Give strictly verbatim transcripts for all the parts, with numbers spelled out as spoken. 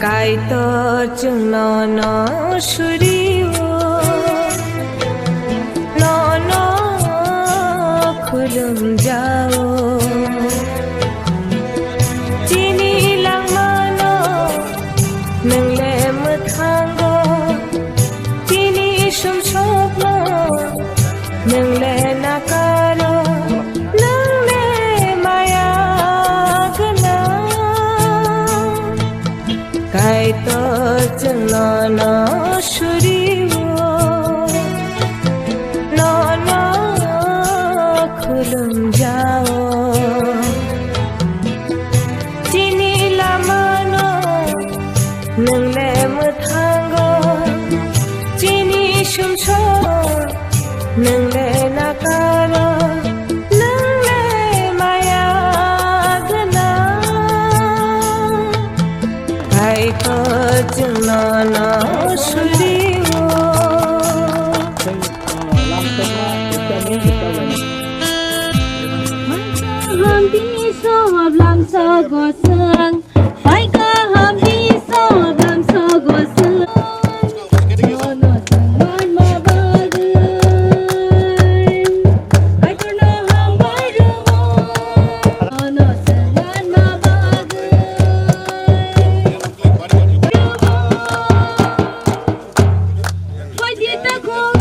Kaitor chwngno no surio, nono khulumjao. Chini langmano nwng le mwthango, chini sumsokno nwng le nakaro, nwng le maya gwnang. Kaitor chwngno no surio, nono khulumjao. Chini lamano nwng le mwthango, chini sumsok nwng le nakaro, nwng le maya gwnang. Kaitor chwngno no surio. Hamti sob lamsa gosang. Pai kaham di sob lamsa gosang. Nono sangman ma bagwi. Kaitorno hambai rwmo. Nono sangman ma bagwi. Rwmo. Phaidi takhuk.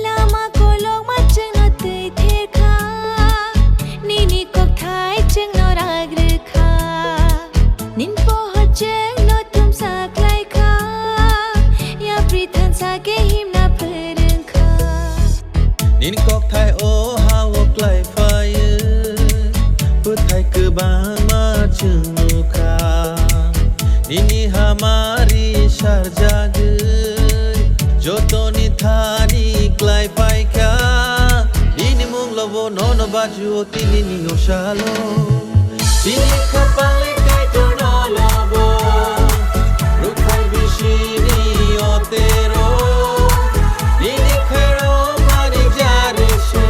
Lama kolokma chwngno twi ther kha, nini kokthai chwngno rag rw kha, nin pohor chwngno thumsa khlai kha, yapri thansa khe himna phrwng kha. Nini kokthai o ha-o klai phaio, bwthai kwbangma chwng nukha. Nini hamari sarjagwi, jotoni thani klai phaikha. Nini munglobo nono bajuo tinini osalo. Tini khapang le Kaitorno lobo, rukphai bisini otero. Nini khairo mani jari se,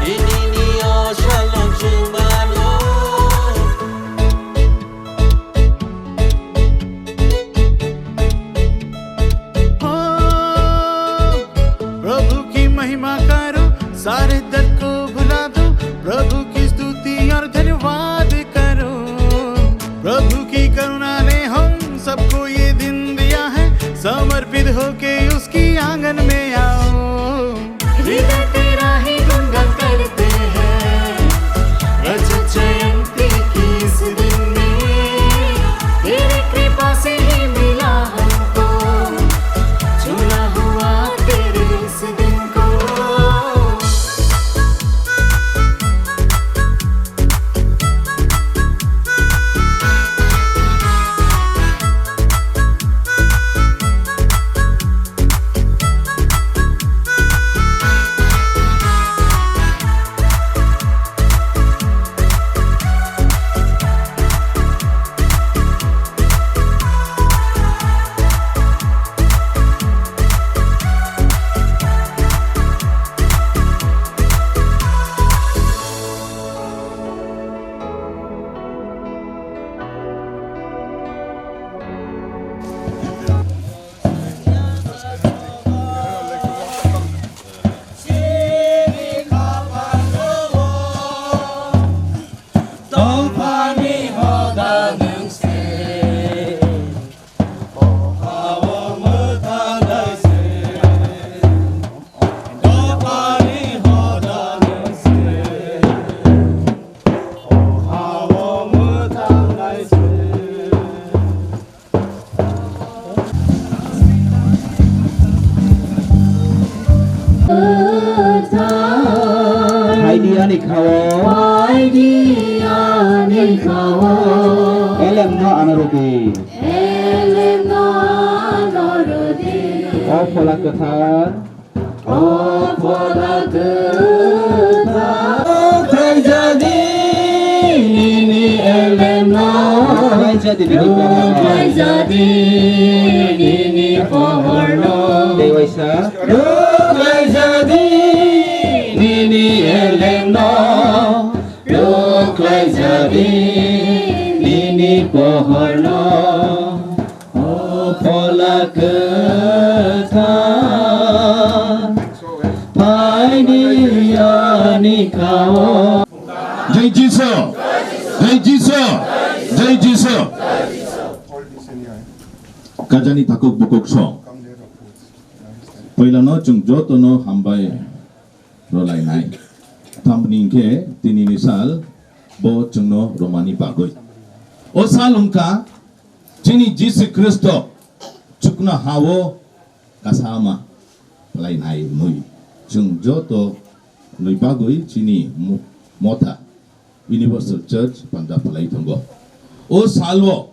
tinini osalno chwng mano. हो, प्रभु की महिमा करो, सारे दर्द को भुला दो, प्रभु की स्तुति और धन्यवाद करो। प्रभु की करुणा ने हम सबको ये दिन दिया है, समर्पित होके उसकी आंगन में आओ। हृदय तेरा ही गुणगान करते हैं, रजत जयंती की इस दिन में। तेरी कृपा से ही मिला हमको, चुना हुआ तेरे इस दिन को। Phaidi ani khao. Phaidi ani khao. Elemno ano rwdi. Elemno ano rwdi. O Phola Kwthar. O Phola Kwthar. Khlaijadi nini elemno. Khlaijadi nini pohorno. Khlaijadi nini pohorno. Tei waisa. Rwkhlaijadi nini elemno, rwkhlaijadi nini pohorno, o Phola Kwthar, phaidi ani khao. Jai Jisu! Jai Jisu! Jai Jisu! Kajani takhuk bukhuk song. Poilano chwng jotono hambai rwlainai. Tamni hinkhe tinini sal bo chwngno romani bagwi. O sal wngkha chini Jisu Khristo chukno hao kasama phlainai hwnwi chwng joto ni bagwi chini mo-, motha Universal Church panda phlai tongo. O salo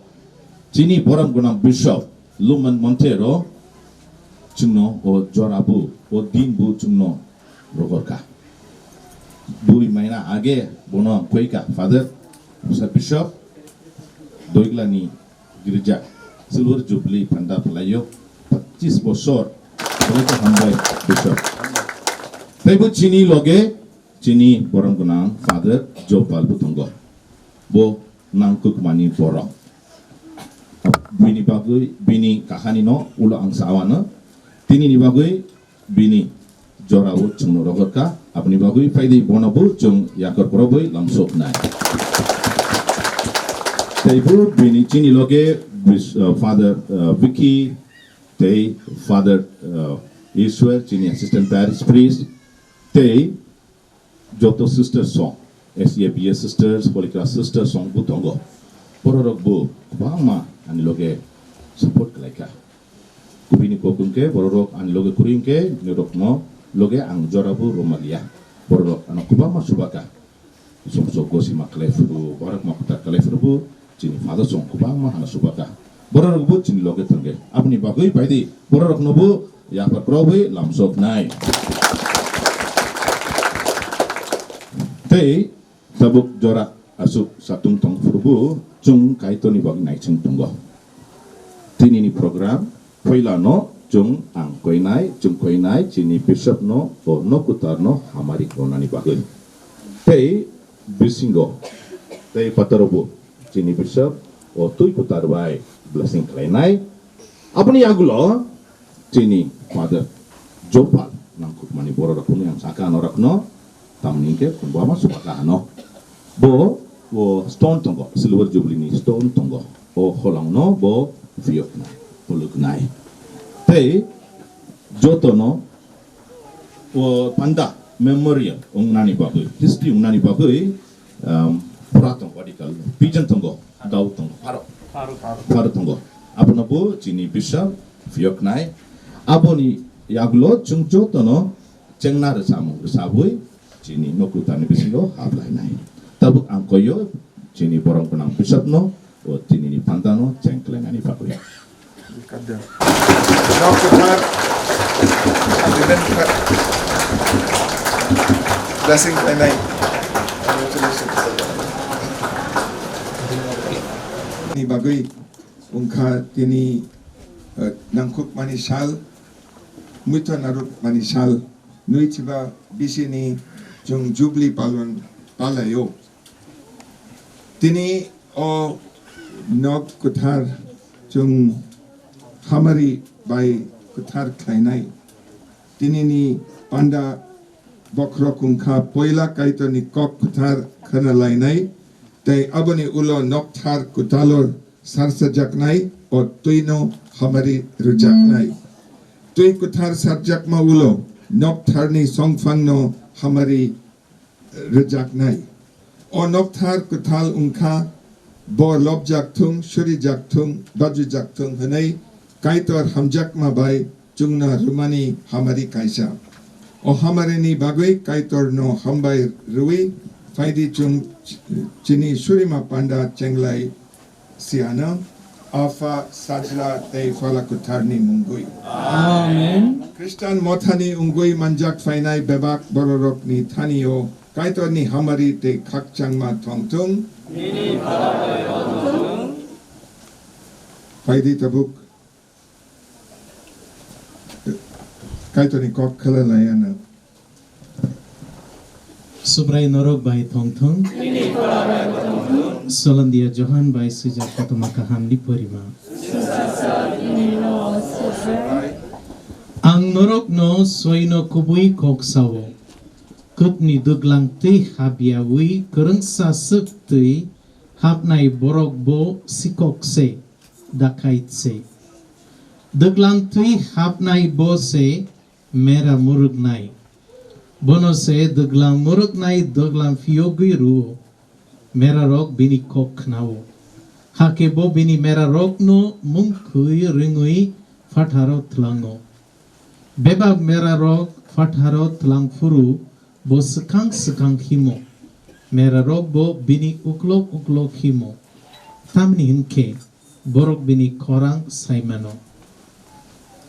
chini borom gwnang Bishop Luman Montero chwngno o jora bu, o din bu chwngno rohorkha. Bui maina age bono ang khoika, Father, Bishop, Doiglani girja Silver Jubilee panda phlaio, pachis bosor, hambai Bishop. Teibo chini loge chini borom gwnang Father Jopal bo tongo. Bo nangkukmani borok. Bini bagwi, bini kahani no ulo ang sawano. Tinini bagwi bini jorao chwngno rohorkha. Aboni bagwi phaidi bono bo chwng yakor kwrwbwi lamsoknai. Teibo bini chini loge bis-, uh, Father, uh, Vicky, tei Father, uh, Ishwar, chini assistant parish priest, tei joto sisters song, S E A B A sisters, Holy Cross sisters song bo tongo. Bororok bo kwbangma ani loge support khlaikha. Kubini kok hwnkhe bororok ani loge kwrwi hwnkhe norokno loge ang jora bo rwmaliya. Bororok ano kwbangma subakha. Sumsok gosima khlai phuru, borok ma kwtal khlai phuru bo, chini Father song kwbangma hano subakha. Bororok bo chini loge thangkhe. Aboni bagwi phaidi bororokno bo yapar kwrwbwi lamsoknai. Tei tabuk jora aswk satung tong phuru bo chwng Kaitorni bagwi naichwng tongo. Tinini program, puila no chwng ang koinai, chwng koinai, chini Bishop no, o nok kwtal no hamari rwnani bagwi. Tei bisingo, tei pataro bo, chini Bishop, o twi kwtal bai blessing khlainai. Aboni yagulo, chini Father Jopal, nangkukmani bororok hwnwi ang sakha norokno, tamni hwnkhe kwbangma subakha ano. Bo, o stone tongo, Silver Jubilee ni stone tongo. O holongno bo phiyoknai, phuluknai. Tei jotono o panda memorial wngnani bagwi, history wngnani bagwi, um, pura tongo, article, pigeon tongo, dao tongo, pharo. Pharo. Pharo tongo. Abono bo chini Bishop phiyoknai. Aboni yagulo chwng jotono chengna rwchapmung rwchabwi chini nok kwtalni bisingo hablainai. Tabuk ang koyo chini borom gwnang Bishopno o tinini pandano cheng khlainani bagwi. Nok kwthar, blessing khlainai. Ni bagwi wngkha tini, eh, nangkukmani sal, muitu narwkmani sal, nwi chiba bisini chwng Jubilee palon palaio. Tini o nok kwthar chwng hamari bai kwthar khlainai. Tinini panda bokhorok wngkha poila Kaitorni kok kwthar khwnalainai, tei aboni ulo nokthar kwtalo sarsajaknai, o twino hamari rwjaknai. Twi kwthar sarjakma ulo noktharni songphangno hamari rwjaknai. O nokthar kwthal wngkha, bo lobjak thung, surijak thung, bajujak thung hwnwi Kaitor hamjakma bai chwngno rwmani hamari kaisa. O hamarini bagwi Kaitorno hambai rwui phaidi chwng chini surima panda chenglai siano, Apha, Sajla tei Phala Kwtharni mungwi. Amen. Khristan mothani wngwi manjak phainai bebak bororokni thanio Kaitorni hamari tei khakchangma thongthung. Phaidi tabuk Kaitorni kok khlai lai ano. Subrai norok bai thongthung. Solondia Johan bai swijak kothoma kahamni porima. Ang norokno soino kubui kok sao. Kwtni dwglang twi habyawi kwrwngsa swk twi hapnai borok bo sikok se, dakait se. Dwglang twi hapnai bo se mera murwknai. Bono se dwglang murwknai dwglang phiyogwi rwo. Merarok bini kok khnao. Hakhe bo bini merarokno mung thwi rwngwi phatharo tlango. Bebak merarok phatharo tlang phuru bo swkang swkang himo. Merarok bo bini uklok uklok himo. Tamni hwn khe borok bini khorang sai mano.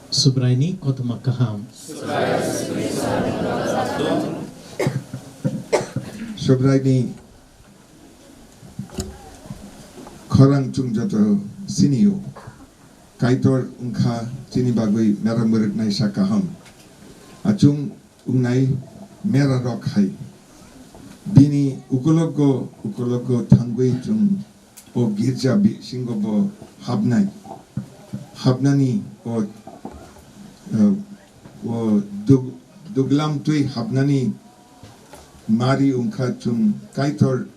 Subraini kothoma kaham. Subraini khorang chwng joto sinio. Kaitor wngkha chini bagwi mera mwrwknai sa kaham. Achung wngnai mera rok hai. Bini ukologo, ukologo thangwi chwng o girja bisingo bo habnai. Habnani o, eh, o dug-, duglam twi habnani mari wngkha chwng Kaitor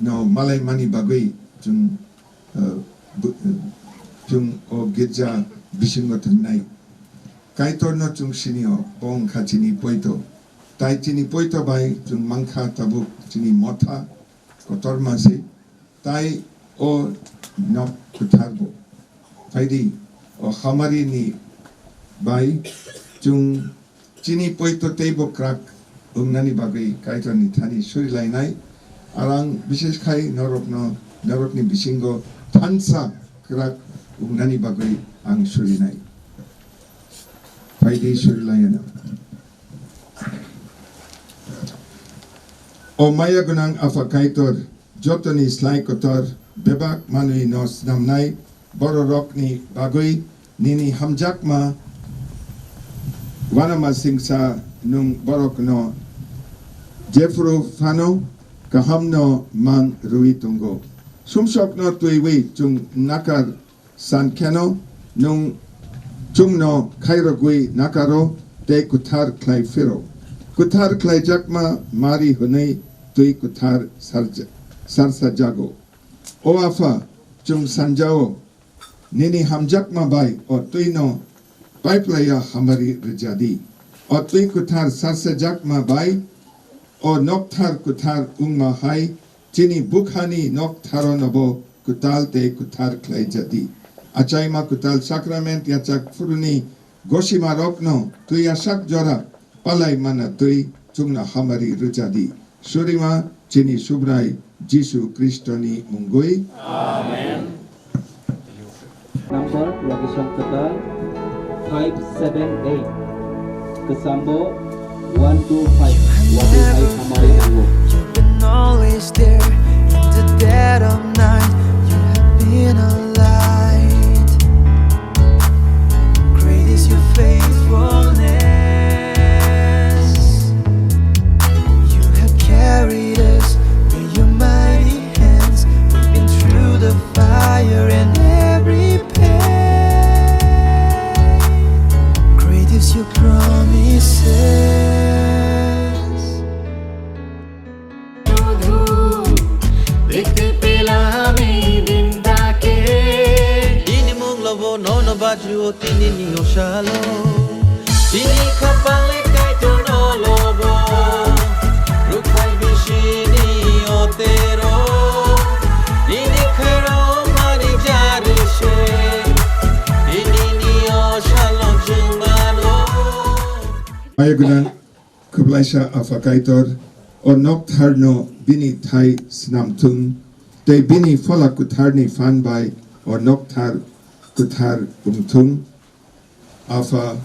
no malai mani bagwi chwng, eh, bu-, eh, chwng o girja bisingo thangnai. Kaitorno chwng sinio, bo wngkha chini poito. Tai chini poito bai chwng mankha tabuk chini motha kotorma se, tai o nok kwthar bo. Phaidi, o hamari ni bai chwng chini poito teibo kwrak wngnani bagwi Kaitorni thani surilainai. Arang bishesh khai norokno, norokni bisingo thansa kwrak wngnani bagwi ang surinai. Phaidi surilaiyano. O maya gwnang Apha Kaitor, jotoni slai kotor bebak manwi no snamnai bororokni bagwi nini hamjakma uanamasingcha nwng borokno jephru phano kahamno mang rwui tongo. Sumsokno twiwi chwng nakar san kheno nwng chwngno khairogwi nakaro tei kwthar khlai phiro. Kwthar khlaijakma mari hwnwi twi kwthar sarja-, sarsajago. O Apha, chwng sanjao, nini hamjakma bai o twino paiplaiya hamari rwjadi. O twi kwthar sarsajakma bai o nokthar kwthar wngma hai chini bukhani noktharo nobo kwtal tei kwthar khlaijadi. Achaima kwtal sakrament yachak phuruni gosimarokno twi asak jora palai mana twi chwngno hamari rwjadi. Surima chini Subrai Jisu Khristoni mungwi. Amen. Number location kwtal five seven eight. Kwchambo one two five. Watwi hai hamari nango. You've been always there in the dead of night. You have been a light. Great is your faithfulness. You have carried us in your mighty hands. We've been through the fire and every pain. Great is your promises. Dekte pelam ei din take. Bini munglo bo nono baju o tini ni osalo. Bini khapang le Kaitor no lobo. Rukhai bisini otero. Bini khero mani jari se. Bini ni osalo jumano. Ayo gwnang. Khwplaisa Apha Kaitor, o nokthar no bini thai snam thung, tei bini Phola Kwthar ni phan bai o nokthar kwthar wng thung. Apha,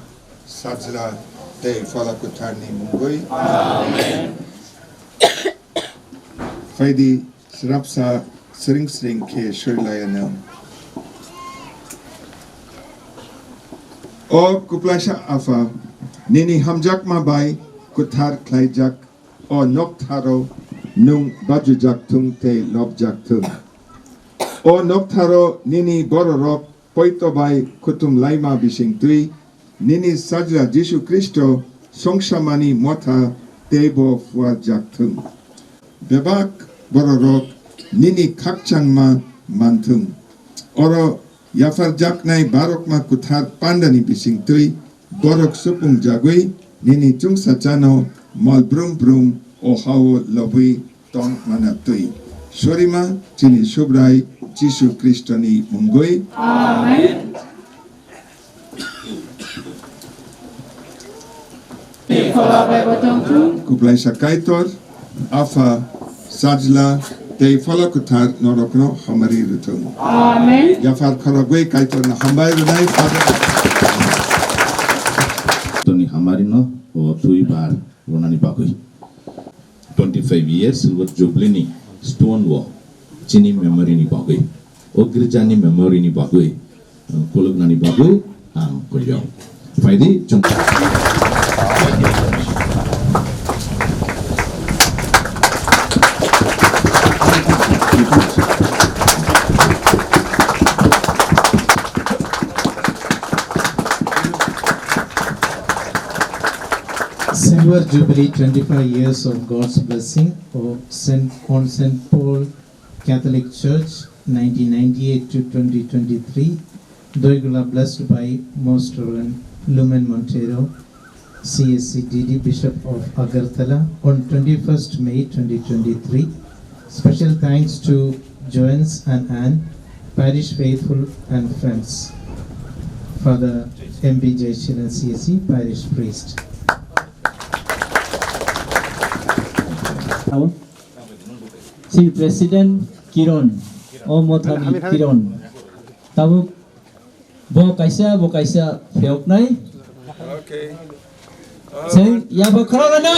Sajla tei Phola Kwthar ni mungwi. Amen. Phaidi, srapsa sring sring khe soi lai anw. O Khwplaisa Apha, nini hamjakma bai kwthar khlaijak o noktharo nwng bajujak thung tei lobjak thung. O noktharo nini bororok poito bai kuthum laima bising twi nini Sajla Jisu Khristo songsamani motha teibo phuarjak thung. Bebak bororok nini khakchangma man thung. Oro yapharjaknai Barokma Kwthar Pandani bising twi borok supung jagwi nini chwngsachano mal brum brum o hao lobwi tong mana twi. Sorima chini Subrai Jisu Khristo ni mungwi. Amen. Khwplaisa Kaitor, Apha, Sajla, tei Phola Kwthar norokno hamari rwthung. Amen. Yaphar khorogwi Kaitorno hambai rwnai Father. Toni hamari no o twi bar rwnani bagwi. Twenty five years Silver Jubilee ni stone o chini memory ni bagwi, o girja ni memory ni bagwi, uh, kuluknani bagwi ang koyong. Phaidi chwng. Silver Jubilee, twenty-five years of God's blessing of Saint, on Saint Paul Catholic Church, nineteen ninety-eight to twenty twenty-three. Doigula blessed by Most Reverend Lumen Montero, C S C D D Bishop of Agartala, on twenty-first May twenty twenty-three. Special thanks to Joannes and Anne, parish faithful and friends. Father M B Jaichiran, C S C, parish priest. Sir President Kiron, o mothani Kiron. Tabuk bo kaisa, bo kaisa phiyoknai. Okay. Seng, ya bo khoroknai na.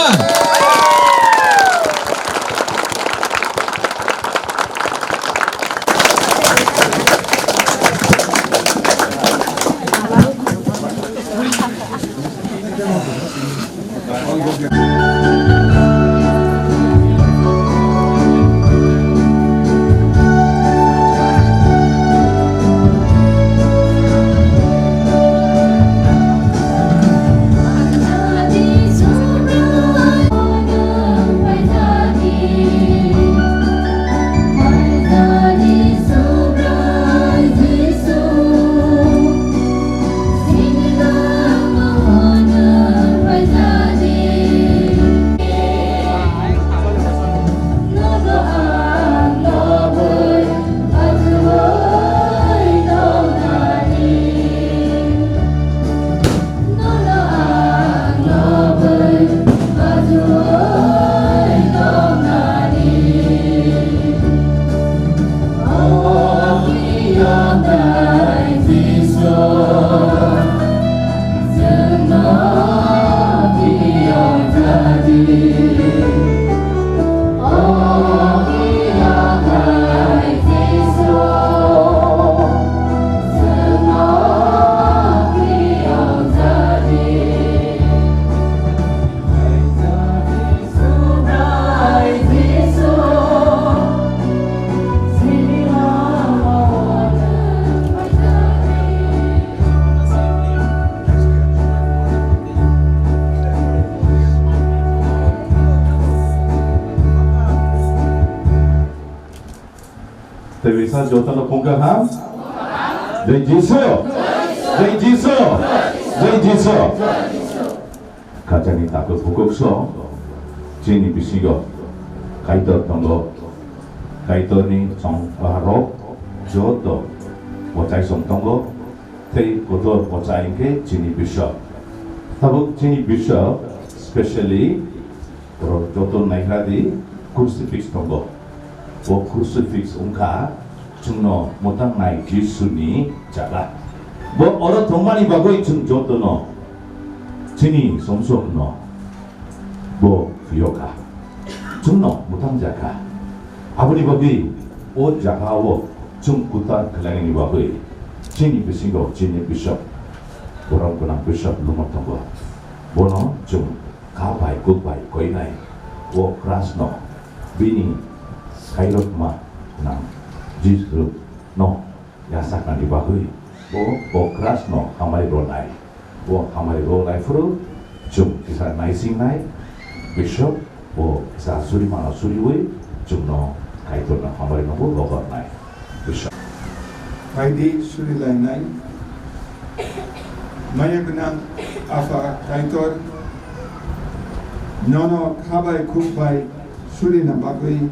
Tebisa jotono phungkha ha. Jai Jisu. Jai Jisu. Jai Jisu. Kachani takhuk bukhuk so chini bisingo Kaitor tongo. Kaitorni chongmarok joto bo chaisong tongo. Tei kotor pocha hingke chini Bishop. Tabuk chini Bishop, specially Borok joto naikha di, crucifix tongo. Bo crucifix wngkha chwngno mwtangnai Jisuni jaga. Bo oro tongmani bagwi chwng jotono chini sumsokno bo phiyokha. Chwngno mwtang jakha. Aboni bagwi o jagao chwng kutar khlainani bagwi chini bisingo chini bishop, borok gwnang bishop lungno tongo. Bono chwng kha bai kuk bai koinai o krasno bini khairokma nang Jisu no yasaknani bagwi bo o krasno hamari rwnai. Bo hamari rwnai phuru chwng kisa naisingnai bishop bo kisa suri mano suriwi chwngno Kaitorno hamari nogo rohornai. Phaidi surilainai. Maya gwnang Apha Kaitor, nono kha bai khuk bai surina bagwi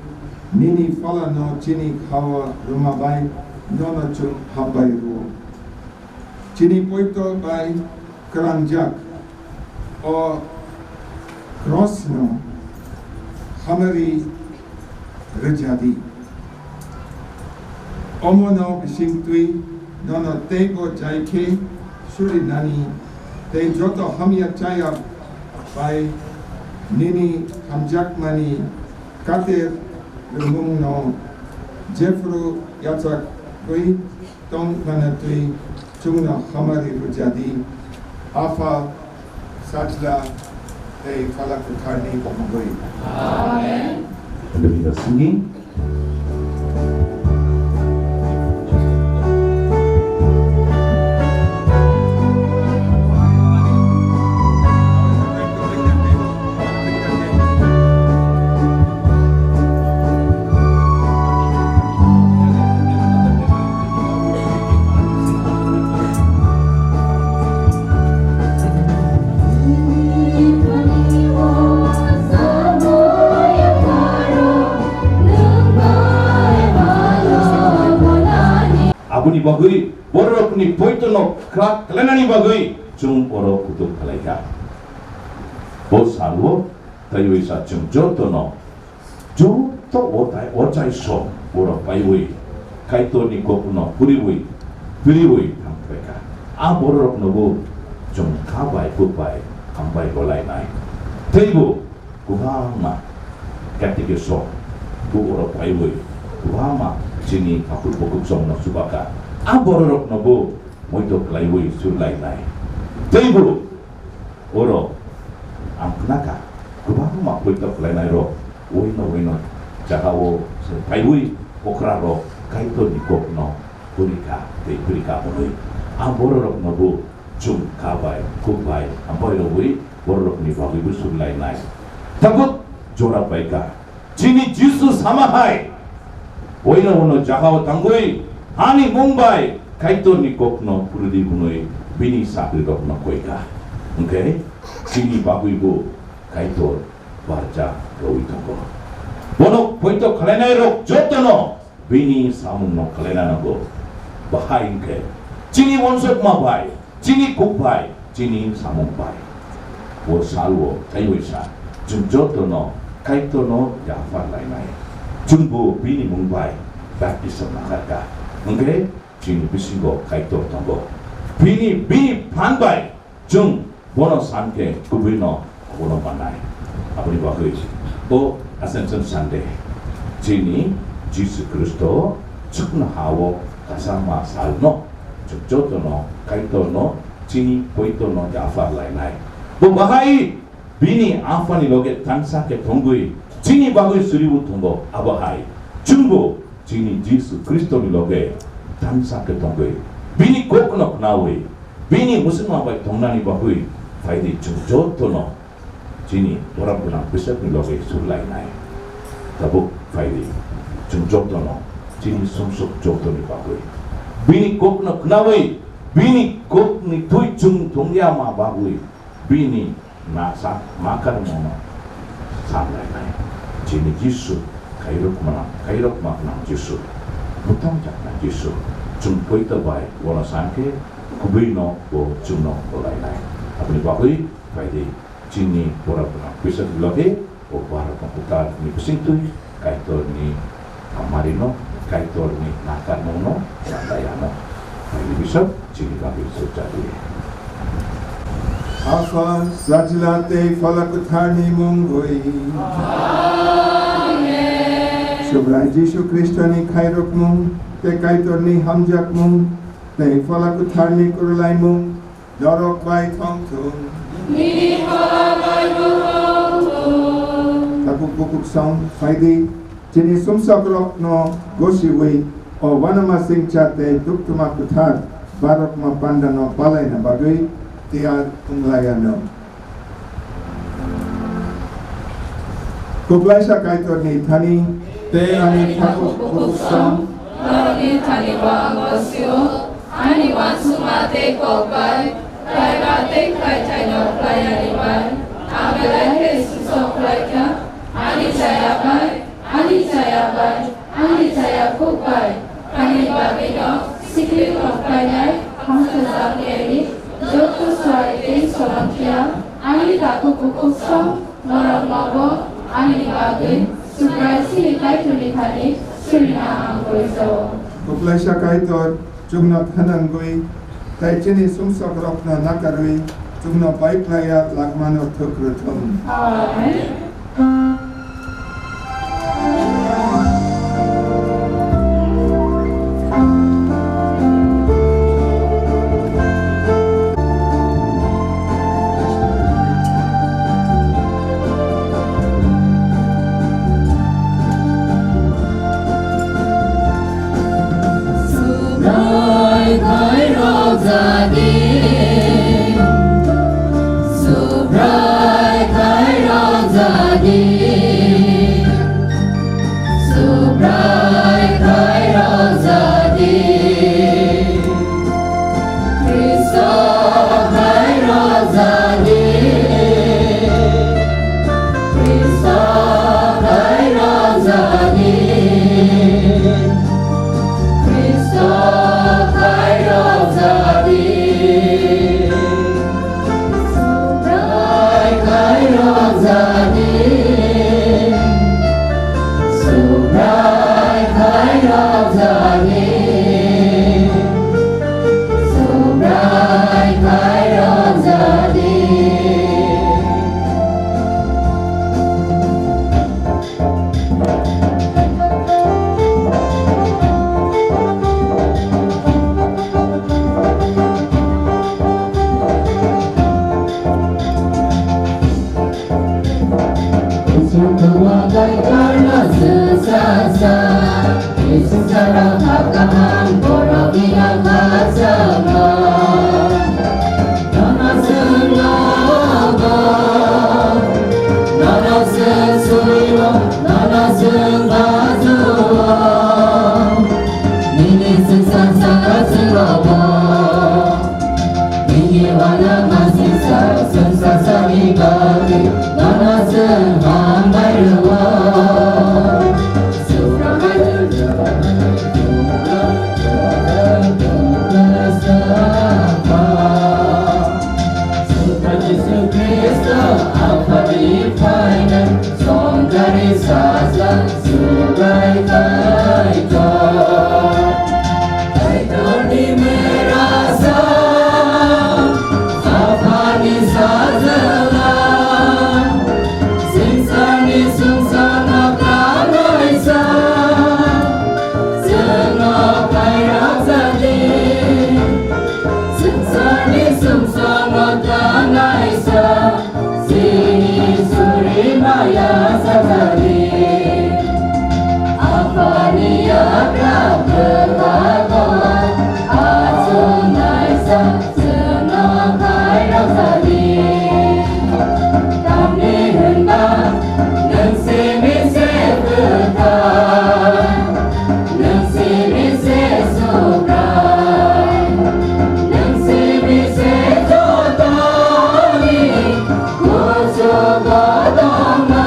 nini phalano chini khao rwma bai nono chwng hambai rwo. Chini poito bai kwlangjak o krosno hamari rwjadi. Omono bisingtwi nono teibo jai khe surinani tei joto hamya chaya bai nini hamjakmani kater rwmungno jephru yachakwi tong mano twi chwngno hamari rwjadi. Apha, Sajla tei Phala Kwtharni mungwi. Amen. And we are singing. Aboni bagwi bororokni poitono kwrak khlainani bagwi chwng oro kutuk khlaikha. O salo taiwi sa chwng jotono, joto o tai o chai som borok paiwi Kaitorni kokno puriwi, piriwi thangphai kha. A bororoknobo chwng kha bai kuk bai hambai rwlainai. Teibo kwbangma catechist rok bo oro phaiwi kwbangma chini takhuk bukhuk chongno chubakha. A bororoknobo moito khlaiwi surlainai. Teibo oro ang khnakha kwbangma moito khlainairok uino uino jagao se phaiwi okrarok Kaitorni kokno purikha tei purikha hwnwi. A bororoknobo chwng kha bai, khuk bai, hambai rwui bororokni bagwibo surlainai. Tabuk jora paikha. Chini Jisu sama hai, uino uino jagao tangwi, ani mung bai Kaitorni kokno puridi hwnwi bini sakrirokno koikha. Hwnkhe chini bagwibo Kaitor barja rwui tongo. Bono poito khlainairok jotono bini samungno khlaina nango. Bahai hwnkhe chini uansukma bai, chini kuk bai, chini samung bai. O salo taiwi sa, chwng jotono Kaitorno yaphar lainai. Chwngbo bini mung bai baptism nakharkha. Hwnkhe chini bisingo Kaitor tongo. Bini, bini phan bai chwng bono san khe kubui no abono mannai. Aboni bagwi o Ascension Sunday chini Jisu Khristo chukno ha-o kasama salno chwng jotono Kaitorno chini poitono yaphar lainai. Bo bahai bini Aphani loge thansa khe thongwi chini bagwi suribu thongo. Abo hai chwngbo chini Jisu Khristoni loge thansa khe tongwi bini kokno khnawi bini mwswkma bai tongnani bagwi phaidi chwng jotono chini borok gwnang bwswkni loge surlainai. Tabuk phaidi chwng jotono chini sumsok jotoni bagwi bini kokno khnawi bini kokni thwi chwng thungya ma bagwi bini na sa ma karmano sanlainai. Chini Jisu, khairokma, khairokma gwnang Jisu, bwtang jaknai Jisu, chwng poito bai bono san khe kubui no bo chwngno bolainai. Aboni bagwi phaidi chini borok gwnang kisa logi O Bharat Makutar ni bisingtwi Kaitor ni hamari no, Kaitor ni nakar no no, sandai ano. Hai ni bisok chini bagwi sujak di. Apha, Sajla tei Phola Kwthar ni mungwi. Amen. Subrai Jisu Khristo ni khairokmung, tei Kaitor ni hamjakmung, tei Phola Kwthar ni kwrwlaimung, norok bai thong thung. Nini phola bai bo thong thung. Tabuk bukuk song, phai di, chini sumsok rok no gosiwi, o uanama singcha tei duktuma kwthar, barokma panda no palaina bagwi tiyar wng lai anw. Kwplaisa Kaitor ni thani tei ani tabuk bukuk song, norok ni thani bo ang gosio. Ani uansukma tei kok bai, khlaiba tei khlaithai no khlai ani bai, ang belai khe sumsok khlai kha. Ani chaya bai, ani chaya bai, ani chaya khuk bai, ani bagwi no sikli kok khlainai hamsajak Mary, joto suari tei solomkhia, ani takhuk bukhuk song, norok no bo ani bagwi Subrai chini Kaitor ni thani surina ang koi jao. Kwplaisa Kaitor, chwngno thanangwi tei chini sumsok rokno nakarwi chwngno bai klaiya langmano thwk rwthwng. Amen. Subrai khairok jadi, Subrai khairok jadi, Subrai khairok jadi. Kristo khairok jadi, Kristo khairok jadi, Kristo khairok jadi. Subrai khairok jadi, Subrai khairok jadi, Subrai khairok jadi. Isuk tongo bai karma sesa sa, isuk sara hap kaham borok ina khajama. Nono chwng nogo, nono chwng surio, nono chwng bajuo. Nini chwng saksa chwng rogo. Nini uanama singsa, chwng saksani bagwi, nono chwng hambai rwo. Jisu Khristo, Aphani phainai, songchari sajla, Subrai Kaitor. Kaitorni merasa, Aphani sajla, singsarni sumsokno kanaisa, chwngno khairok jadi, singsarni sumsokno kanaisa. Chini suri maya sajadi, Aphani yakra bwkhago, achuk naisa chwngno khairok jadi. Tamni hwnba nwng simi se kwthar. Nwng simi se Subrai, nwng simi se jotoni kuchugo tongma.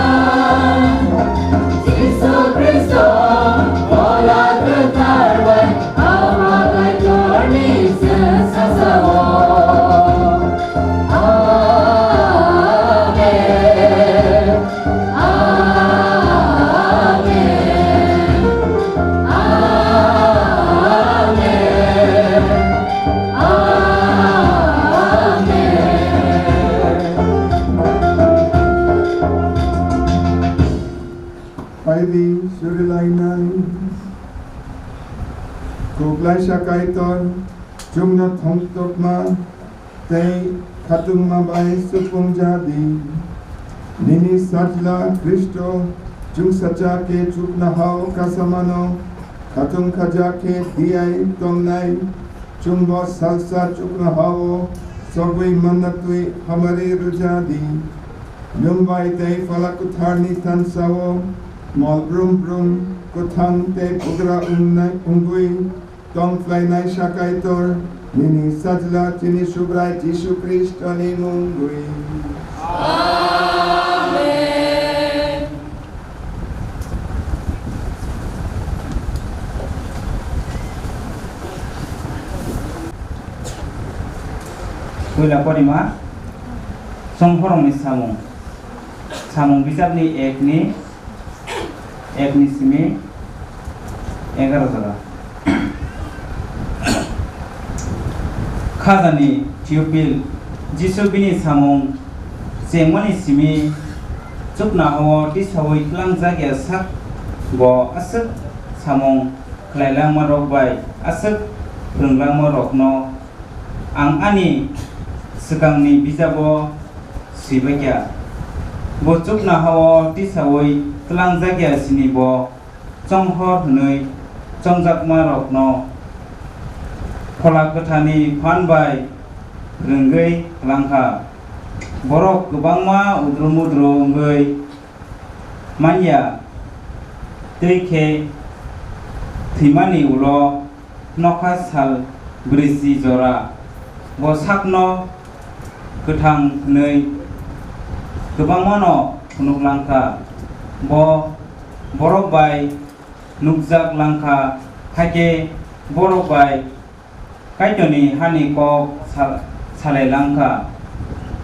Di surilainai. Kuklaisa Kaitor, chwngno thongtokma tei khatungma bai supung ja di. Nini Sajla Khristo chwngsacha khe chuknohao kasamano khatung khaja khe diai tongnai chwngbo salsa chuknohao sogwi manna twi hamari rwja di. Nwng bai tei Phola Kwtharni tansao mol brum brum kwthang tei bugra wngnai wngwi tong phlainaisa Kaitor, nini Sajla chini Subrai Jisu Khristoni mungwi. Amen. Puila porima, Chongkhorokni samung. Samung bijapni ekni, ekni simi egaroh jora. Khajani Theophil, Jisu bini samung chengmani simi chuknohao tisaui twlangjakya sak bo aswk samung khlailangmarok bai aswk phrwnglangmarokno ang ani swkangni bijabo swibaikha. Bo chuknohao tisaui twlangjakya sini bo chonghor hwnwi chongjakmarokno Phola Kwtharni phan bai rwngwi twlangkha. Borok kwbangma udru mudru wngwi manya twi khe thwimani ulo nokha sal brisi jora bo sakno kwthang hwnwi kwbangmano phunuk langkha. Bo borok bai nukjak langkha, hakhe borok bai Kaitorni hani kok sal-, salai langkha.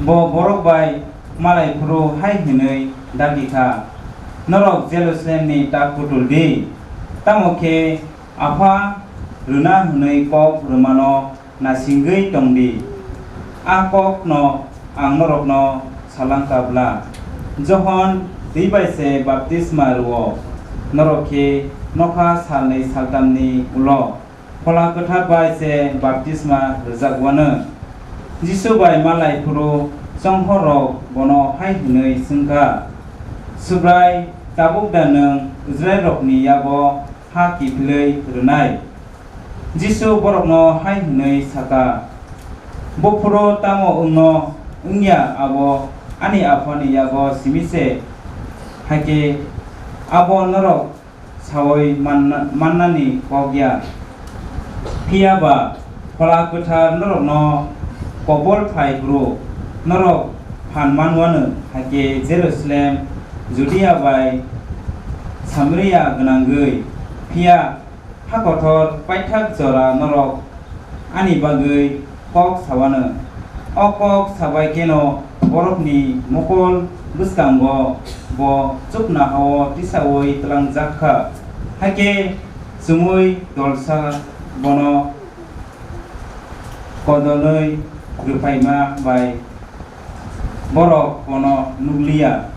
Bo borok bai malai phuru hai hwnwi dagi kha, "Norok Jerusalemni ta kutul di, tamo khe Apha rwna hwnwi kok rwmano nasingwi tong di. A kokno ang norokno sa langkha bla, Johon twi bai se baptisma rw-o, norok khe nokha salnwi saltamni ulo Phola Kwthar bai se baptisma rwjak-o anw." Jisu bai malai phuru chonghorrok bono hai hwnwi swng kha, "Subrai, tabuk da nwng Israilrokni yago ha kiphilwi rwnai?" Jisu borokno hai hwnwi sa kha, "Buphuru tamo wngno wngya abo ani Aphani yago simi se, hakhe abo norok saui manna-, mannani kok ya. Phiya ba Phola Kwthar norokno kobol phai phuru norok phan man-o anw, hakhe Jerusalem, Judia bai Samaria gwnangwi, phiya ha kotor paithak jora norok ani bagwi kok sa-o anw. O kok sabai kheno borokni mokol bwskango bo chuknohao tisaui twlangjak kha. Hakhe chumui dolsa bono kodolwi rwphaima bai borok bono nukliya.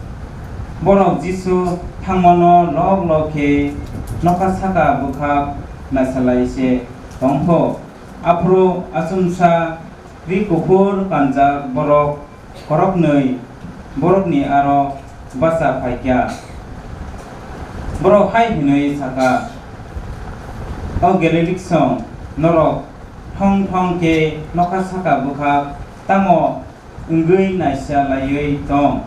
Borok Jisu thangmano lok lok khe nokha saka bwkhak naisalai se tong kho. Aphuru achomsa ri kuphur kanjak borok khoroknwi borokni aro bacha phai kha. Borok hai hwnwi sa kha, "O Galilisong, norok thong thong khe nokha saka bwkhak tamo wngwi naisa laiwi tong?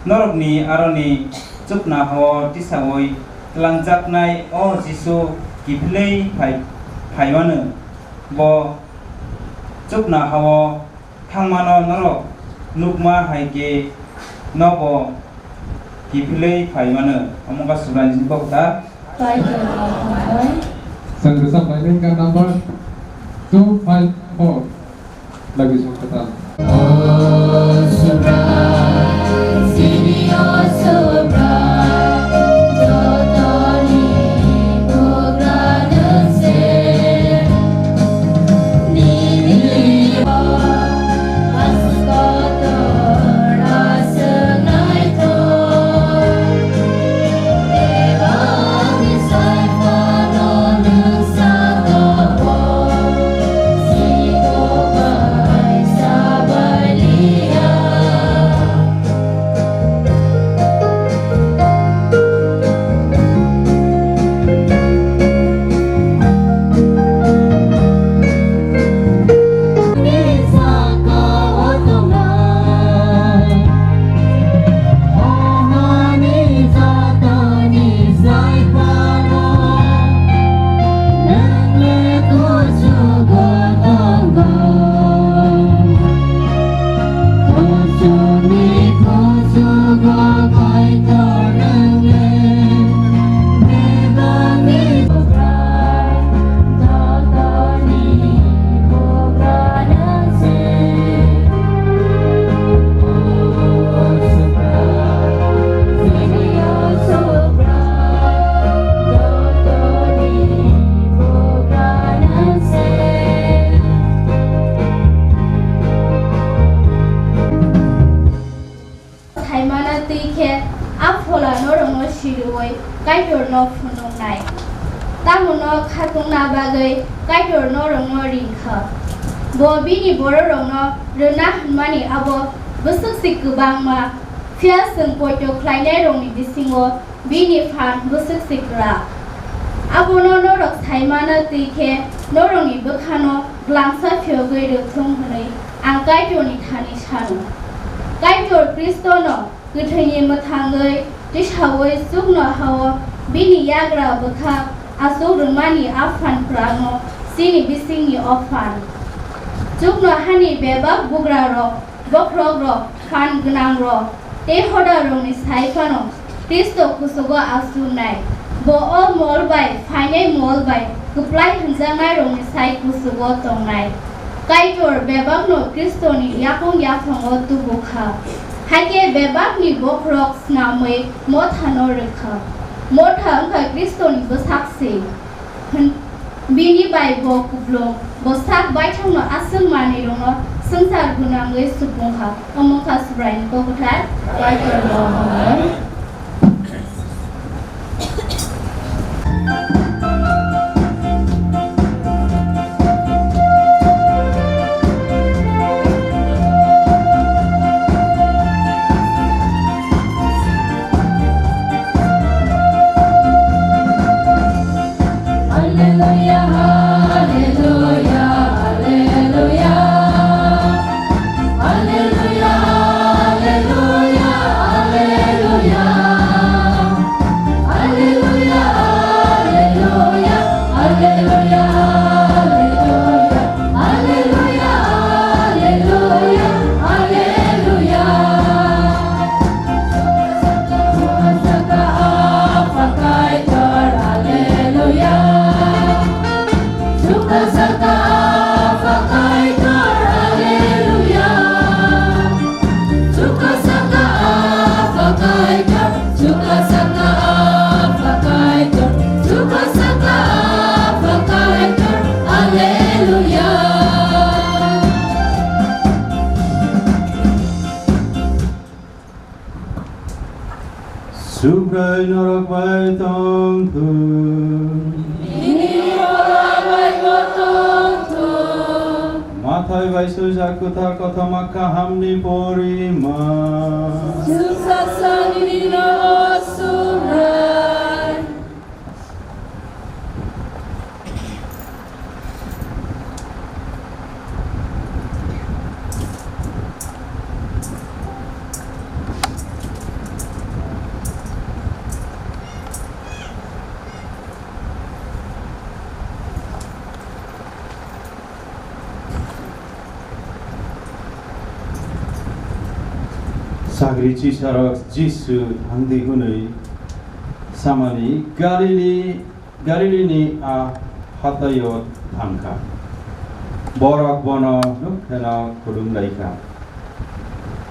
Norokni aroni chuknohao tisaui twlangjaknai o Jisu kiphilwi phai-, phai-o anw. Bo chuknohao thangmano norok nukma hai khe nobo kiphilwi phai-o anw." Omo wngkha Subraiyungni kokthar. Chwng rwchapnaini wngkha number two five four. Lagi song kwtal. A phola norokno siriui Kaitorno phunuknai. Tamono khatungna bagwi Kaitor norokno ring kha. Bo bini bororokno rwna hwnmani abo bwswk se kwbangma, phiya chwng poito khlainairokni bisingo bini phan bwswk se kwrak. Abono norok sai mano twi khe norokni bwkhano glangsa phiyogwi rwthung hwnwi ang Kaitorni thani sano. Kaitor Khristono kwthwini mwthangwi tisaui chuknohao bini yagra bwkhak achuk rwmani a phan kwrakno chini bisingni o phan. Chuknohani bebak bugrarok, bokhorokrok, phan gwnangrok tei hodarokni sai phano Khristo kuchugo achuknai. Bo o mol bai phainai mol bai kwplai hwnjaknairokni sai kuchugo tongnai. Kaitor bebakno Khristoni yakung yaphango tubu kha. Hai khe bebakni bokhorok snamwi Mothano rw kha. Motha wng kha Khristoni bwsak se. Hwn-, bini bai bo kupulung, bo sak baithangno aswk manwirokno swngchar gwnangwi supung kha. Omo wng kha Subraiyungni kok kwthar. Kaitorno hambai. Alleluia, alleluia, alleluia. Alleluia, alleluia, alleluia. Alleluia, alleluia, alleluia, alleluia. Alleluia, alleluia, alleluia. Alleluia. Sukha saka apa kaitor, alleluia. Sukha saka apa kaitor, sukha saka apa kaitor, sukha saka apa kaitor, alleluia. Subrai norok bai tong thung. Bini phola bai bo tong thung. Mathai bai swijak kwthar kothoma kahamni porima. Chwng sasani no Subrai. Sagri chisarok Jisu thangdi hwnwi samani Galili, Galilini a hataio thangkha. Borok bono nuk kheno khulum laikha.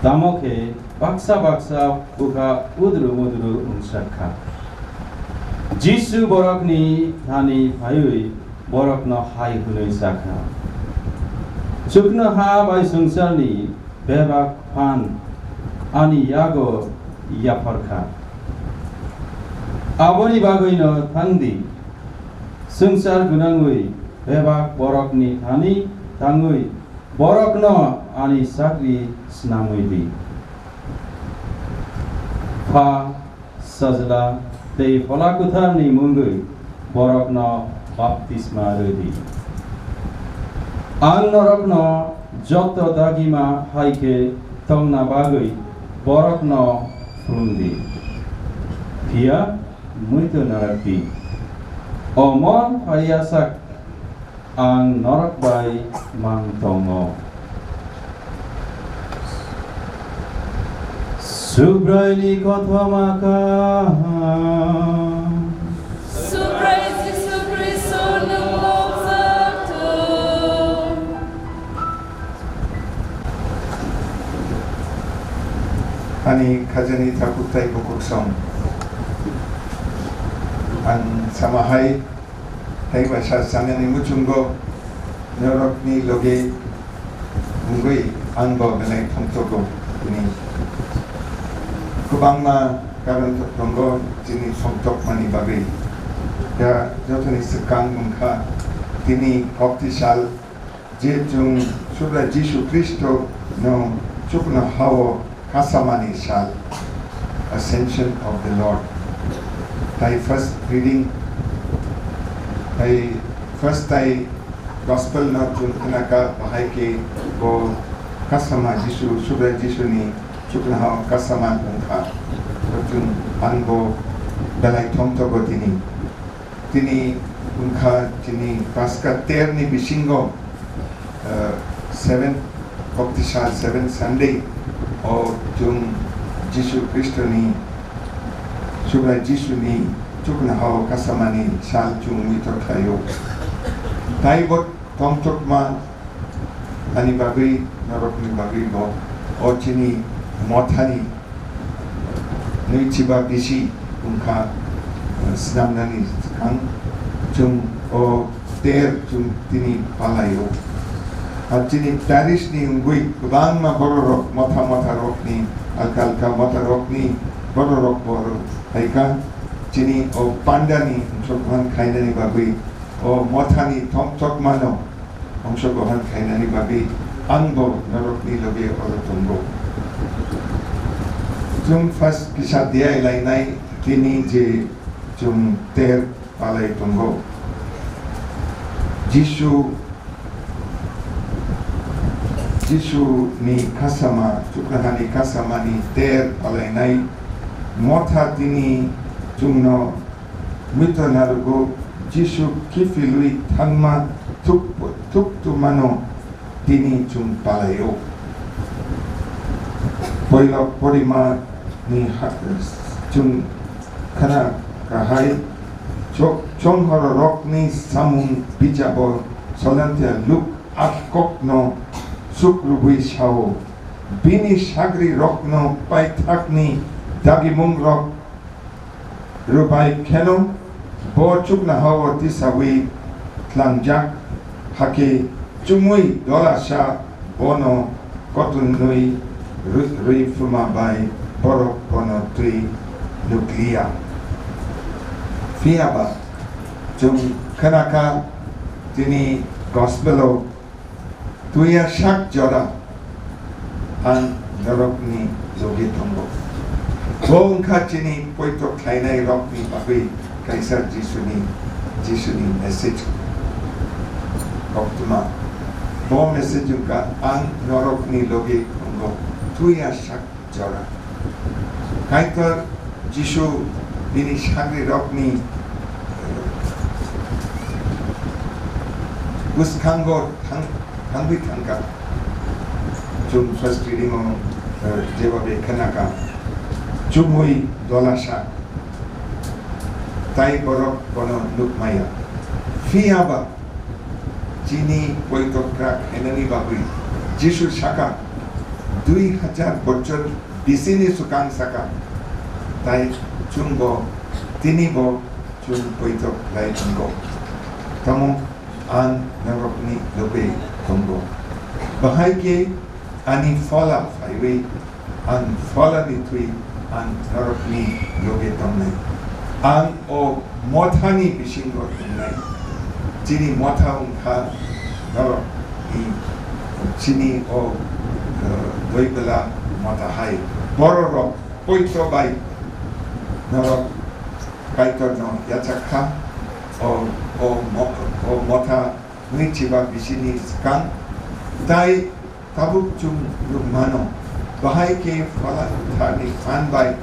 Tamo khe baksa baksa bwkha udru mudru wngsak kha. Jisu borokni thani phaiwi borokno hai hwnwi sa kha, "Chuknoha bai swngcharni bebak phan ani yago yaphar kha. Aboni bagwino thang di, swngchar gwnangwi bebak borokni thani tangwi borokno ani chakri snamwi di." Pha, Sajla tei Phola Kwtharni mungwi borokno baptisma rw di. Ang norokno joto dagima hai khe tongna bagwi borokno phrwng di. Phiya muitu narak di. O mon phaiya sak ang norok bai mang tongo. Subraini kothoma kaham. Subrai Jisu Khristo nwng mokjak thung. Ani khajani takhuk tai bukhuk song. Ang sama hai Tei bai sa sanani muchungo norokni logi wngwi ang bo belai thumtogo hwnwi kwbangma Karon tongo chini songtokmani bagwi. Ya jotoni swkang wngkha tini kokti sal, je chwng Subrai Jisu Khristo no chukno hao kasamani sal, Ascension of the Lord. Tai first reading, tai first tai gospel no chwng khnaka, bahai khe bo kasama Jisu, Subrai Jisu ni chuknohao kasama wngkha. Chwng ang bo belai thomthogo tini. Tini wngkha chini Paska ter ni bisingo, eh, seven, Baptisa seven Sunday o chwng Jisu Khristo ni, Subrai Jisu ni chuknohao kasamani sal chwng wngwi tongkhlaio. Tai bo tongthokma ani bagwi, norokni bagwi bo o chini mothani nui chiba bisi wngkha, eh, snamnani swkang chwng o ter chwng tini palaio. Ar chini parish ni wngwi kwbangma bororok motha motha rokni, alka alka motha rokni bororok bo phaikha chini o pandani wngchukmani khainani bagwi. O mothani thongthokmano ongsogrohon khainani bagwi ang bo norokni loge oro tongo. Chwng first kisa diai lainai tini je chwng ter palai tongo. Jisu, Jisu ni kasama, chuknohani kasamani ter palainai motha tini chwngno Mwito narugo Jisu kiphilwi thangma thuk-, thuktumano tini chwng palaio. Poila porima ni ha-, chwng khna kahai cho-, chonghororokni samung bijabo Solomon Luk a kokno sukrubwi sao. Bini sagrirokno paithakni dagimungrok rwbai kheno bo chuknohao tisaui tlangjak, hakhe chumui dolasa bono kotunwi rwi, rwi phuma bai borok bono twi nukliya. Phiyaba chwng khnakha tini gospel-o Tuya sak jora ang norokni logi tongo. Bo wngkha chini poito khlainai rokni bagwi kaisa Jisuni, Jisuni message koktwma. Bo message wngkha ang norokni logi tongo. Tuya sak jora. Kaitor Jisu bini sagrirokni bwskango thang-, thangwi thangkha. Chwng first reading-o, eh, jeba bai khnakha, chumui dolasa, tai borok bono nukmaya. Phiyaba chini poito kwrak khainani bagwi Jisu saka, "Dui hajar bochor bisini swkang saka, tai chwngbo tinibo chwng poito khlai tongo. Tamo ang norokni logwi tongo. Bahai khe ani phola phaiwi ang pholani thwi ang norokni logi tongnai. Ang o mothani bisingo tongnai." Chini motha wngkha norokni, chini o, eh, doibela motha hai. Bororok poito bai norok Kaitorno yachak kha, o, o mo-, o motha nui chiba bisini swkang tai tabuk chwng nukmano, bahai khe Phola Kwtharni phan bai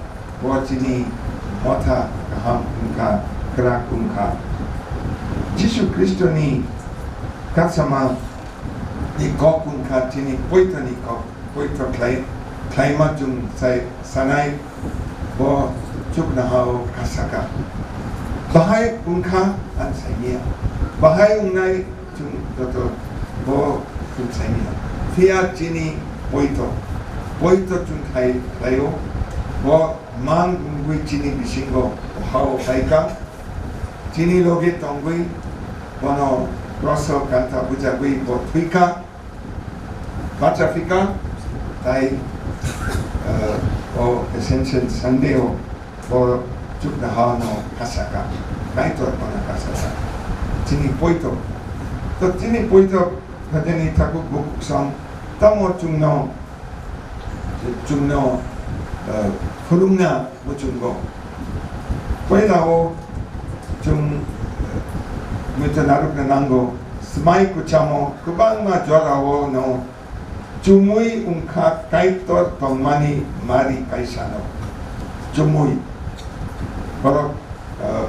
bo chini motha kaham wngkha, kwrak wngkha. Jisu Khristoni kasama ni kok wngkha chini poitoni kok, poito khlai, khlaima chwng sai sanai bo chuknohao kasaka. Bahai wngkha ang saimia, bahai wngnai chwng joto bo chwng saimia. Phiya chini poito, poito chwng khai khlaio, bo mang wngwi chini bisingo hao phaikha, chini logi tongwi bono kroso kanta bujagwi bo thwikha. Bacha phika, tai, eh, o Ascension Sunday o Bo chuknoha no kasaka, Kaitor bono kasaka. Chini poito. To chini poito, hajeni thakuk bukuk song, tamo chungno, chungno, eh, phunukna muchungo. Poilao chung, eh, muitu narukna nango, smai kuchamo kwbangma jorao no chumui wngkha Kaitor tongmani mari kaisano. Chumui. Borok, eh,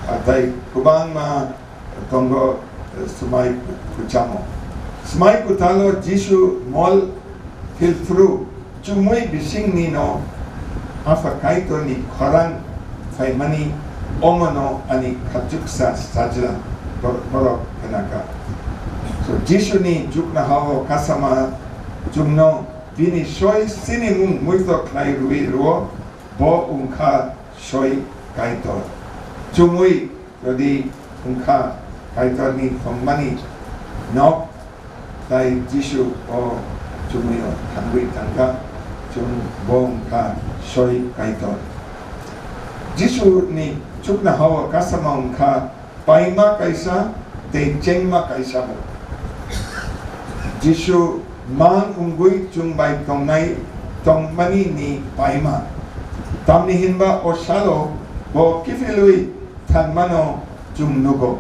atai kwbangma tongo, eh, smai kuchamo. Smai kuthalo Jisu mol philphru chumui bisingni no Apha Kaitorni khorang phaimani omono ani khachuksa sajla bor-, borok khnaka. So, Jisuni chuknohao kasama chumno bini soi sinimung muito khlai rwi rwo, bo wngkha soi Kaitor. Chumui Jodi wngkha Kaitorni thongmani nok, tai Jisu o chumui o thangwi tangkha, chwng bo wngkha soi Kaitor. Jisu ni chuknohao kasama wngkha paima kaisa tei chengma kaisa bo. Jisu mang wngwi chwng bai tongnai tongmani ni paima. Tamni hinba o salo bo kiphilwi thanmano chwng nugo.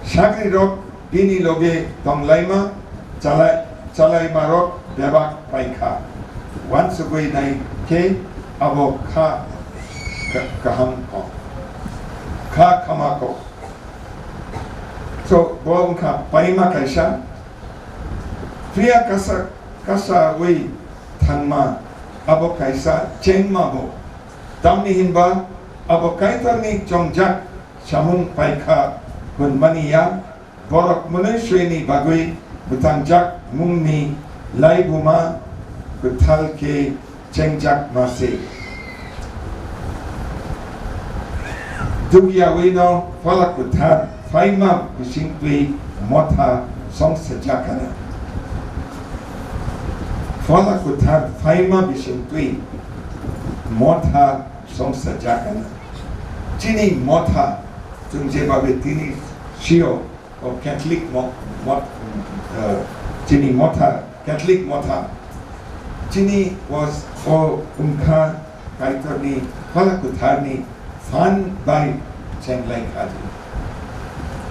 Sagrirok bini loge tonglaima, chalai-, chalaimarok bebak paikha. Uansugwi nai khe abo kha ka-, kaham kok. Kha khama kok. So, bo wngkha paima kaisa. Phiya kasa, kasawi thangma, abo kaisa chengma bo. Tamni hinba abo Kaitorni chongjak samung paikha hwnmani ya, borok mwnwi soini bagwi bwthangjak mungni laibuma kwthal khe chengjak ma se. Dugyawi no Phola Kwthar phaima bisingtwi motha songsajakana. Phola Kwthar phaima bisingtwi motha songsajakana. Chini motha, chwng jebabe tini sio, o Catholic mo-, mot-, eh, chini motha, Catholic motha. Chini was o wngkha Kaitorni Phola Kwtharni phan bai chenglai kha.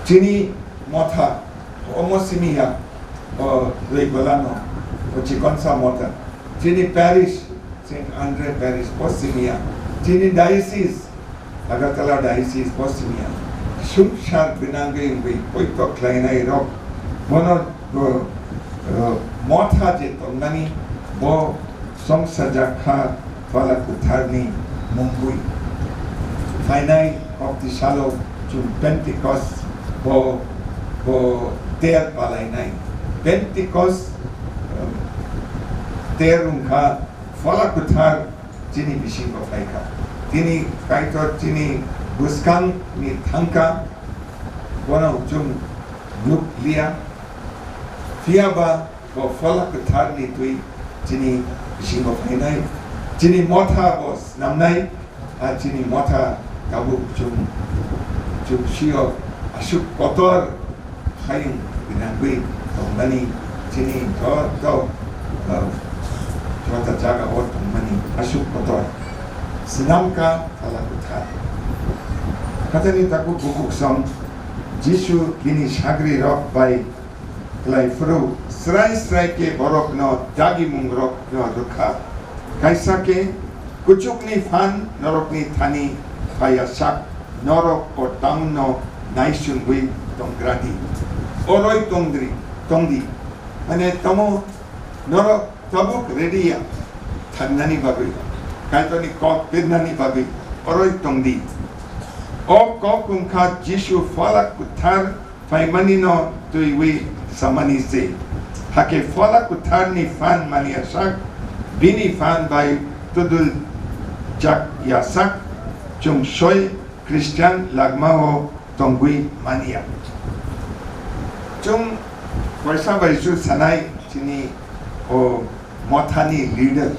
Chini motha, omo simi ya, o Rwibalano, o chikonsa motha. Chini parish, Saint Andre Parish, bo simi ya. Chini diocese, Agartala Diocese, bo simi ya. Sumsar binangwi wngwi poito khlainai rok. Bono, bo, eh, motha je tongnani, bo songsajak kha Phola Kwtharni mungwi. Phainai kokti salo chwng Pentecost bo, bo ter palainai. Pentecost, eh, ter wngkha Phola Kwthar chini bisingo phaikha. Tini Kaitor chini bwskangni thangkha, bono chwng nukliya. Phiyaba bo Phola Kwtharni twi chini bisingo phainai, chini motha bo snamnai, a chini motha tabuk chwng, chwng sio aswk kotor hayung binangwi tongmani, chini joto, ah, joto jaga o tongmani aswk kotor swnamkha Phola Kwthar. Khatani tabuk bukuksong Jisu bini sagrirok bai Klai phuru srai srai khe borokno dagimungrokno rwkha. Kaisa khe, kuchukni phan norokni thani phaiya sak, norok o townno naisingwi tonggradi. Oroi tongdri, tongdi. Mane tamo norok tabuk ready ya thangnani bagwi, Kaitorni kok birnani bagwi oroi tongdi. O kok wngkha Jisu Phola Kwthar phaimani no twiwi samani se. Hakhe Phola Kwtharni phan mani yasak, bini phan bai twdwljak yasak, chwng soi Christian lagmao tongwi manya. Chwng waisa bai su sanai chini o mothani leader,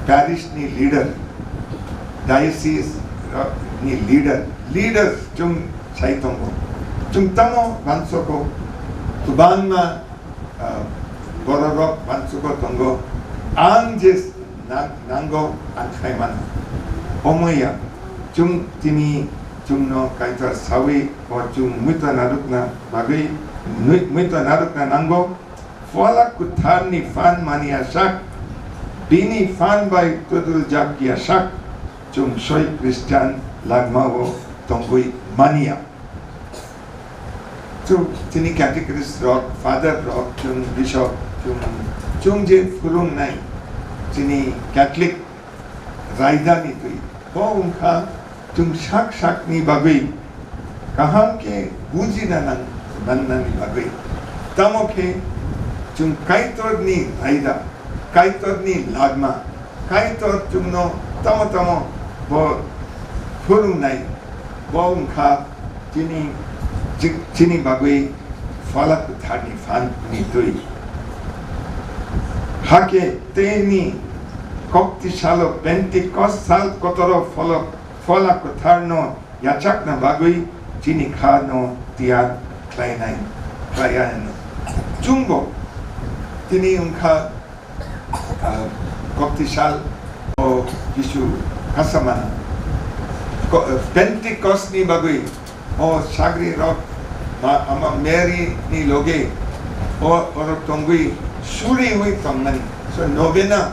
parish ni leader, diocese rok ni leader, leaders chwng sai tongo. Chwng tamo bansogo, kwbangma, ah, bororok bansogo tongo. Ang je na-, nango ang khai mano. Omo ya, chwng tini chwngno Kaitor sawi o chwng muito narwkna bagwi, nui-, muito narwkna nango. Phola Kwtharni phan mani ya sak, bini phan bai twdwljak ya sak, chwng soi Christian lagmao tongwi mani ya. Chwng chini catechist rok, father rok, chwng bishop, chwng, chwng je phwrwngnai chini Catholic raidani twi, bo wngkha chwng sak sakni bagwi kaham khe bujina nang-, nangnani bagwi. Tamo khe chwng Kaitorni raida, Kaitorni lagma, Kaitor chwngno tamo tamo bo phwrwngnai, bo wngkha chini, chi-, chini bagwi Phola Kwtharni phan ni twi. Hakhe tei ni kokti salo Pentecost sal kotoro Phola, Phola Kwtharno yachakna bagwi chini kha no tiyar khlainai, khlaiya hino. Chwngbo tini wngkha, ah, kokti sal o Jisu khasamano. Ko-, Pentecost ni bagwi o sagri rok ma-, ama Mary ni loge o, orok tongwi suriwi tongmani. So novena,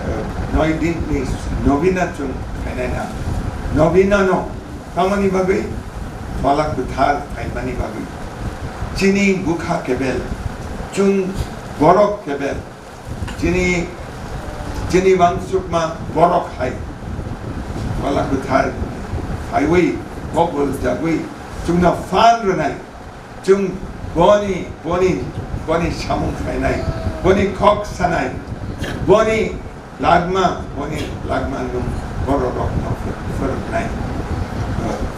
eh, noi din ni novena chwng khainai na. Novena no tamoni bagwi? Phola Kwthar phaimani bagwi. Chini bwkha kebel, chwng borok kebel, chini, chini wansukma borok hai Phola Kwthar phaiwi, kobol jagwi, chwngno phan rwnai. Chwng boni, boni, boni samung khainai, boni kok sanai, boni lagma, boni lagma nwng bororokno phwrwngnai,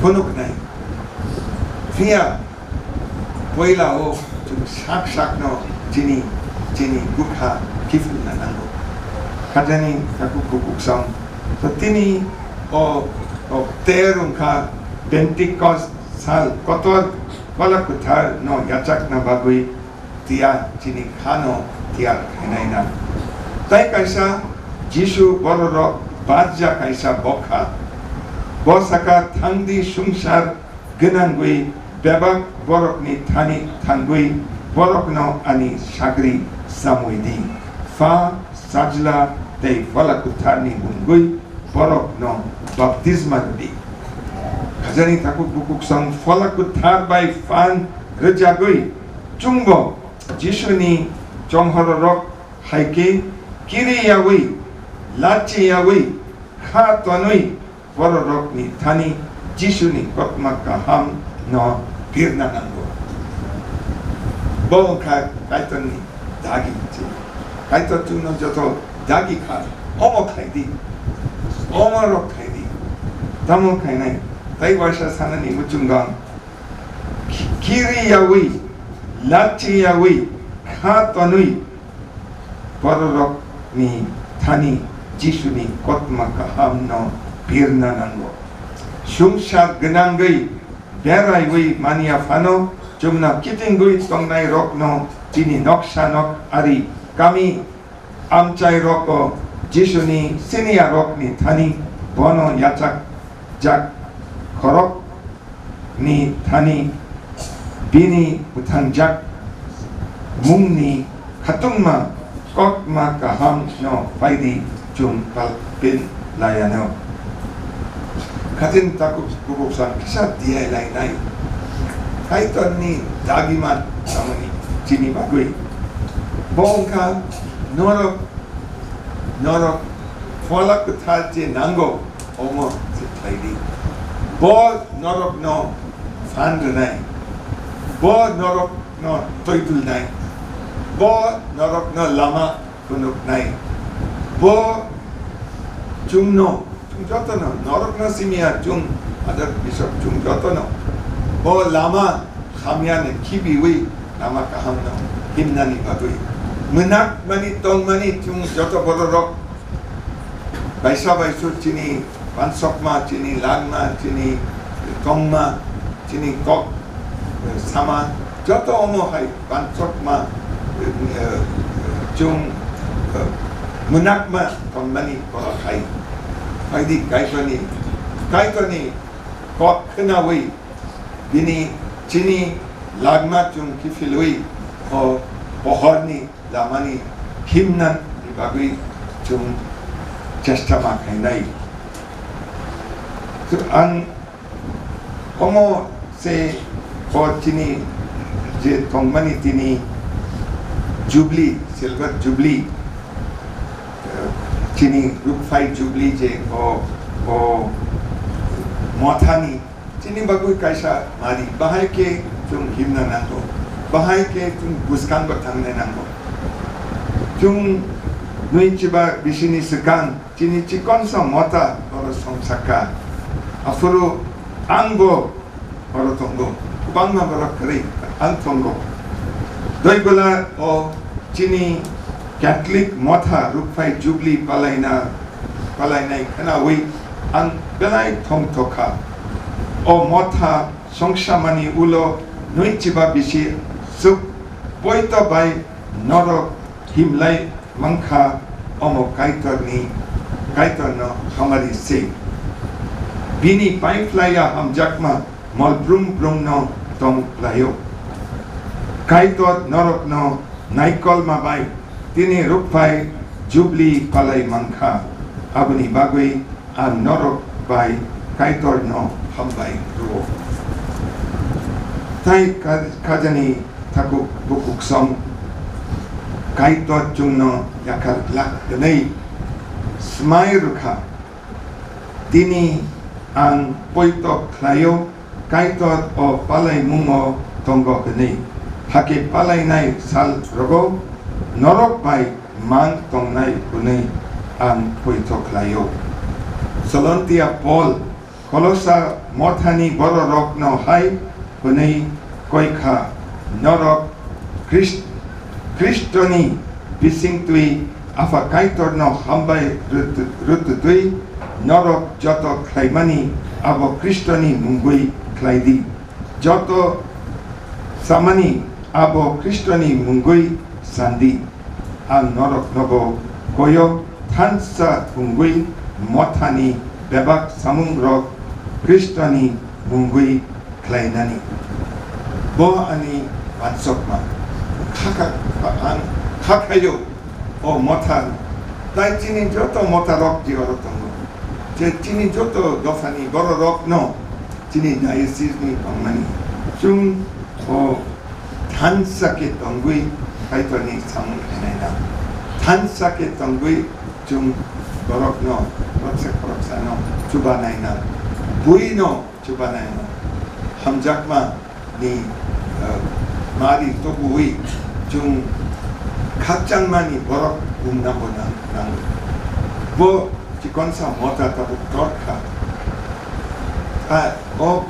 phunuknai. Phiya puila o chwng sak sakno chini, chini bwkha kiphilna nango. Khatani takhuk bukhuk song. To tini o, o ter wngkha Pentecost sal kotor Phola Kwthar no yachakna bagwi tiya chini kha no tiyar khainai na. Tai kaisa Jisu bororok barja kaisa bokha. Bo saka, "Thangdi sungsar gwnangwi bebak borokni thani thangwi borokno ani sagri samwi di. Pha, Sajla tei Phola Kwtharni mungwi borokno baptisma rwdi." Khajani takhuk bukhuk song Phola Kwthar bai phan rwjagwi chwngbo Jisuni chonghororok hai khe kiriyawi, lachiyawi, kha tonwi bororokni thani Jisuni kotma kaham no birna nango. Bo wngkha Kaitorni dagi se. Kaitor chwngno joto dagi kha, omo khlai di, omo rok khlai di. Tamo khlainai, tai waisa sanani muchunggang, ki-, kiriyawi, lachiyawi, kha tonwi, bororokni thani Jisuni kotma kaham no birna nango. Sungsar gwnangwi beraiwi manya phano, chwngno kitingwi tongnai rokno chini noksa nok ari kami amchai rokno Jisuni siniya rokni thani bono yachak jak khorok ni thani bini bwthangjak mungni khatungma kotma kaham no phaidi chwng palpin layano. Khatin takhuk bukhuk song kisa diya lainai. Kaitorni dagima tamani chini bagwi. Bo wngkha norok, norok Phola Kwthar je nango, omo je khlai di. Bo norokno phan rwnai, bo norokno toidulnai, bo norokno lama phunuknai, bo chwngno, chwng jotono, norokno simiya chwng, adar bisok chwng jotono, bo lama hamyani khibiwi lama kahamno himnani bagwi. Mwnakmani tongmani chwng joto bororok Kaisa bai su chini pansokma, chini langma, chini tongma, chini kok, eh, sama, joto omo hai pansokma, eh, eh, chung, eh, munakma tongmani borok hai. Phaidi Kaitorni, Kaitorni kok khnaui bini chini langma chung kiphilwi o pohorni lamani himnani bagwi chung chesta ma khainai. To ang omo se o chini je tongmani tini Jubilee, Silver Jubilee, eh, chini rukphai Jubilee je o, o mothani chini bagwi kaisa mari, bahai khe chwng himna nango, bahai khe chwng bwskango thangnai nango. Chwng nui chiba bisini swkang chini chikonsa motha oro songsa kha, aphuru angbo oro tongo, kwbangma borok kwrwi ang tongo. Doibela o chini Catholic motha rukphai Jubilee palaina, palainai khnaui ang belai thongthok kha. O motha songsamani ulo nui chiba bisi suk poito bai norok himlai mankha, omo Kaitorni, Kaitorno hamari se. Bini paiphlaiya hamjakma mol brum brumno tong laio. Kaitor norokno naikolma bai tini rukphai Jubilee palai mankha, aboni bagwi ang norok bai Kaitorno hambai rwo. Tai ka-, kajani takhuk bukhuk song Kaitor chwngno yakhar glak hwnwi swmai rwkha. Tini ang poito khlaio, Kaitor o palaimungo tongo hwnwi, hakhe palainai sal rogo norok bai mang tongnai hwnwi ang poito khlaio. Solontia Paul Kolosa mothani bororokno hai hwnwi koi kha, norok Khrist-, Khristoni bisingtwi Apha Kaitorno hambai rwtw-, rwtwtwi norok joto khlaimani abo Khristoni mungwi khlai di. Joto samani abo Khristoni mungwi san di. Ang noroknobo koyo thansa wngwi mothani bebak samungrok Khristoni mungwi khlainani. Bo ani wansokma. Khakha, ang khakhaio o motha. Tai chini joto motharok je oro tongo. Je chini joto dophani bororokno chini diocese ni tongmani. Chwng o thansa khe tongwi Kaitorni samung khainai na. Thansa khe tongwi chwng borokno, khoroksa khoroksano chubanai na. Buino chubanai na. Hamjakma ni, eh, mari tobui chwng khakchangmani borok wngna bo nang-, nango. Bo chikonsa motha tabuk torkha. A, o,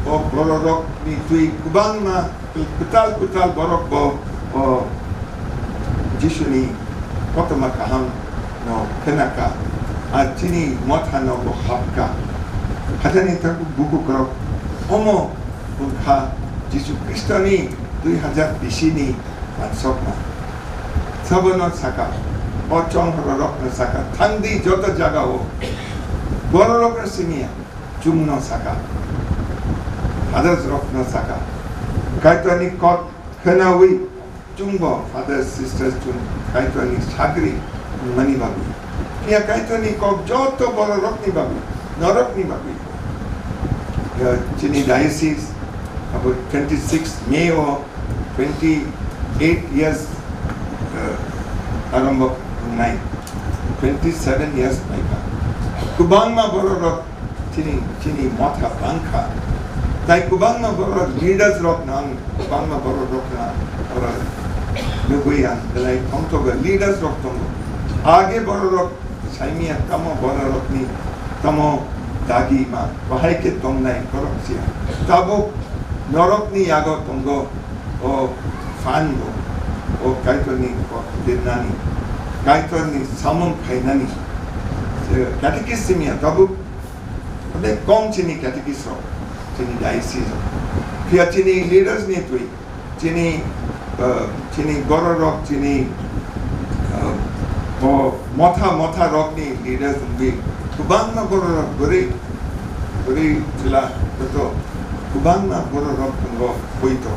o bororokni twi kwbangma kwtal kwtal borok bo, o, Jisuni kotorma kaham no khenaka, a chini motha no bo hapka. Hathani tabuk bukukrok omo wngkha Jisu Khristoni dui hajar bisini wansokma. Sabono saka, o chonghororokno saka, thangdi joto jagao. Bororokno simiya, chwngno saka, fathers rokno saka. Kaitorni kok khwnawi chwngbo fathers, sisters chwng Kaitorni sagri wngmani bagwi. Phiya Kaitorni kok joto bororokni bagwi, norokni bagwi. Ya, chini diocese abo twenty six May o twenty eight years, uh, arombo wngnai, twenty seven years paikha. Kwbangma bororok chini, chini motha bangkha. Tai kwbangma bororok leaders rok nang, kwbangma bororok nang, oro nugui ang belai thongthogo leaders rok tongo. Age bororok saimia tamo bororokni tamo dagi ma bahai khe tongnai borok sia. Tabuk norokni yago tongo o phan bo, o Kaitorni kok birnani, Kaitorni samung khainani. Catechist simi ya tabuk, onek kong chini catechist rok, chini diocese rok. Phiya chini leaders ni twi, chini, uh, chini borok rok, chini, uh, bo motha, motha rok ni leaders wngwi kwbangma borok rok bwrwi, bwrwi chwla joto kwbangma borok rok tongo poito.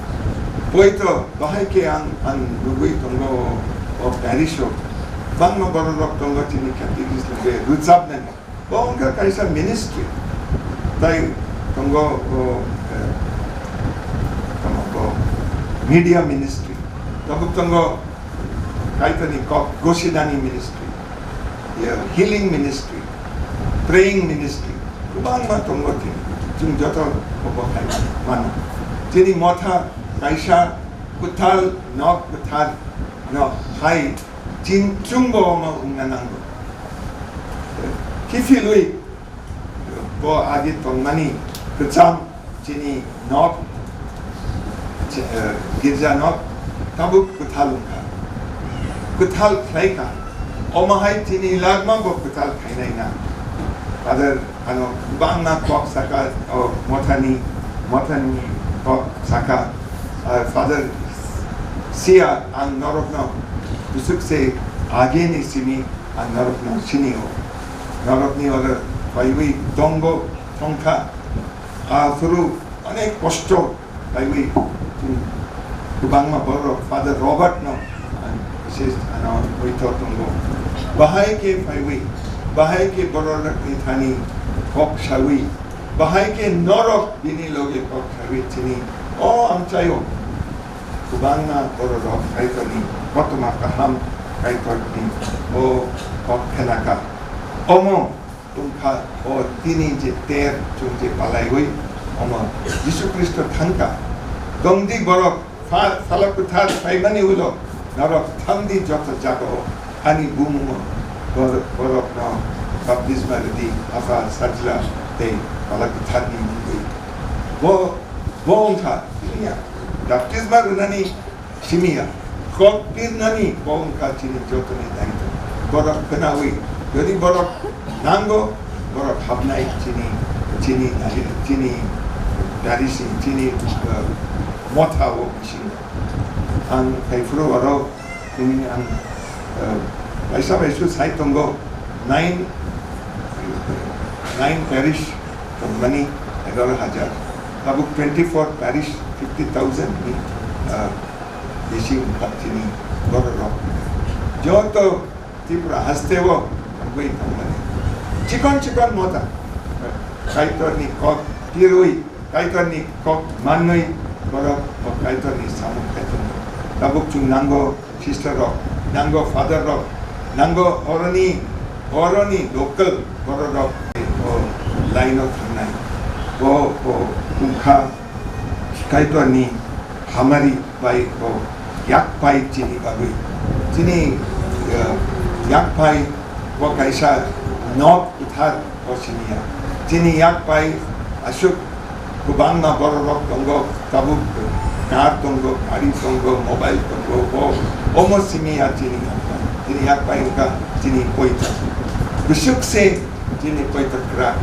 Poito bahai khe ang, ang nugwi tongo o, o parish o. Bangma borok rok tongo chini catechist logwi rwchapnani. Bo wngkha kaisa ministry. Tai tongo o, eh, tamo bo media ministry. Tabuk tongo Kaitorni kok gosinani ministry, ya, healing ministry, praying ministry, kwbangma tongo chini. Chwng joto obo khai mano. Chini motha kaisa kwthal, nok kwthar, nok hai chin chwngbo omo wngna nango. Kiphilwi bo agi tongmani kwcham chini nok, chi-, eh, girja nok tabuk kwthal wngkha, kwthal khlaikha. Omo hai chini lagma bo kwthal khainai na. Father ano bangma kok saka, o mothani, mothani kok saka, ah, Father sia ang norokno bwswk se ageni simi ang norokno sinio. Norokni oro phaiwi tongo thongkha. Aphuru onek kosto phaiwi, hmm, kwbangma borok Father Robert no, ah, bises ano poito tongo. Bahai khe phaiwi, bahai khe borokni thani kok sawi, bahai khe norok bini loge kok sawi chini o amchaio. Kwbangma bororok Kaitorni kothoma kaham, Kaitorni o kok khenaka. Omo wngkha o tini je ter chwng je palaiwi omo Jisu Khristo thangka. Tongdi borok pha-, phala kwthar phaimani ulo norok thangdi joto jagao ani bumungo bor-, borokno baptisma rwdi Apha, Sajla tei Phala Kwtharni mungwi. Bo Bo wngkha chini ya, baptisma rwnani simi ya, kok pirnani bo wngkha chini jotoni daitw. Borok khwnawi, jodi borok nango, borok hapnai chini, chini, chini darisi, chini, uh, motha o bisingo. Ang phaiphuru oro Chini ang, eh, kaisa bai su sai tongo, nine, nine parish tongmani egaroh hajar. Tabuk twenty-four parish, fifty thousand ni, eh, bisi wngkha chini bororok. Joto Tripura hasteo wngwi tongmani. Chikon chikon mota, Kaitorni kok tirwi, Kaitorni kok manwi borok bo Kaitorni samung khai tongo. Tabuk chwng nango sister rok, nango father rok, nango oroni, oroni local borok rok bo line o thangnai. Bo, bo wngkha Kaitorni hamari bai bo yak pai chini bagwi. Chini, eh, yak pai bo kaisa nok kwthar. O simi ya. Chini yak pai aswk kwbangma bororok tongo, tabuk car tongo, gari tongo, mobile tongo, bo, omo simi ya chini yak pai. Chini yak pai wngkha chini poito. Bwswk se chini poito kwrak.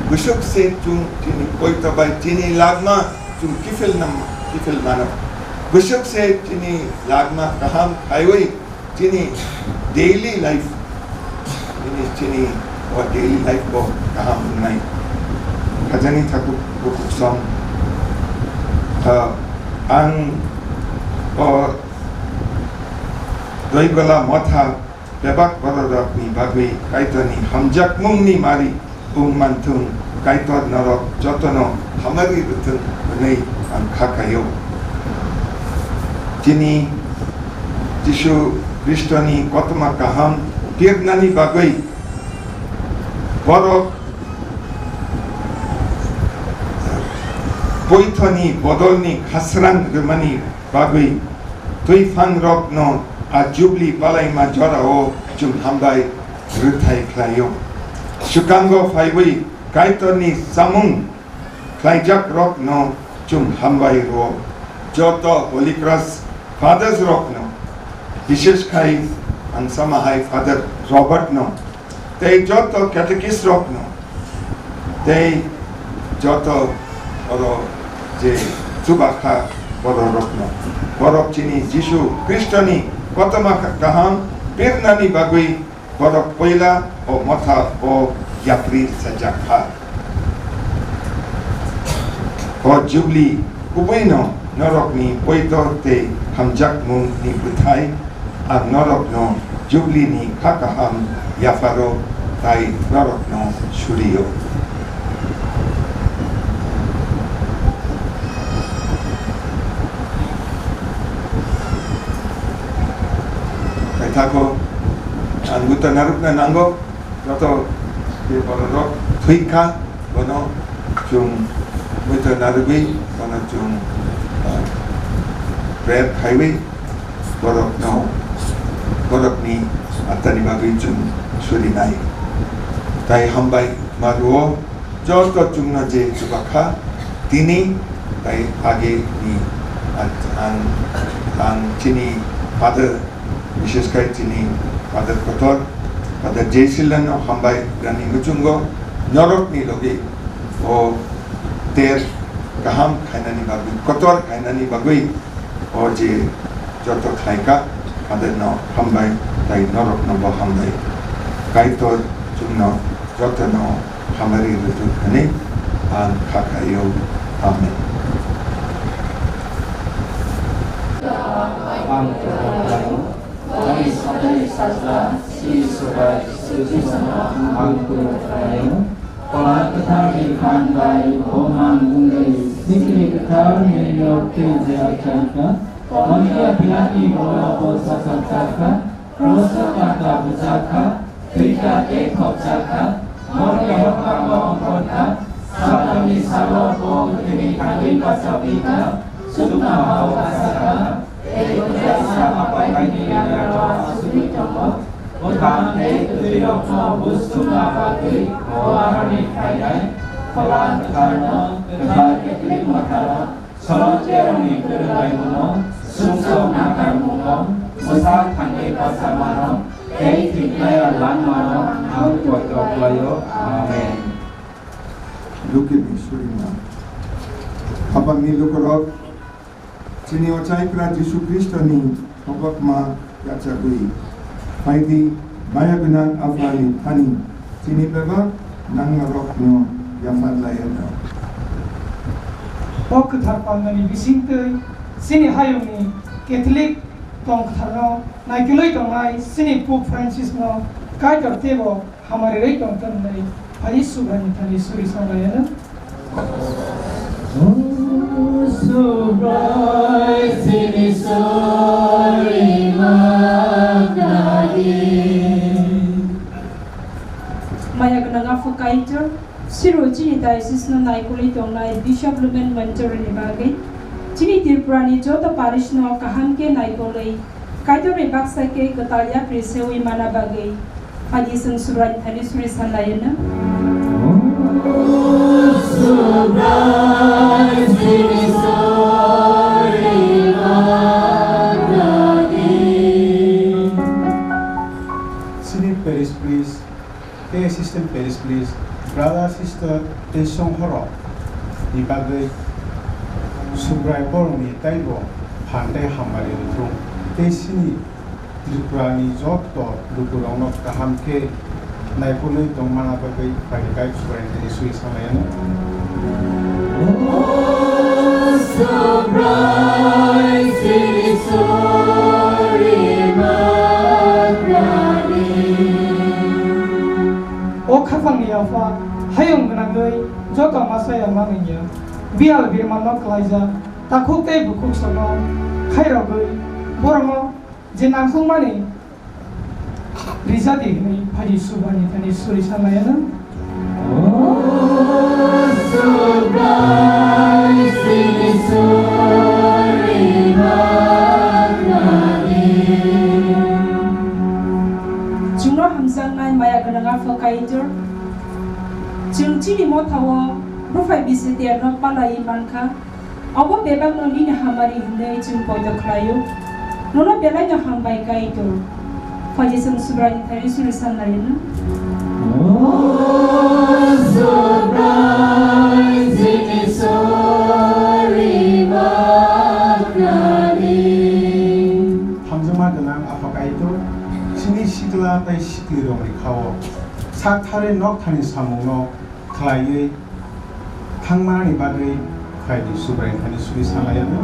Bwswk se chwng chini poito bai chini lagma chwng kiphil nam, kiphil mano. Bwswk se chini lagma kaham khaiwi Chini daily life, chini, chini o daily life bo kaham wngnai. Khajani thaku bukhuk song, ah, ang o Doigola motha bebak bororokni bagwi Kaitorni hamjakmungni mari Wng manthung, Kaitor norok jotono hamari rwthwng hwnwi ang kha khaio. Chini Jisu Khristoni kothoma kaham pirnani bagwi borok poithoni bodolni khasrang rwmani bagwi twiphang rokno a Jubli balaima jorao chwng hambai rwthai khlaio. Swkango phaiwi Kaitorni chamung khlaijak rokno chwng hambai rwo. Joto Holy Cross Fathers rokno, bishesh khai ang sama hai Father Robert no tei joto catechist rokno, tei joto oro je chubakha bororokno, borok chini Jisu Khristoni kothoma kaham pirnani bagwi borok poila o motha o yapri sajak kha. O Jubli kubuino norokni poito tei hamjakmungni bwthai, ang norokno Jubli ni kha kaham yapharo tai norokno surio. Kaithako ang buta narukna nango, joto je bororok thwikha, bono chwng buta narugwi, bono chwng, ah, prayer khaiwi, borokno, borokni attani bagwi chwng surinai. Tai hambai maruo, joto chwngno je chubakha, tini tai age ni at-, ang, ang chini Father, bishesh khai chini Father Kotor, Father Jaisilano hambai rani muchungo, norokni logi o ter kaham khainani bagwi, kotor khainani bagwi, o je joto khlaikha, Father no hambai, tai norokno bo hambai. Kaitor chwngno jotono hamari rwthwk hwnwi ang kha khaio. Amen. Ang kha khaio. Ani sathai sajla, si sobai, sujisano ang kha khaio. Phola kwthar ni phan bai bo mang wngwi sikri kwthar ni nok tei jera chai kha. Pontiya Pilatni goro bo sasak jak kha, kroso kanta bujak kha, thwi kha tei thopjak kha, morke hokkango ongkhor kha, satamni salo bo bwthwini thangwi bachaphi kha, chuknohao bachak kha. Tei Bubaisa Apaini yagra asugwi tongo. Bwthang tei kwthwirokno buchukna bagwi bo aroni phainai. Phola Kwtharno kwthar Catholic Mothano, solomterokni kwrwnglaimungno, sumsok nakarmungo, bwsak thangwi bachamano tei thwiknaya langmano ang koito khlaio. Amen. Lukini surima. Habangni lukurok, chini Ochai Kwrak Jisu Khristoni hokma yachagwi phaidi, maya gwnang Aphani thani chini bebak nangmarokno yapharlai rw. O kwthar pandani bisingtwi chini hayungni Catholic tong kwtharno naikolwi tongnai chini Pope Francisno Kaitor teibo hamari rwi tongthok hwnwi phai Subraini thani suri sanglaiano. O Subrai chini suri mangnani. Maya gwnang Apha Kaitor, siro chini diocese no naikolwi tongnai Bishop Lumen Mentor ni bagwi, chini Tripura ni joto parish no kaham khe naikolwi, Kaitor ni baksa khe kwtal yapri sewi mana bagwi, Phaidi chwng Subraini thani suri sanlaiano. Chini parish priest tei assistant parish priest, brother, sister tei songkhorok ni bagwi Subrai borokni taibo phan tei hamari rwthung tei chini Tripura ni joto lukurokno kaham khe naikolwi tongmana bagwi phaidi khe Subrai ni thani suri sanlaiano. O Subrai chini suri mangnani. O khapangni Apha, hayung gwnangwi joto masa ya manwi ya, biyal birmanno klaijak, takhuk tei bukhuk sono khairogwi borokno je nangkukmani rijadi hwnwi phaidi Subraini thani suri sanlaiano. O Subrai chini suri mangnani. Chwngno hamjaknai maya gwnang Apha Kaitor, chwng chini mothao buphai bisitiyarno palaiwi mankha. Obo bebakno nini hamari hwnwi chwng poito khlaio. Nono belaino hambai, Kaitor. Phaidi chwng Subraini thani suri sanlaino. Taktharwi nokthani samungno khlaiwi thangmani bagwi phaidi, Subrai thani suri sanlaiyano.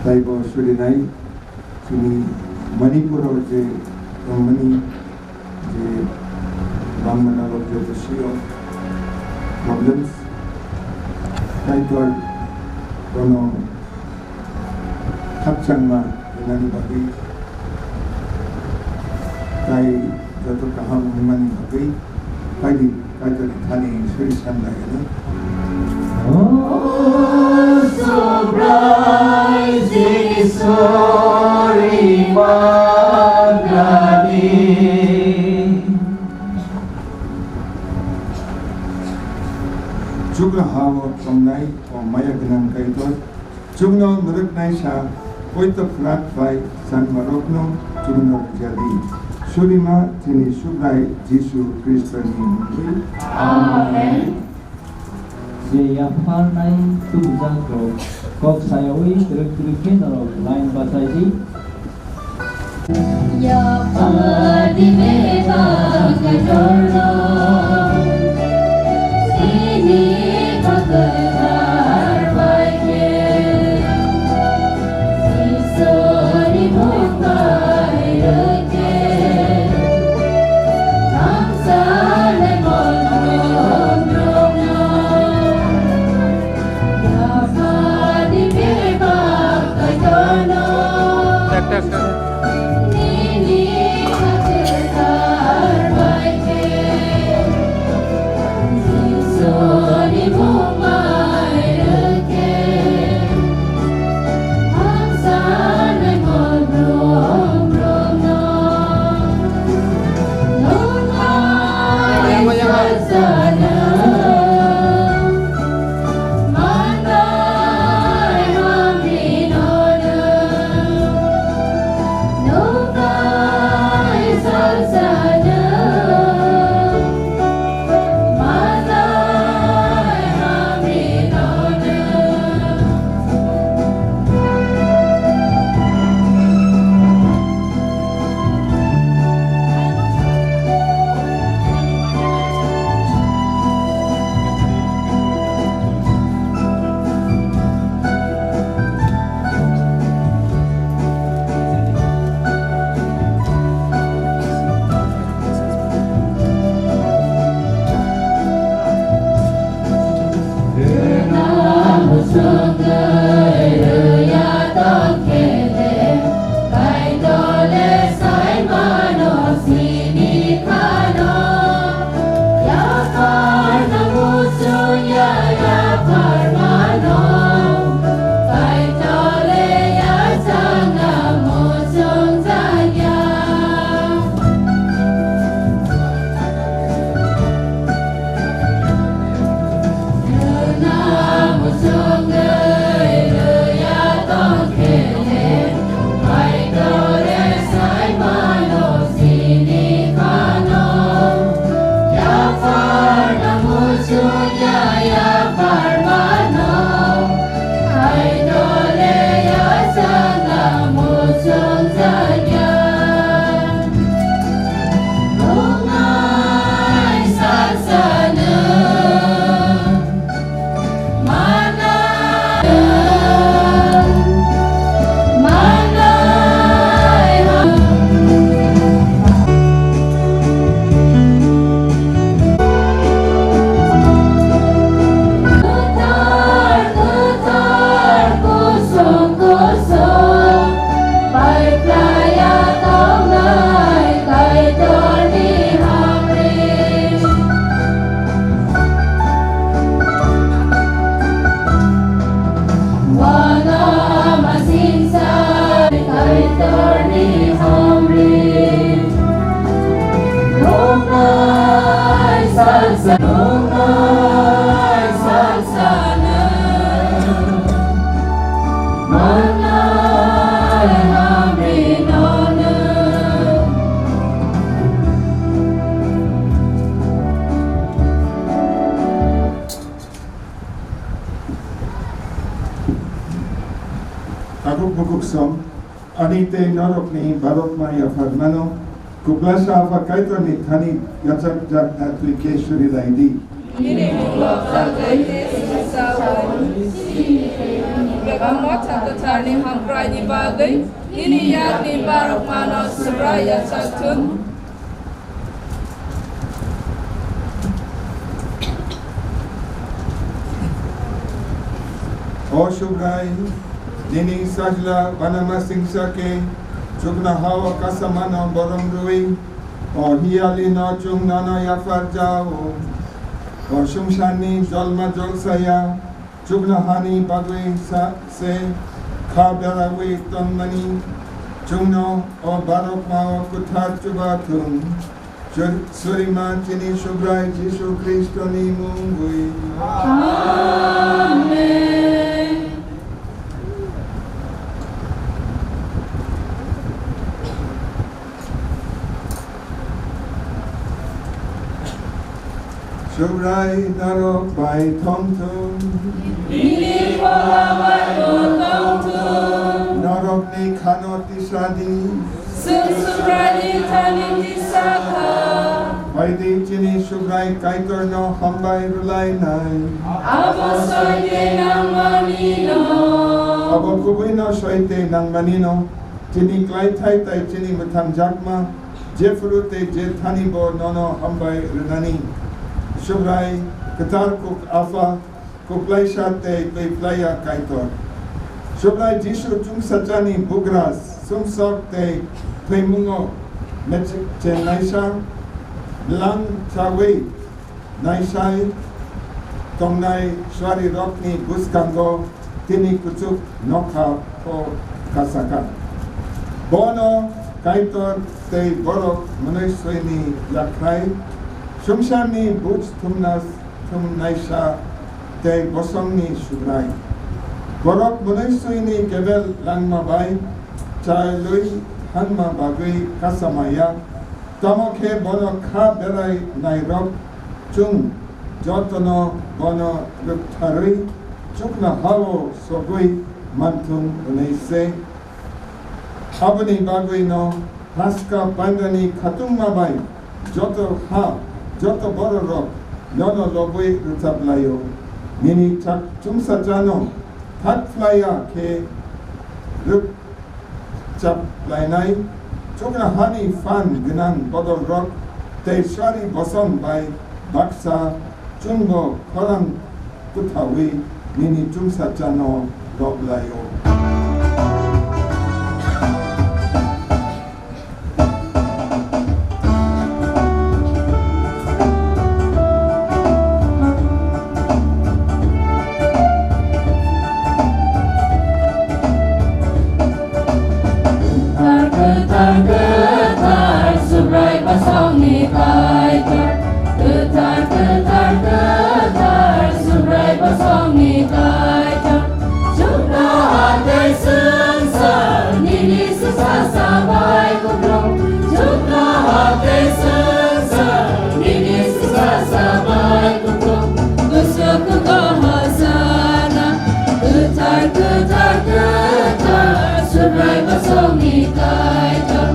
Taibo surinai chini Manipur o je tongmani je bangma nalok joto sio problems, Kaitor bono khakchangma rwnani bagwi tai joto kaham wngmani bagwi phaidi. Kaitorni thani suri sanlaiyano. O Subrai chini suri manani. Chubachu ha-o tongnai o maya gwnang Kaitor, chwngno mwrwknaisa poito phlak bai changmarokno chwngno rwjadi. Surima chini Subrai Jisu Khristoni mungwi. Amen. Je yapharnai tubujakrok kok sayawi twrwk twrwk khe norok line bachaidi. Yapharni bebak Kaitorno chini kok kwthar bai khe Iswrni mung bai rwkhe thamsanai mongrokno. Yapharni bebak Kaitorno. Nini kok kwthar bai khe Iswrni mung bai rwkhe thamsanai mongrokno. Nuknai salsano. Takhuk bukhuk song, ani tei norokni barokma yapharmano, Kuplasa Apha Kaitorni thani yachakjak na twi khe suri lai di. Nini mungbo chagwi tei singsa wi. Bebak Motha Kwtharni hamkraini bagwi nini yakni barokmano Subrai yachak thung. O Subrai, nini sajla banama singsa khe chuknohao kasamano borom rwi, o hiyalino chwng nono yaphar jao. O swngcharni jolma jolsaya chuknohani bagwi sa-, se kha beragwi tongmani chwngno o barokmao kwthar chuba thung. Sur-, surima chini Subrai Jisu Khristoni mungwi. Amen. Subrai norok bai thong thung. Nini phola bai bo thong thung. Norokni khano tisa di. Chwng Subraini thani tisa kha. Phai di chini Subrai Kaitorno hambai rwlainai. Abo soi tei nangmani no. Abo kubuino soi tei nangmani no. Chini klaithai tei chini mwthangjakma jephuru tei je thani bo nono hambai rwnani. Subrai kwthar kuk Apha, kuplaisa tei twi phlaiya Kaitor. Subrai Jisu chwngsachani bugra sumsok tei thwimungo mechik chennaisa bwlang chawi naisai tongnai suarirokni bwskango tini kuchuk nokha o kasakha. Bono Kaitor tei borok mwnwiswini yakhai swngcharni buj thumna thumnaisa tei bosongni Subrai. Borok mwnwiswini kebel langma bai chailwi thangma bagwi kasamaya. Tamo khe bono kha berai nairok chwng jotono bono rwktharwi chuknohao sogwi manthung hwnwi se. Aboni bagwino Paska pandani khatungma bai joto ha, joto bororok nono lobwi rwchap laio. Nini chak-, chwngsachano thak phlaiya khe rwk chaplainai chuknohani phan gwnang bodolrok tei suari bosong bai baksa chwngbo khorang kwthawi nini chwngsachano lob laio. Kwthar, kwthar, kwthar, Subrai bosongni Kaitor. Kwthar, kwthar, kwthar, Subrai bosongni Kaitor. Chuknoha tei swngchar nini sisa sabai kuplung. Chuknoha tei swngchar nini sisa sabai kuplung. Kuchuk kugo hosana. Kwthar, kwthar, kwthar, Subrai bosongni Kaitor.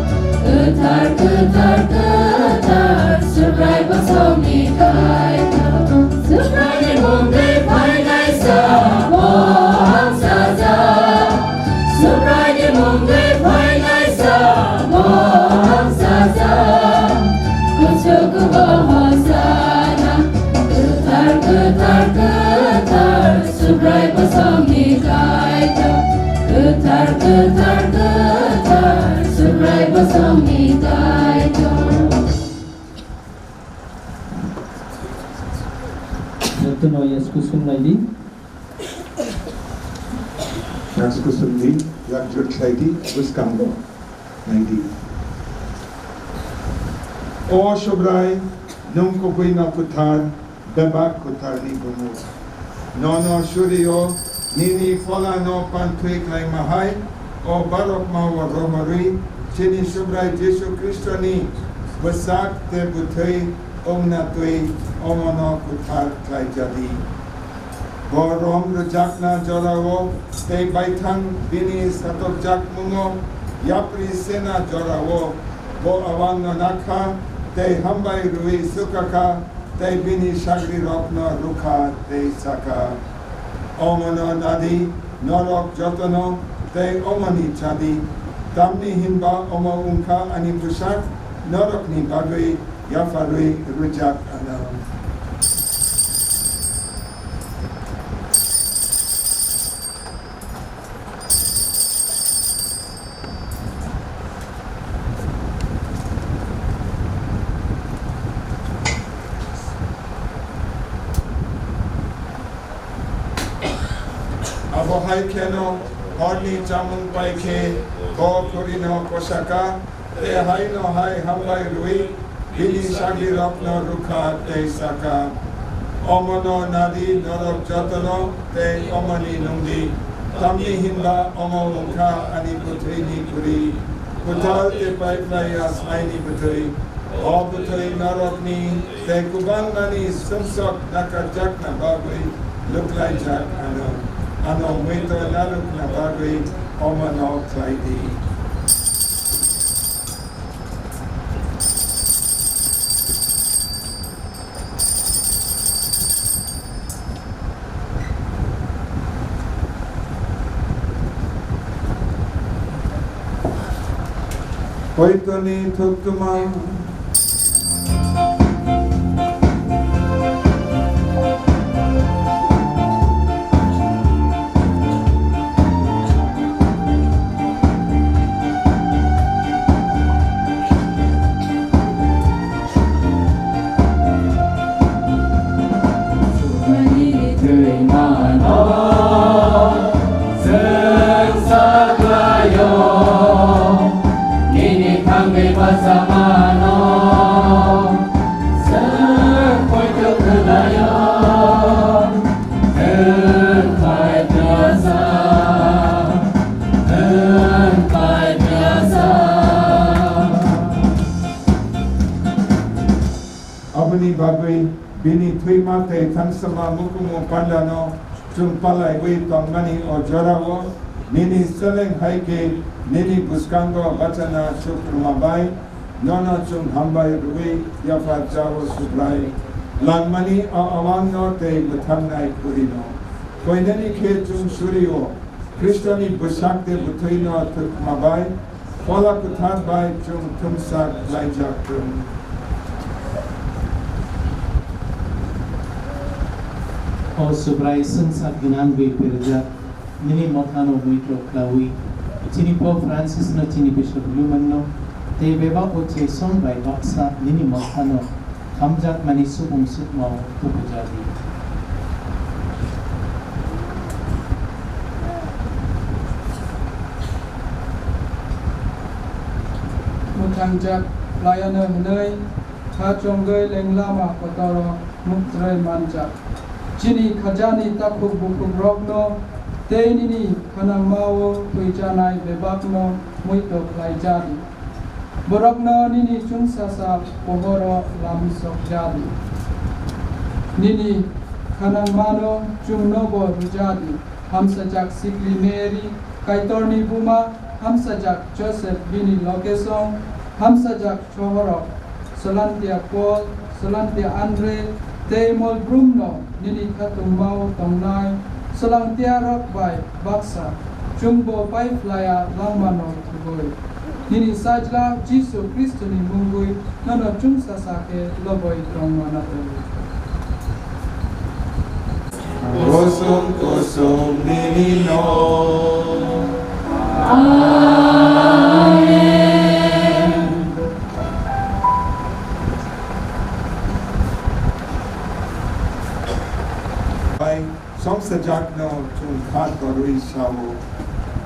Kwthar, kwthar, kwthar, Subrai bosongni Kaitor. Subraini mungwi phainai sa bo hamsajak. Subraini mungwi phainai sa bo hamsajak. Kuchuk kugo hosana. Kwthar, kwthar, kwthar, Subrai bosongni Kaitor. Kwthar, kwthar, kwthar, Subrai bosongni Kaitor. Jotono yasku sung nai di. Yasku sung di, yak jut khlai di, bwskango nai di. O Subrai, nwng kubui no kwthar, bebak kwtharni bumung. Nono surio nini pholano panthwi khlaima hai, o barokma o rohorwi chini Subrai Jisu Khristoni bwsak tei bwthwi wngna twi omono kwthar khlai jadi. Bo rom rwjakna jorao tei baithang bini satokjakmungo yapri sena jorao bo awangno nakha tei hambai rwui sukakha tei bini sagrirokno rwkha tei sakha, "Omono nadi, norok jotono, tei omoni chadi. Tamni hinba omo wngkha ani bwsak, norokni bagwi yapharwi rwjak ano." Abo hai kheno horni chamung pai khe bo khurino kosaka, tei haino hai hambai rwui bini sagrirokno rwkha tei sakha, "Omono nadi norok jotono tei omoni nungdi, tamni hinba omo wngkha ani bwthwini khuri, kwtal tei paiphlaiya smaini bwthwi. O bwthwi norokni tei kwbangmani sumsok nakarjakna bagwi luklaijak ano. Ano muito narwkna bagwi omono khlai di." Poitoni thuktuma. Aboni bagwi bini thwima tei thansama mukumu pandano chwng palaiwi tongmani o jorao nini seleng hai khe nini bwskango bachana sukruma bai nono chwng hambai rwui yaphar chao Subrai. Langmani o awangno tei mwthangnai khurino. Koinani khe chwng surio Khristoni bwsak tei bwthwino thwkma bai Phola Kwthar bai chwng thumsa khlaijak thung. O Subrai swngchar gwnangwi pherjak, nini mothano muitrok khlaui, chini Pope Francisno, chini Bishop Newmanno, tei bebak o Jason bai baksa nini mothano hamjakmani subung sukmao tubujadi. Mwthangjak layano hwnwi kha chongwi lenglama kotoro muktrwi manjak. Chini khajani takhuk bukhukrokno tei nini khanangmao thwijanai bebakno muitok khlaijadi. Borokno nini chwngsasa pohoro lamsokjadi. Nini khanangmano chwngnobo rwjadi. Hamsajak sikli Mary, Kaitorni buma, hamsajak Joseph bini lokesong, hamsajak sohorok, Solantia Paul, Solantia Andre, tei molbrumno nini khatungmao tongnai Solantia rok bai baksa, chwngbo pai phlaiya langmano thwgwi. Nini Sajla Jisu Khristoni mungwi nono chwngsasa khe loboi tongma nathwi. Kusum kusum nini no. Amen. Bai songsajakno chwng kha torwi sao.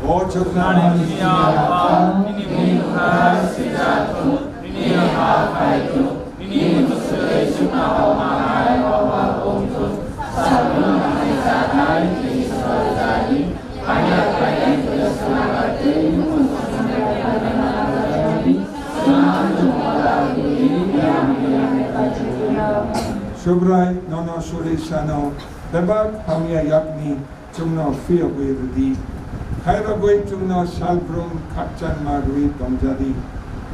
O chuknani Nini Apha, nini mung kha sijak thung, nini ha phai thung, nini mwswrwi chuknohao manai rohor wng thung. Salmung manai chaknai tei sal jani, hamya khlainai tei swnambai tei nukung. Subrai nono suri sano. Bebak hamya yakni chwngno phiyogwi rwdi. Khairogwi chwngno salbrum khakchangma rwui tongjadi.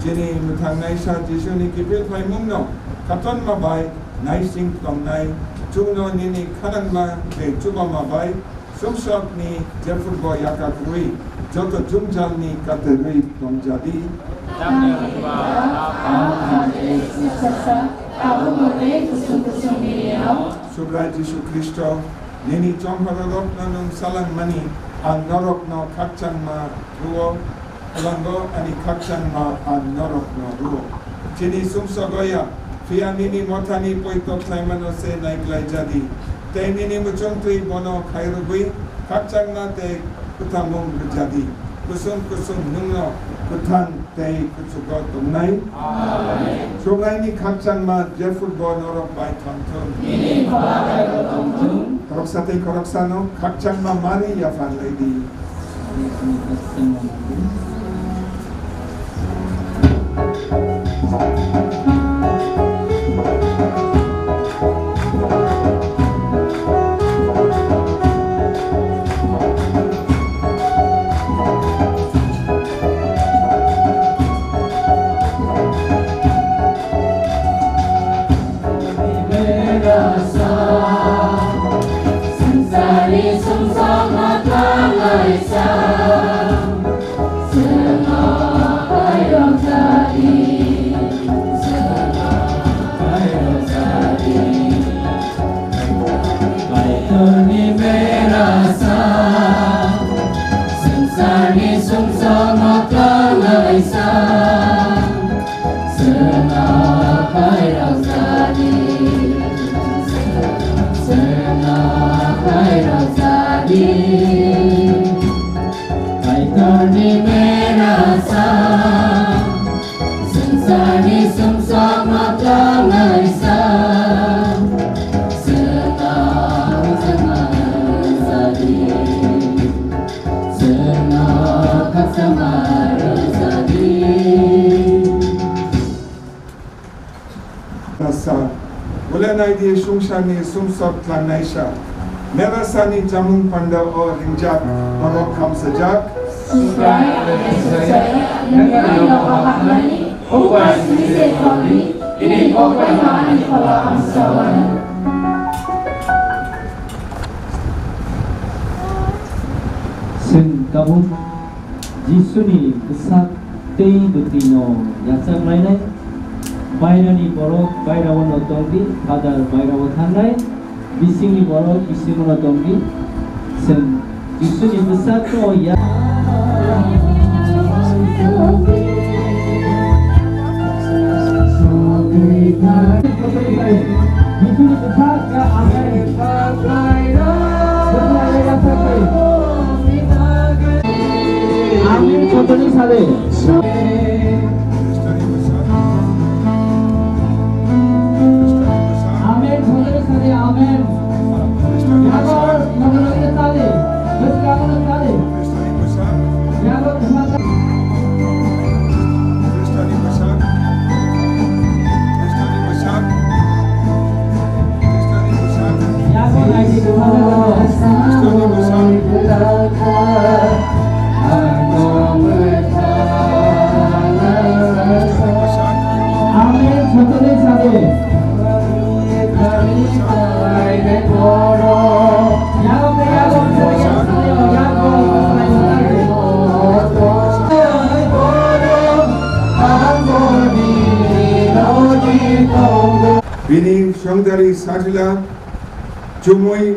Chini mwthangnaisa Jisuni kiphilphaimungno khatonma bai naising tongnai chwngno nini khanangma tei chubama bai sumsokni jephurbo yakakrwi joto jwngjalni katerwi tongjadi. Tamni hwnba, Abo hamjwk sisa, abo motwi kusung kusung nini rok. Subrai Jisu Khristo, nini chonghororokno nwng salangmani ang norokno khakchangma rwo, Phalango ani khakchangma ang norokno rwo. Chini sumsogo ya, phiya nini mothani poito khlaimano se naiklaijadi. Tei nini muchungtwi bono khairogwi khakchangma tei kwthamung rwjadi. Kusung kusung nwngno kwthang tei kuchugo tongnai. Amen. Subraini khakchangma jephurbo norok bai thangthung. Nini phola bai bo tongthung. Khoroksa tei khoroksano khakchangma manwi yapharlaidi. Kaitorni berasa, swngcharni sumsokno klangnai sa. Chwngno khairokjadi, chwngno khairokjadi. Kaitorni berasa, swngcharni sumsokno klangnai sa. Chwngno, chwngno khairokjadi. Chwngno khakchangma rwjadi. Asa, ule naidi sumsokni sumsok tlangnai sa. Merasani chamung panda o ringjak, borok khamsajak. Subrai, Subrai, nini nogo hapmani. Upai sini se thokni, ini kokpai ma ani phola ang sawani. Chwng tabuk Jisuni bwsak tei bwtwino yachak lainai. Bairani borok bairao no tongdi, Father bairao thangnai. Bisingni borok bisingo no tongdi. Chwng Jisuni bwsakno ya. Jisuni bwsak ya, amen. Amen, kotoni sade. Amen, kotoni sade, amen. Yago, nogo nogo sade. Bwskango sade. Yago, yago, naidi, Amen. Jotoni sade. Bini songdari sajla chumui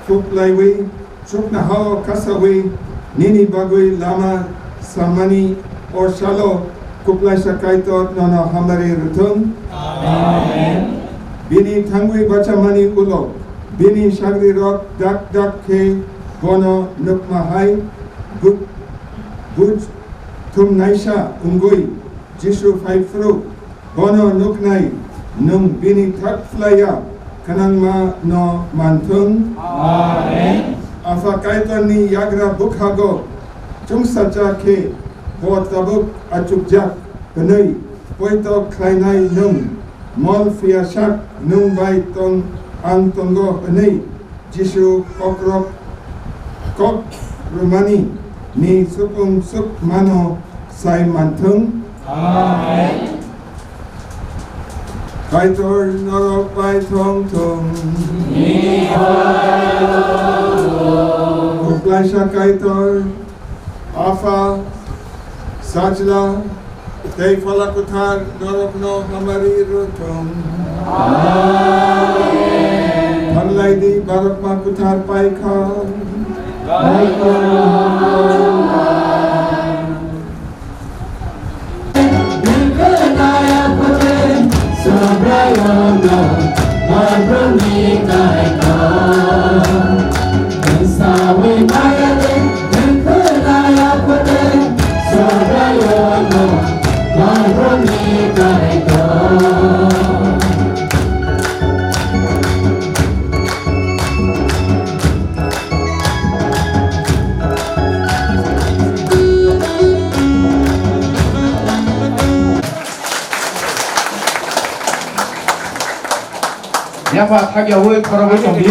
phuklaiwi chuknohao kasawi nini bagwi lama samani o salo Kwplaisa Kaitor nono hamari rwthwng. Amen. Bini thangwi bachamani ulo bini sagrirok dak dak khe bono nukma hai bu-, buj thumnaisa wngwi Jisu phai phuru bono nuknai nwng bini thak phlaiya khnangma no manthwng. Amen. Apha Kaitorni yagra bwkhago chwngsajak khe bo tabuk achukjak hwnwi poito khlainai nwng mol phiya sak nwng bai tong ang tongo hwnwi Jisu kokrok kok rwmani ni supung suk mano sai manthung. Amen. Kaitor norok bai thong thung. Kuklaisa Kaitor, Apha, Sajla, tei Phola Kwthar norokno hamari rwthung. Amen. Thanglai di, barokma kwthar paikha. Yapha thakyaui khorogwi tongdi.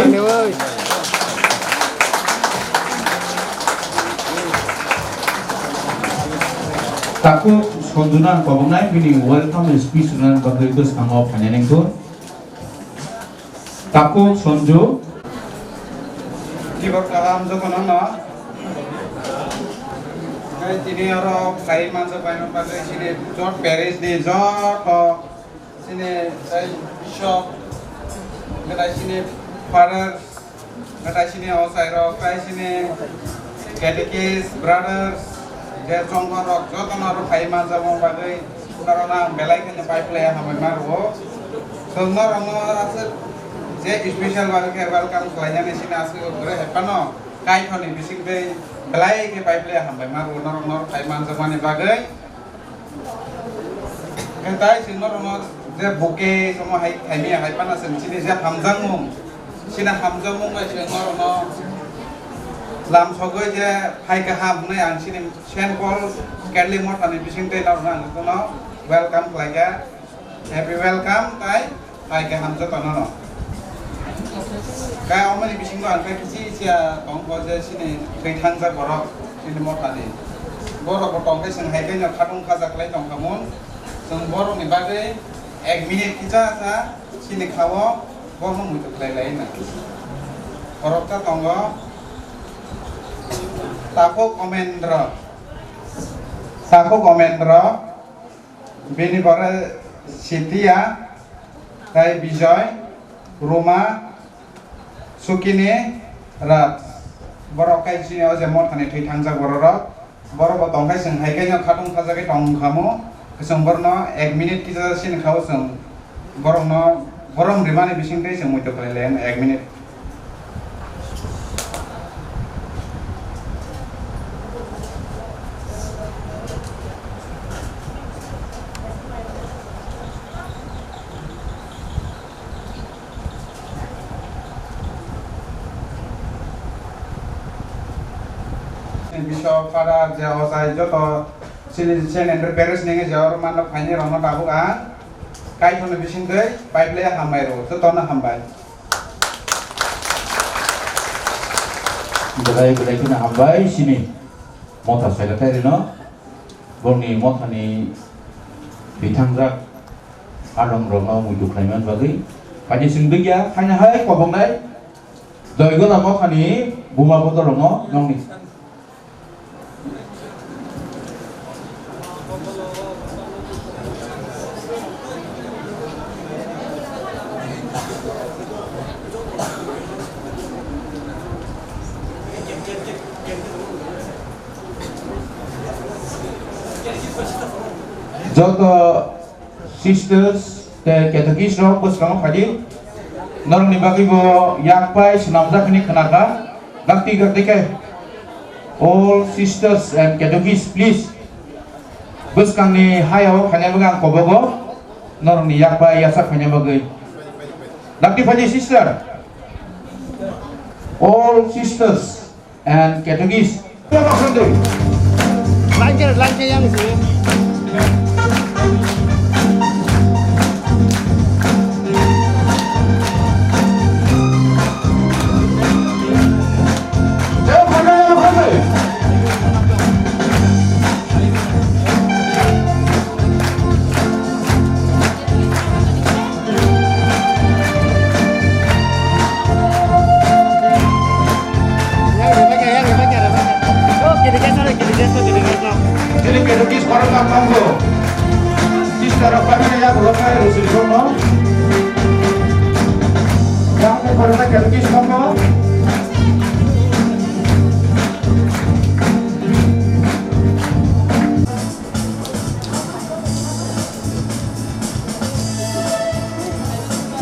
Takhuk Sonjuna ang koboknai bini welcome speech rwna bagwi bwskango phainai nengkuk. Takhuk Sonju. Tibor kaham jotono no. Tei tini oro khai manjak bai bagwi chini jot parish ni joto chini tei bishop, tei chini father, tei chini osai rok, tei chini catechist, brothers, je chongkhor rok jotono oro khai manjak bagwi norokno ang belai kheno pai phlai hambai ma rwo. Chwng norokno aswk je special bagwi khe welcome khlainani sini aswk kwrwi hai phano Kaitorni bisingtwi belai khe pai phlai hambai ma rwo norok, norok phai manjakmani bagwi. Khe tai chwng norokno je bouquet omo hai khaimaya hai phano chwng chini je hamjakmung, chini hamjakmung bai chwng norokno lam sogwi je phai kaham hwnwi ang chini Saint Paul Catholic Mothani bisingtwi norokno ang jotono welcome khlaikha. Happy welcome, tai, tai kaham jotono no. Khe omoni bisingo ang khe kisi sia tongkho je chini thwi thangjak borok, chini mothani. Borok bo tongkhe chwng hai khe no khatung khajak lai tongkha mun. Chwng borokni bagwi ek minute kisa sa chini khao borokno muitu khlai lai na. Borok ta tongo Takhuk Omendra. Takhuk Omendra. Bini pore Sitia, tei Bijoy, Ruma, Sukini, Raj. Borok kai chini o je mothani thwi thangjak borok rok. Borok bo tongkhai chwng hai khe no khatung khajagwi tong khamu. Chwng borokno ek minute kisa chini khao chwng borokno borom rimani bisingtwi chwng muitu khlai lai ek minute. Bishop, Father, je ojai joto chini Saint Andrew Parish ni je oro manna phaini rokno tabuk ang Kaitorni bisingtwi pai phlai hambai rw, jotono hambai. Belai belai kheno hambai chini motha secretary no, bongni mothani bithangjak adong rokno muitu khlaimani bagwi. Paidi chwng bigya khaina hai koboknai doigona mothani buma bodol rokno nongni. Joto sisters tei catechist rok bwskango phaidi. Norokni bagwi bo yak pai swnamjak hwnwi khwnakha. Dakti dakti khe all sisters and catechist, please. Bwskangni hayao khaina bagwi ang kobogo norokni yak pai yasak khaina bagwi. Dakti phaidi sister. All sisters and catechist. Lanjut, lanjut yang sih. Sister rok kami ya, belum kaya, rusi belum, no? Yang ke pernah kaya, kis, no?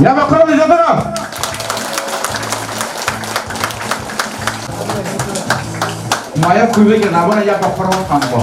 Yaba khoroknwi jotono. Maya khwiwi khe nabona yaba khoroknwi thango.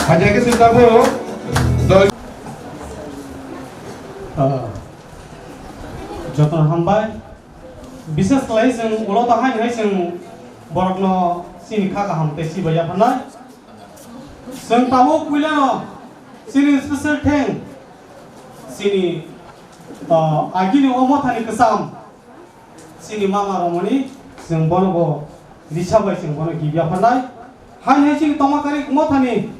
Hajakhe swi tabuk dol. Ah, jotono hambai. Bishes khlai chwng ulo ta haino hai chwng borokno chini kha kaham tei chibai yapharnai. Chwng tabuk puilano chini special thank chini, ah, agini o mothani kwcham chini mama romoni chwng bono bo risa bai chwng bono gift yapharnai. Hai hai chini tongma tarik mothani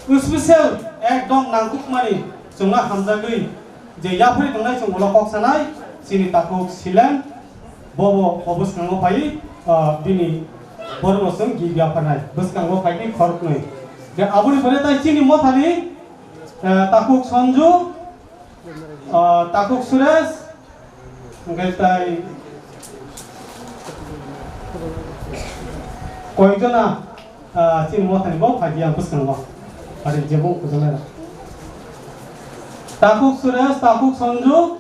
special ekdom nangkukmani chwngno hamjagwi je yaphari tongnai chwng ulo kok sanai chini takhuk Silen bobo o bwskango phai, ah, bini borokno chwng gift yapharnai bwskango phai di khoroknwi. Je aboni pore tai chini mothani, eh, takhuk Sonju, ah, takhuk Suresh, hwnkhe tai koijona, ah, chini mothani bo phai di ang bwskango. Ari jebo kuchalairok. Takhuk Suresh, takhuk Sonju.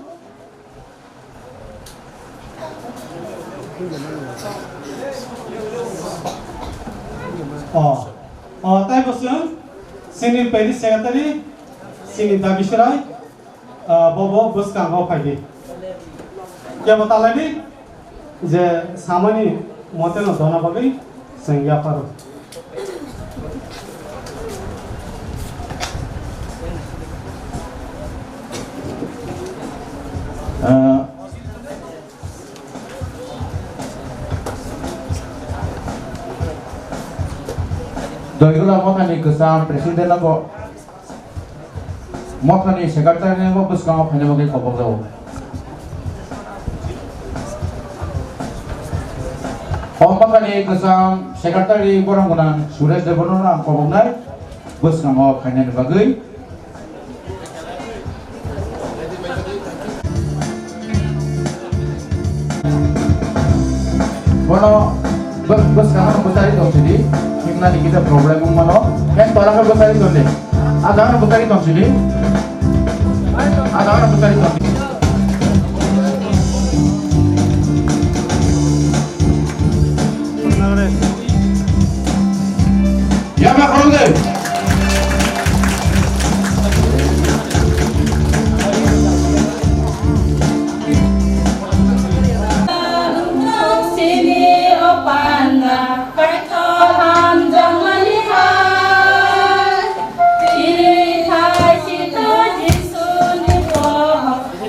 Oh, oh, tai bo chwng chini parish secretary, chini Dabi Chwrai, ah, bobo bwskango phai di. Kebo talai di, je samani mote no dona bagwi chwng yapharo. Ah, Doigula mothani kwcham president no bo, mothani secretary no bo bwskango phaina bagwi kobok jago. O mothani kwcham secretary borok gwnang Suresh Debbarma no ang koboknai bwskango phainani bagwi. Bono bw-, bwskango bwchari tong sidi, himnani kisa problem wng mano, khe tola khe bwchari tong di. A jaga bwchari tong sidi. A jaga bwchari tong di. Yama khoroknwi. Sini o panda, kaitho hamjakmani hai. Chini thai sita Jisuni pohor.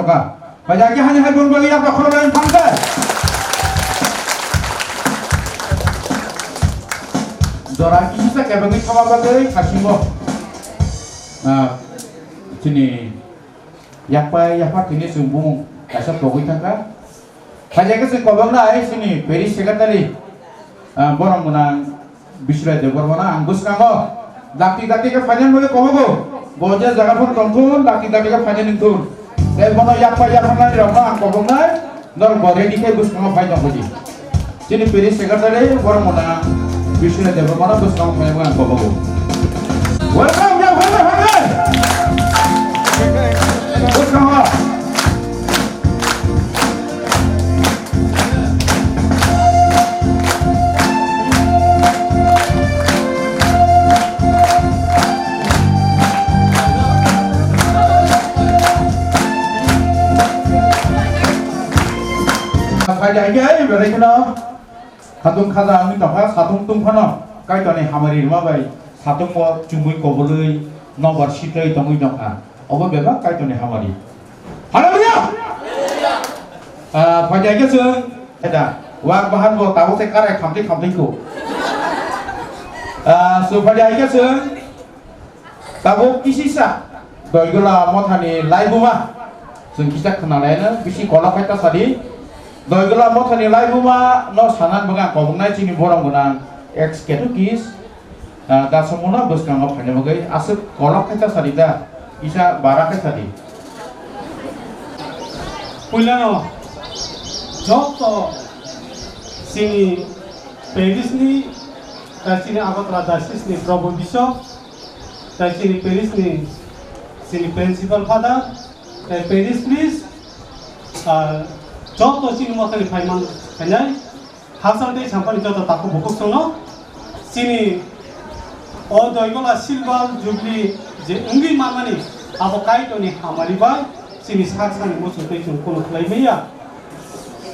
Ba, ba, ya, ya, hani, hai, bon, bali, ya, ba, khoro, bai, thang, bai. Jora, kisi sa, kebengwi thama bagwi, khasingo. Ah, chini, yakpai, yakpa, tini, chwng, bumung, kaisa, pogwi, thangkha. Phaijak khe chwng koboknai chini parish secretary, ah, borok gwnang Biswrai Debbarmano ang bwskango dakti dakti khe phainani bagwi kobogo. Bo je jaga phano tongthun, dakti dakti khe phainani wngthun. Tei bono yakpa yaknani rokno ang koboknai, norok bo ready khe bwskango phai tongkha di. Chini parish secretary borok gwnang Biswrai Debbarmano bwskango phainani bagwi ang kobogo. Welcome, ya, welcome, welcome. Bwskango. Phaidi hai khe, belai kheno. Satung khaja wngwi tongkha, satung tungphano Kaitorni hamari rwma bai satungbo chumui kobului nokbar sitwi tongwi tongkha. Obo bebak Kaitorni hamari. Hallelujah! Ah, phaidi hai khe chwng, eta, wak bahan bo tabuk tei karai khamtwi khamtwi kho. Ah, so phaidi hai khe chwng, Tabuk kisisa Doigola mothani laibuma chwng kisa khwnalaino bisi kolok khai ta sadi. Doigola mothani laibuma no sanan bwkha koboknai chini borok gwnang ex ketukis, ah, dasomuno bwskango phaina bagwi aswk kolok khai ta sadi da kisa bara khai sadi. Puilano joto chini parish ni, ah, chini Agartala diocese ni Prabhu Bishop, tei chini parish ni chini principal father, tei parish priest, ah, joto chini mothani phaiman khainai, hachal tei sampani joto takhuk bukhuk chwngno chini o Doigola Silver Jubilee je wngwi manmani abo Kaitorni hamari bai chini sak sani muchung tei chwng kunu khlai manya.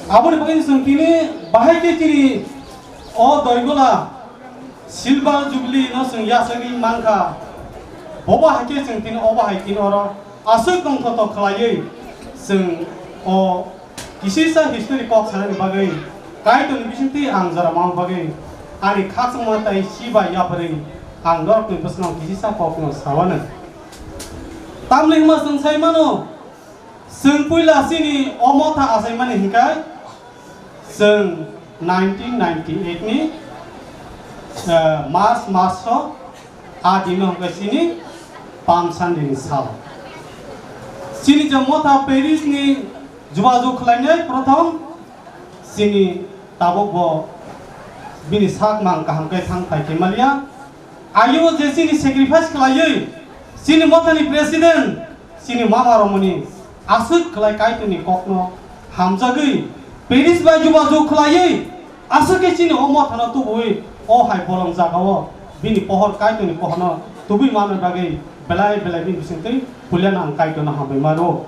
Aboni bagwi chwng tini bahai khe chini o Doigola Silver Jubilee no chwng yachagwi mankha, bobo hai khe chwng tini obo hai tini oro aswk tongthotok khlaiwi chwng o kisisa history kok sanani bagwi Kaitorni bisingtwi ang jora mano bagwi ani khakchangma tei sibai yapharwi ang norokni bwskango kisisa kokno sawano. Tamni hwnba chwng sai mano, chwng puila chini o motha achaimani hinkhai, chwng nineteen ninety-eight ni, eh, March maso a dino hwnkhe chini Palm Sunday ni sal. Chini je motha parish ni jubajug khlainai prothom chini tabuk bo bini sak mang kaham khe thang phai khe maliya. Ayo je chini sacrifice khlaiwi chini mothani president chini mama romoni aswk khlai Kaitorni kokno hamjagwi parish bai jubajug khlaiwi aswk khe chini o mothano tubui o hai bolong jagao bini pohor Kaitorni pohorno tubui manna bagwi belai belai bini bisingtwi puilano ang Kaitorno hambai mano.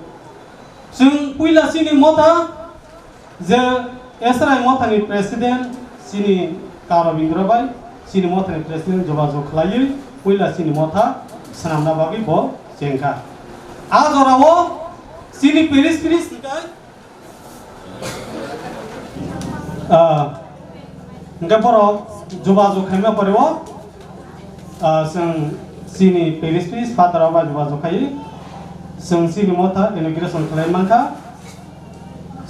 Chwng puila chini motha je Esrai mothani president chini Karobindra bai chini mothani president jobajog khlaiwi puila chini motha swnamna bagwi bo chengkha. A jorao chini parish parish hinkhe, ah, hinkhe borok jobajog khaima poreo, ah, chwng chini parish parish father bai jobajog khai chwng chini motha inauguration khlai mankha.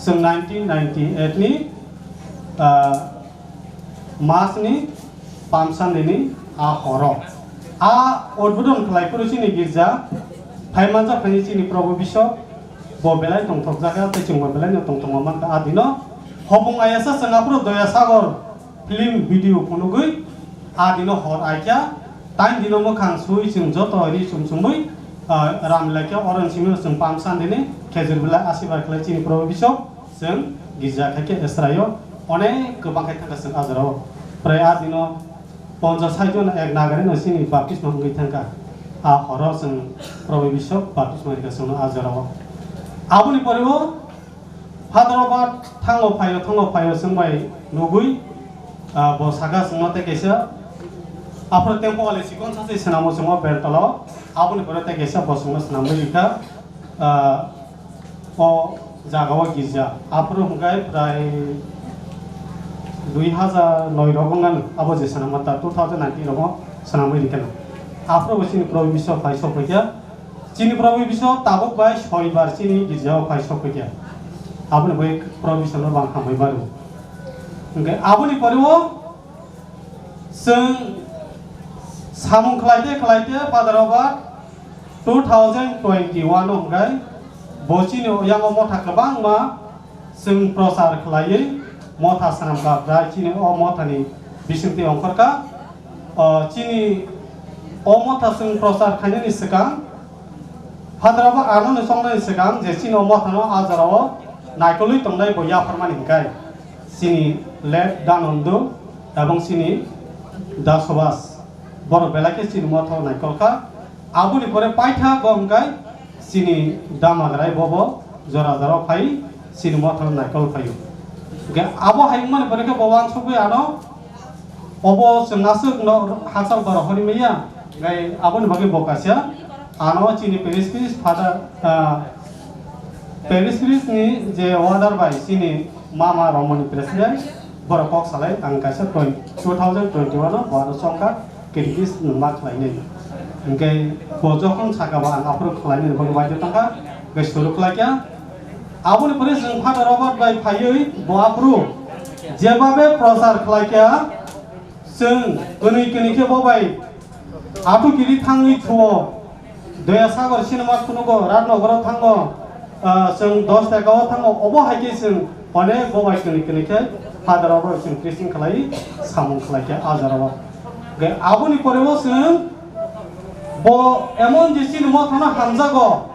Chwng nineteen ninety-eight ni, ah, March ni Palm Sunday ni a horo. A udbodon khlai phuru chini girja phai manjak phai chini Prabhu Bishop bo belai tongthok jaga tei chwng bo belai no tongthokma mankha a dino. Hopung ayasa chwng aphuru Doya Sagor film video phunugwi a dino hor aikha. Tain dino mwkhang sui chwng joto ri chum chumui, ah, ram lekha oro simi chwng Palm Sunday ni khejur belai asibar khlai chini Prabhu Bishop chwng girja khaikhe Esraio onek kwbang khai thangkha chwng a jorao. Prai a dino ponchas sait jon ek nagari no chini baptisma wngwi thangkha. A horo chwng Prabhu Bishop baptisma rikha chwngno a jorao. Aboni pore o Father Robert thango phaio, thango phaio chwng bai nugwi, ah, bo saka chwngno tei kaisa aphuru tempo wale chikon sachi swnamo chwngno Beltalo, aboni pore tei kaisa bo chwngno swnamwi rikha, ah, O jaga o girja aphuru hwnkhe prai dui hazar noi rok wngkha, abo je swnamma ta two thousand nineteen rogo swnamwi rikha. Aphuru bo chini Probu Iso phai sokphaikha. Chini Probu Iso tabuk bai soibar chini girja o phai sokphaikha. Aboni bai Probu Iso no bang hambai baru. Hwnkhe aboni pore o Chwng samung khlaite khlaite Father Robert two thousand twenty-one o hwnkhe bo chini yango motha kwbangma chwng prochar khlaiwi motha swnamkha, prai chini o mothani bisingtwi ongkhorkha. O chini o motha chwng prochar khainani swkang Father Robert ano ni chongnani swkang je chini o mothano a jorao naikolwi tongnai bo yapharmani hwnkhe. Chini late Dhanandu ebong chini Da Subhas, borok belai khe chini motha o naikol kha. Aboni pore paitha bo hwnkhe chini Da Magrai, bobo jora jora phai chini motha o naikol phaio. Hwnkhe abo hai wngmani pore khe bo uansukgwi ano obo chwng aswk no hachal bara hori maya. Hwnkhe aboni bagwi bo kaisa ano chini parish priest Father, ah, parish priest ni je order bai chini mama romoni president borok kok salai ang kaisa twenty, two thousand twenty-one o bo ano chongkha Kirgis nwngma khlainai. Hwnkhe bo jokhon saka ba ang aphuru khlainani bagwi baidhyo tongkha, hwnkhe suru khlaikha. Aboni pore chwng Father Robert bai phaiwi bo aphuru jebabe prochar khlaikha, chwng kwnwi kwnwi khe bo bai Athu kiri thangwi thuo, Doya Sagar cinema phunugo, Ratnogoro thango, ah, chwng dos taka o thango, obo hai khe chwng onek bo bai kwnwi kwnwi khe Father Robert chwng preaching khlai, samung khlai khe a jora o. Hwnkhe aboni pore o chwng bo emon je chini mothano hamjago,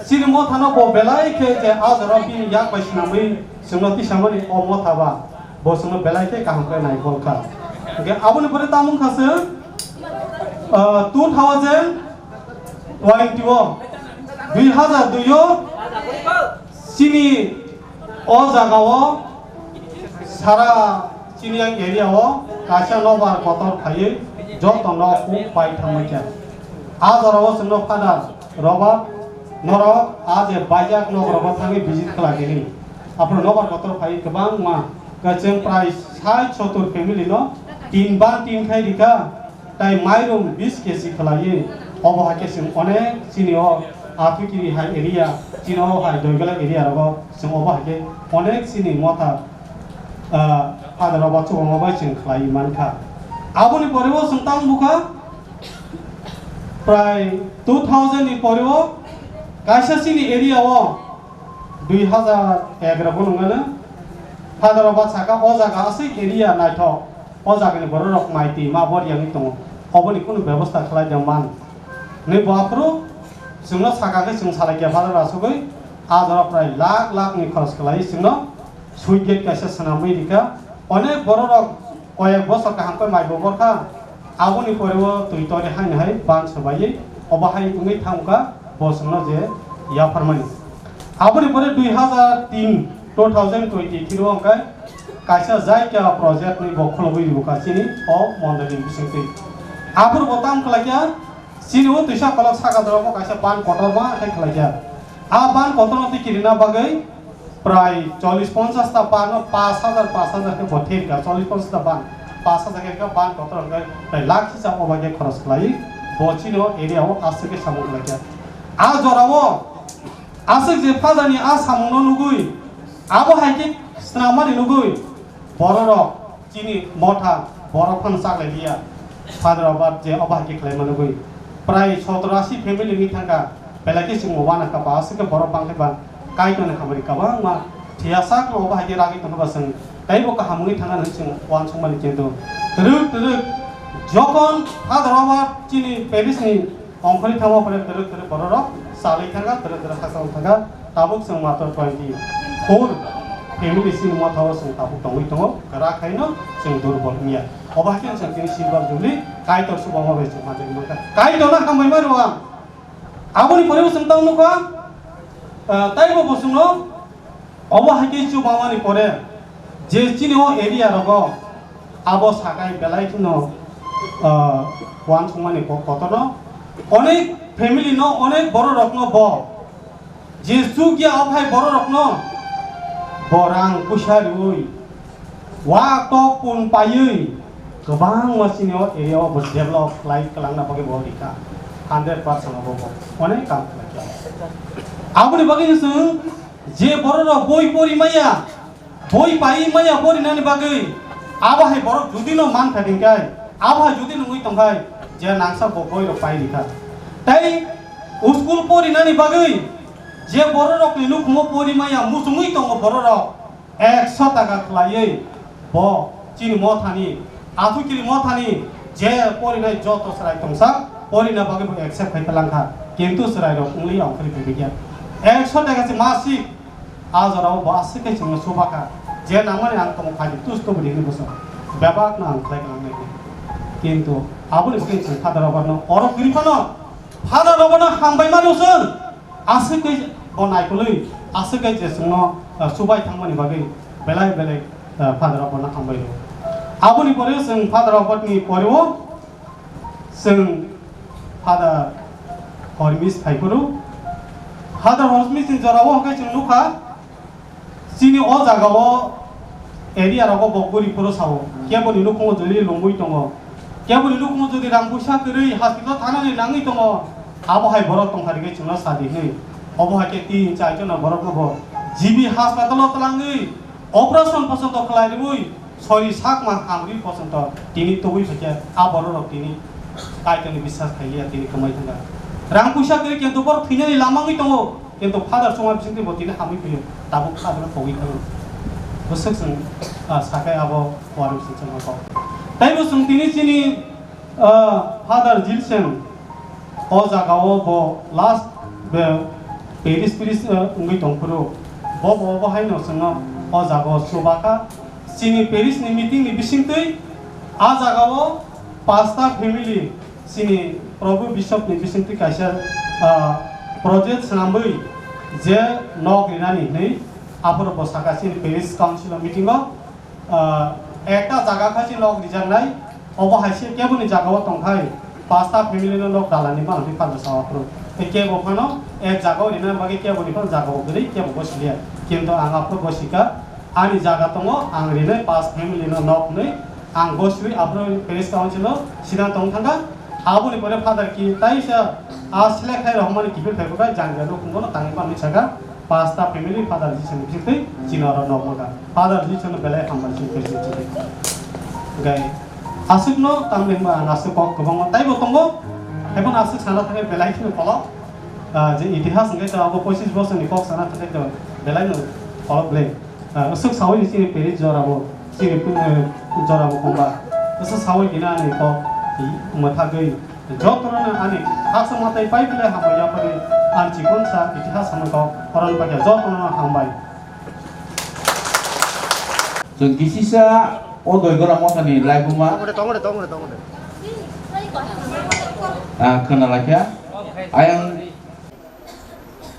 chini mothano bo belai khe je a jora o bini yak bai swnamwi chwngno tisamani o motha ba. Bo chwngno belai khe kaham khe naikol kha. Hwnkhe aboni pore tamo wngkha se, ah, two thousand twenty o, dui hazar dui o chini o jaga o sara chini ang area o kaisa nobar kotor phaiwi joto nok huk pai thangbai kha. A jora o chwngno Father Robert norok a je baijak nok rogo thangwi visit khlai khe ni. Aphuru nobar kotor phai kwbangma, kwchwng prai sait sottur family no tin ban tin khai rikha, tai mairum bis kesi khlaiwi. Obo hai khe chwng onek chini o Athukiri hai area, chini o hai Doigala area rogo chwng obo hai khe onek chini motha, ah, Father Robert chubama bai chwng khlaiwi mankha. Aboni pore o chwng tamo bukha prai two thousand ni pore o kaisa chini area o dui hazar egaroh bo nungano Father Robert saka o jaga aswk area naithok, o jagani borok rok mai twi ma bor yangwi tongo, oboni kunu bebosta khlai dong man. Hwnwi bo aphuru chwngno saka khe chwng salai khe Father asugwi a jora prai lakh lakh ni khoros khlai chwngno switch gate kaisa swnamwi rikha. Onek borok rok koyek bosor kaham khe mai bo bor kha. Aboni pore o twi tori haino hai ban swbaiwi obo hai wngwi thangkha bo chwngno je yapharmani. Aboni pore dui hazar tin, two thousand twenty-three o hwnkhe kaisa Jaitya project ni bo khulogwi rwkha chini o mondoli bisingtwi. Aphuru bo tam khlaikha, chini o twisa kolok saka jora bo kaisa ban kotorma khe khlaikha. A ban kotorma twi kirina bagwi prai chollish ponchash ta ban no pash hajar pash hajar khe bo thirkha, chollish ponchash ta ban pash hajar khe ban kotor hwnkhe prai lakh hisa o bai khe khoros khlai bo chini o area o aswk khe samung khlaikha. A jora o aswk je Father ni a samung no nugwi abo hai khe swnam mani nugwi borok rok chini motha borok phano chaklai liya. Father Robert je obo hai khe khlai mano gwi. Prai sotoro ashi family ni thangkha, belai khe chwng wana kha ba, aswk khe borok bang khe ba Kaitor ni hamari kwbangma thiya sak no obo hai khe ragwi tongkha ba chwng teibo kaham wngwi thangna hwnwi chwng uansukmani khe do. Twrwk twrwk jokhon Father Robert chini parish ni Ongkhorwi thangma phore twrwk twrwk bororok chalwi thangkha, twrwk twrwk hakchal thangkha. Tabuk chwng matwr twenty four family chini mothao chwng tabuk tongwi tongo, kwrak haino chwng durbol wngya. Obo haikhe chwng tini silver jubilee Kaitor subamo bai chwng manjak mankha. Kaitorno hambai ma rw ang. Aboni pore bo chwng tamo nukha, ah, taibo bo chwngno Obo hai khe chubamani pore je chini o area rogo abo sakai belai kheno, ah, uansukmani ko-, kotorno onek family no, onek borok rokno bo Je chukya o phai bororokno bo rang puisa riui, wa tok pun paiwi kwbangma chini o area o bo develop khlai kwlangna bagwi bo rikha, hundred percent abo bo onek kam khlaikha. Aboni bagwi chwng je bororok boi pori maya, boi pai maya porinani bagwi, abo hai borok judino man phaiding khai, abo hai judino wngwi tong khai, je nangsa bo boi rok pai rikha. Tei school porinani bagwi je bororokni nukhungo pori maya muchungwi tongo bororok, ekso taka khlaiwi bo chini mothani, Athukiri mothani je porinai joto chwrai tongsa, porina bagwi bo accept khai talangkha, kintu chwrairok wngwi ongkhorwi phaibaikha. Ekso taka se masik. A jorao bo aswk khe chwngno chubakha, je nangmani ang tongmung phaidi tus tubudi hinwi bwswk bebakno ang khlai kwlangnai. Kintu aboni bagwi chwng Father Robertno oro kwrwi phano, Father Robertno hambai mano chwng, aswk khe bo naikolwi, aswk khe je chwngno, ah, chubai thangmani bagwi belai belai, ah, Father Robertno hambai rwo. Aboni pore chwng Father Robertni poreo chwng Father Hormis phaiphuru. Father Hormisni jorao hwnkhe chwng nukha, chini o jagao area rogo bo guri phuru sao. Keboni nukhungo jodi lungwi tongo, keboni nukhungo jodi rang puisa kwrwi hospital thanani nangwi tongo, abo hai borok tongkha rikhe chwngno sadi hwnwi. Obo hai khe tin char jona borokno bo G B hospital o twlangwi operation pochonto khlai rwui sori sakma hamri pochonto tini tubui phaikhe a bororok tini Kaitorni biswas khaiya tini kwmai thangkha. Rang puisa kwrwi kintu borok thwinani lama wngwi tongo, kintu Father chongma bisingtwi bo tini hamwi phaio, tabuk Father pogwi thango. Bwswk chwng, ah, sakhai abo kuaru bising chwngma kok. Taibo chwng tini chini Ah, Father Gilson, o jagao bo last be parish priest, eh, wngwi tongphuru. Bo, bo, bo haino chwngno o jagao chubakha. Chini parish ni meeting ni bisingtwi a jagao pasta family chini Prabhu Bishop ni bisingtwi kaisa, ah, project swnamwi je nok rinani hwnwi aphuru bo sakha chini parish council o meeting o. Ah, ekta jaga khai se nok rijaknai, obo hai se keboni jagao tongkhai, pasta family no nok dalani mano hwnwi Father sawa phuru. Tei kebo phano ek jagao rina bagwi keboni phano jagao kwrwi kebo bo siliya. Kintu ang aphuru bo sika, ani jaga tongo, ang rinai pas family no nok hwnwi ang bo swi aphuru parish council o sina tong thangkha. Aboni pore Father ki taisa a selek khai rohormani kiphil phai bwkha jang jang nukhung bono tangwi manwi saka. Pasta family Father Jisoni bisingtwi chini oro nok mankha. Father Jisoni belai hambai chini president chini. Gai aswkno tamni hwnba ang aswk kok kwbangma taibo tongo. Haibano aswk sana thangwi belai kheno kolok. Ah, je itihas hwnkhe to abo pochis bosorni kok sana thangkhe to belaino kolok le. Ah, aswk sawi chini peri jorabo, chini, eh, jorabo kongba. Aswk sawi kina ani kok mwthagwi. Jotono ani haksa mwtai pai bile hambai yapari ang chikon sa itihas hambai kok koron paikha jotono hambai. Chwng kisisa o Doigola mothani laibuma. Tongre, tongre, tongre, tongre. Ah, khwnalaikha. Ayang,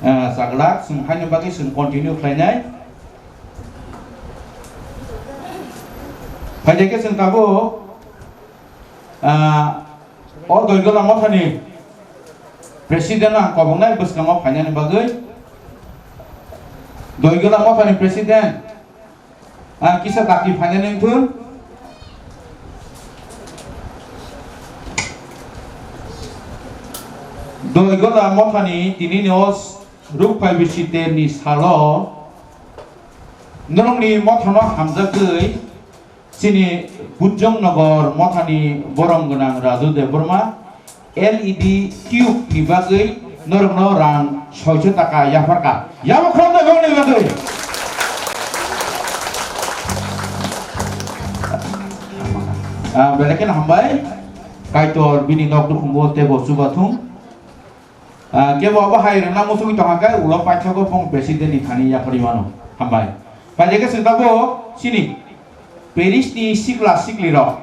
ah, chaglak, chwng haino bagwi chwng continue khlainai. Phaikhe chwng tabuk, ah, o Doigola mothani president ang kobongnai bwskango phainani bagwi. Doigola mothani president, ah, kisa dakti phainani wngthun. Doigola mothani tinini o rukphai bisiterni salo norokni mothano hamjagwi chini Bujong Nogor mothani borom gwnang Raju Debbarma L E D tube ni bagwi norokno rang soicho taka yapharkha. Yabo khoroknwi bagwi. Ah, belai kheno hambai. Kaitor bini nok nukhungo teibo chubathung. Ah, kebo abo hai rwna muchungwi tongkha khe ulo paithago bong president ni thani yapharwi mano. Hambai. Paijak khe chwng tabuk chini parish ni sikla sikli rok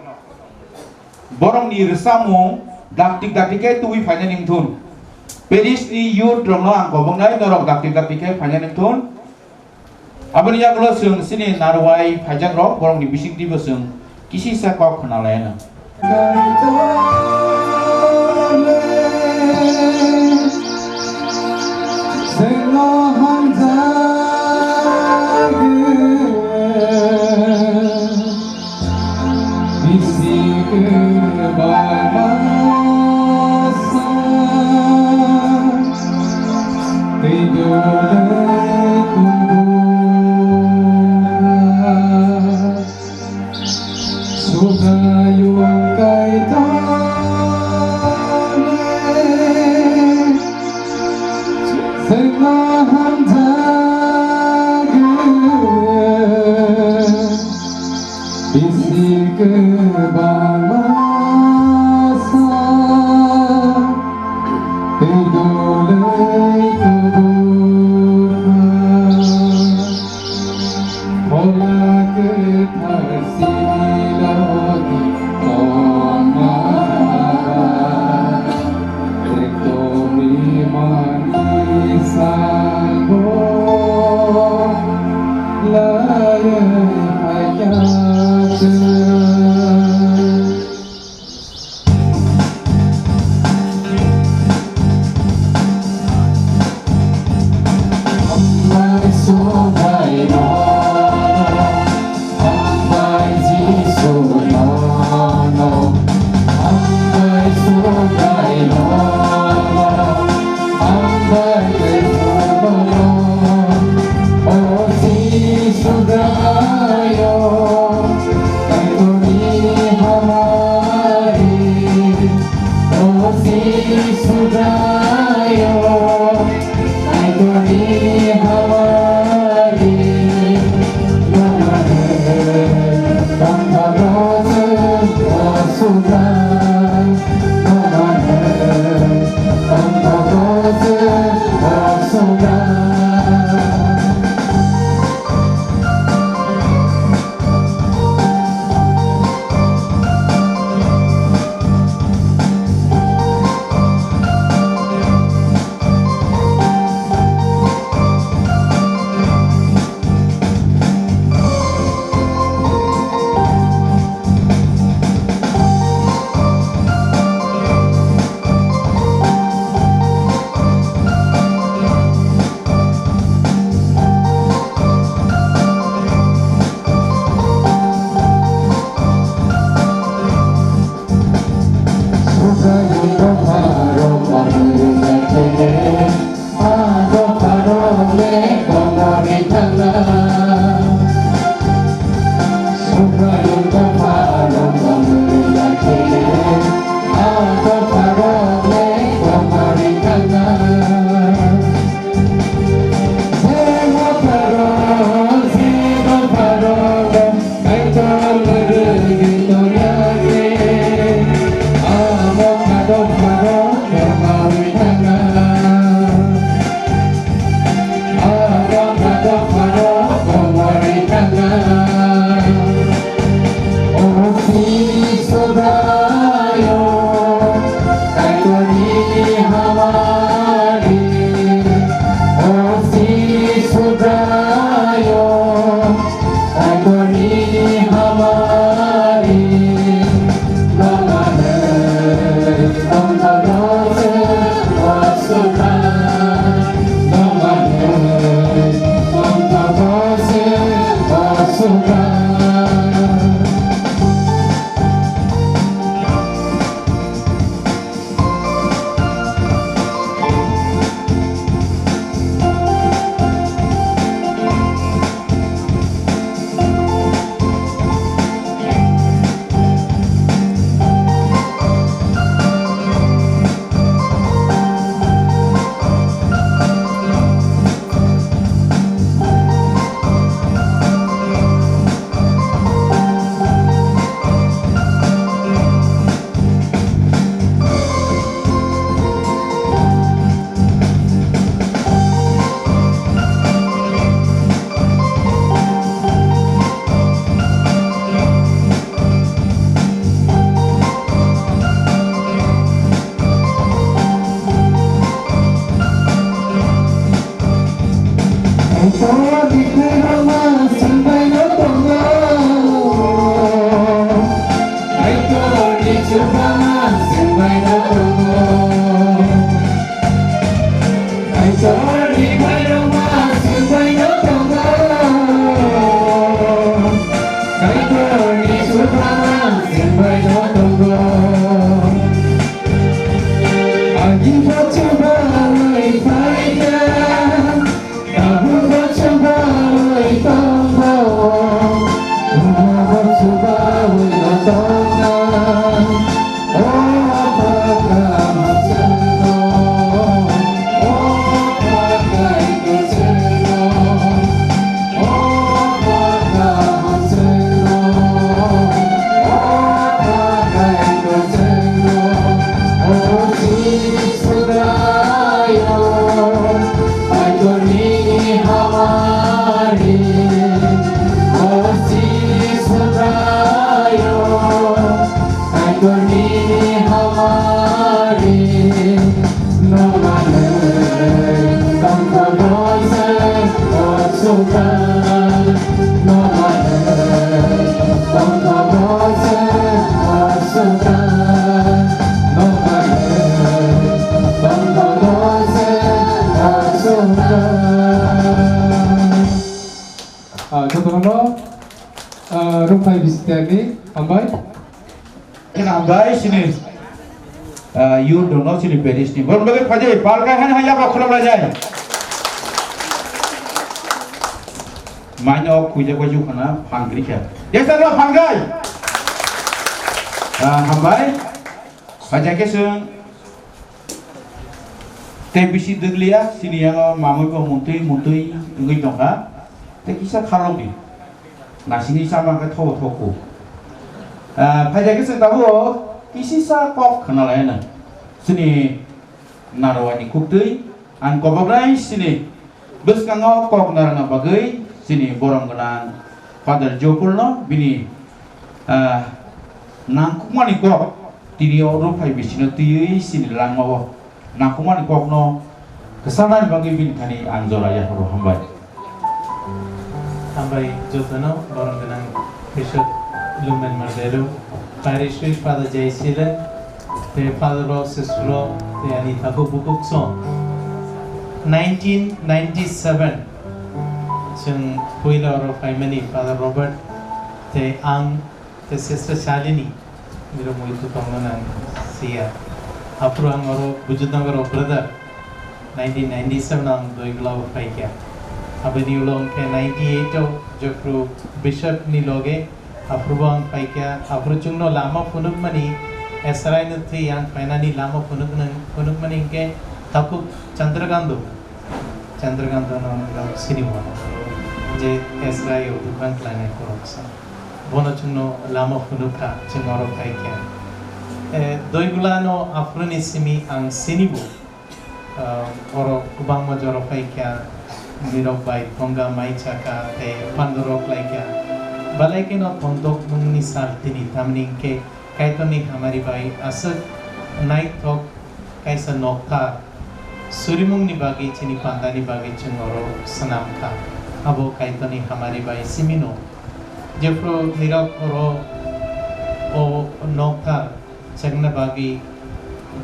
borokni rwchapmung daktik daktik khe tubui phainani wngthun. Parish ni youth rokno ang kobongnai norok daktik daktik khe phainani wngthun. Aboni yagulo chwng chini narwai phaijakrok borokni bisingtwibo chwng kisisa kok khwnalaiyano. Bisi kwbangma sa twi dole tubukha. Subraiyung Kaitorni chwngno hamjago. Bisi kwbangma sa twi dole tubukha. Phola kwthar silo di tongma Ekdom imani sango layai phaikha chwng. Ni hambai. Hambai sini. Ah, youth dong no sini Paris ni. Bor bagi pajai, palkai han haya ba khulum rajai. Maino kuija kuiju khana phangri kha. Desa lo phangrai. Ah, hambai. Pajai ke sung. Tei bisi dwgliya, sini yango mamui bo muntui muntui wngwi tongkha. Tei kisa kharokdi. Nasingni chama khe thobo thokku. Ah, phaida khe chwng tabuk kisisa kok khna laina. Sini narwani kuktwi ang koboknai sini bwskango kok narwkna bagwi sini borom gwnang Father Jopul no bini, ah, nangkukmani kok tini o rw phai bisingo twiwi sini langmao nangkukmani kokno kwcharnani bagwi bini thani ang jora yapharo hambai. Hambai jotono borom gwnang Bishop Lumen Marderu, Parish Priest Father Jai Silen, tei Father Roses Flo, tei ani takhuk bukhuk song. Nineteen ninety-seven chwng puila oro phaimani Father Robert tei ang tei Sister Shalini, biro muitu tongmani ang siya. Aphuru ang oro Bujutnagar o brother, nineteen ninety-seven ang Doigla o phaikha. Aboni ulo hwnkhe ninety-eight o jephru Bishop ni loge, aphuru bo ang phaikha. Aphuru chwngno lama phunukmani, Esrai no thwi ang phainani lama phunuknang, phunukmani hwnkhe takhuk Chandrakanta. Chandrakanta no nwng sinimo, je Esrai o buphang khlainai khoroksa. Bono chwngno lama phunukha, chwng oro phaikha. Eh, Doigula no aphuruni simi ang sinibo. Ah, oro kwbangma jora phaikha, nirok bai thongkha, mai chakha, tei pandorok laikha. Belai kheno tongthokmungni sal tini, tamni hwnkhe Kaitorni hamari bai aswk naithok kaisa nokthar surimungni bagwi, chini pandani bagwi chwng oro swnam kha. Abo Kaitorni hamari bai simino. Jephru nirok oro o nokthar chengna bagwi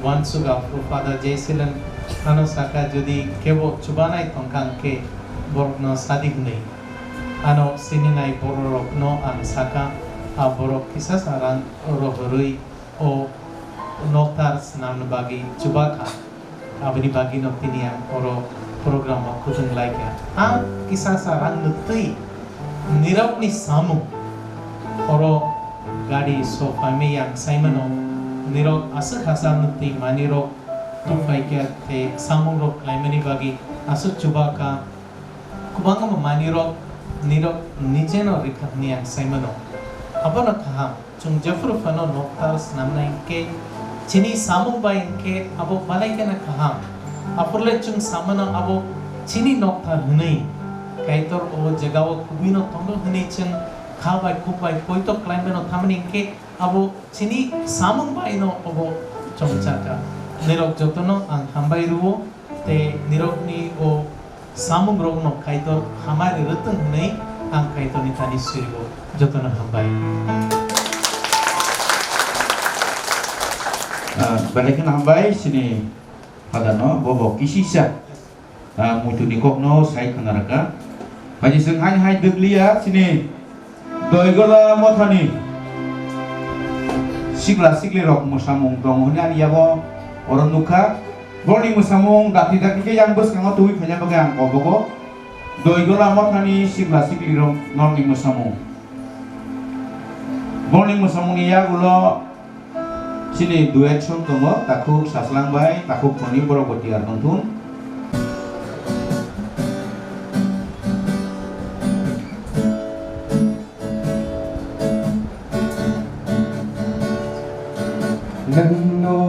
uansuk aphuru Father Jai Silen ano sakha, jodi kebo chubanai tongkha hwnkhe borokno sadi hwnwi. Ano sininai bororokno ang sakha, a borok kisasa rang rohorwi o nokthar swnamna bagwi chubakha. Aboni bagwino tini ang oro program o kutung laikha. Ang kisasa rang nukwi nirokni samung oro gari so phaimai ang saimano, nirok aswk hachal nukwi manwirok tubuphaikha tei samungrok khlaimani bagwi aswk chubakha. Kwbangma manwirok nirok nijeno rikha hwnwi ang saimano. Abono kaham, chwng jephru phano nokthar swnamnai hwnkhe chini samung bai hwnkhe abo belai kheno kaham. Aphurle chwng samano abo chini nokthar hwnwi, Kaitor o jagao kubui no tongo hwnwi chwng kha bai kuk bai poito khlai mano, tamni hwnkhe abo chini samung bai no abo chongchakha. Nirok jotono ang hambai rwo tei nirokni o samungrokno Kaitor hamari rwtwng hwnwi ang Kaitorni thani surigo. Jotono hambai. Ah, belai kheno hambai chini Father no, bo bo kisisa, ah, muitu ni kok no sai khna rwkha. Bai chwng hai hai dwkliya chini Doigola mothani sikla sikli rok mwsamung tongo hwnwi ani yago oro nukha. Borokni mwsamung dakti dakti khe yang bwskango tubui phaina bagwi ang kobogo. Doigola mothani sikla sikli rok norokni mwsamung. Borokni mwsamungni yagulo chini duet song tongo, takhuk Saslang bai takhuk Khoni, borok bo tiyar tongthun. Nwngno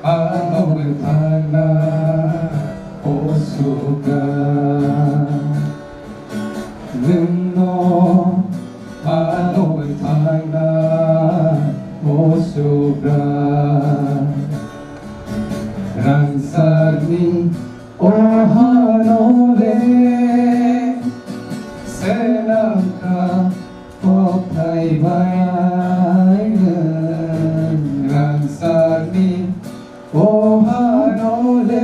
ano wngthangna o Subra. Nwngno ano wngthangna o Subra. Rangchakni o hano le swnamkha. Kothai bai nwng rangchakni o hano le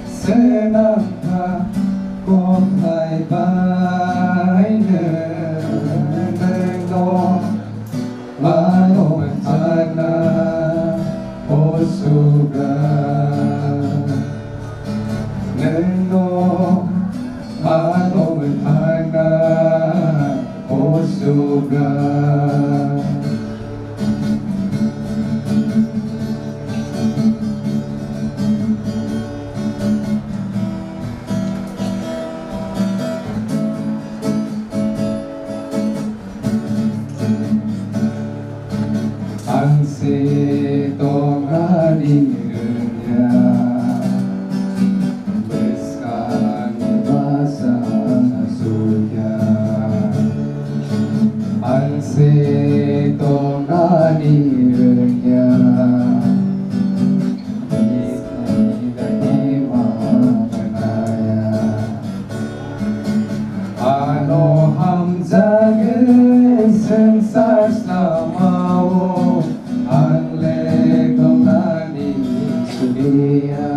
swnamkha, kothai bai nwng Suga, nengno ano thangna, o Suga. Ang se tongani rwngya, bwskangni bwsa sukya. Ang se tongani rwngya, bwskangni dati ma phanaya. Ano hamjagwi swngchar samao, ang le tongnani suliya.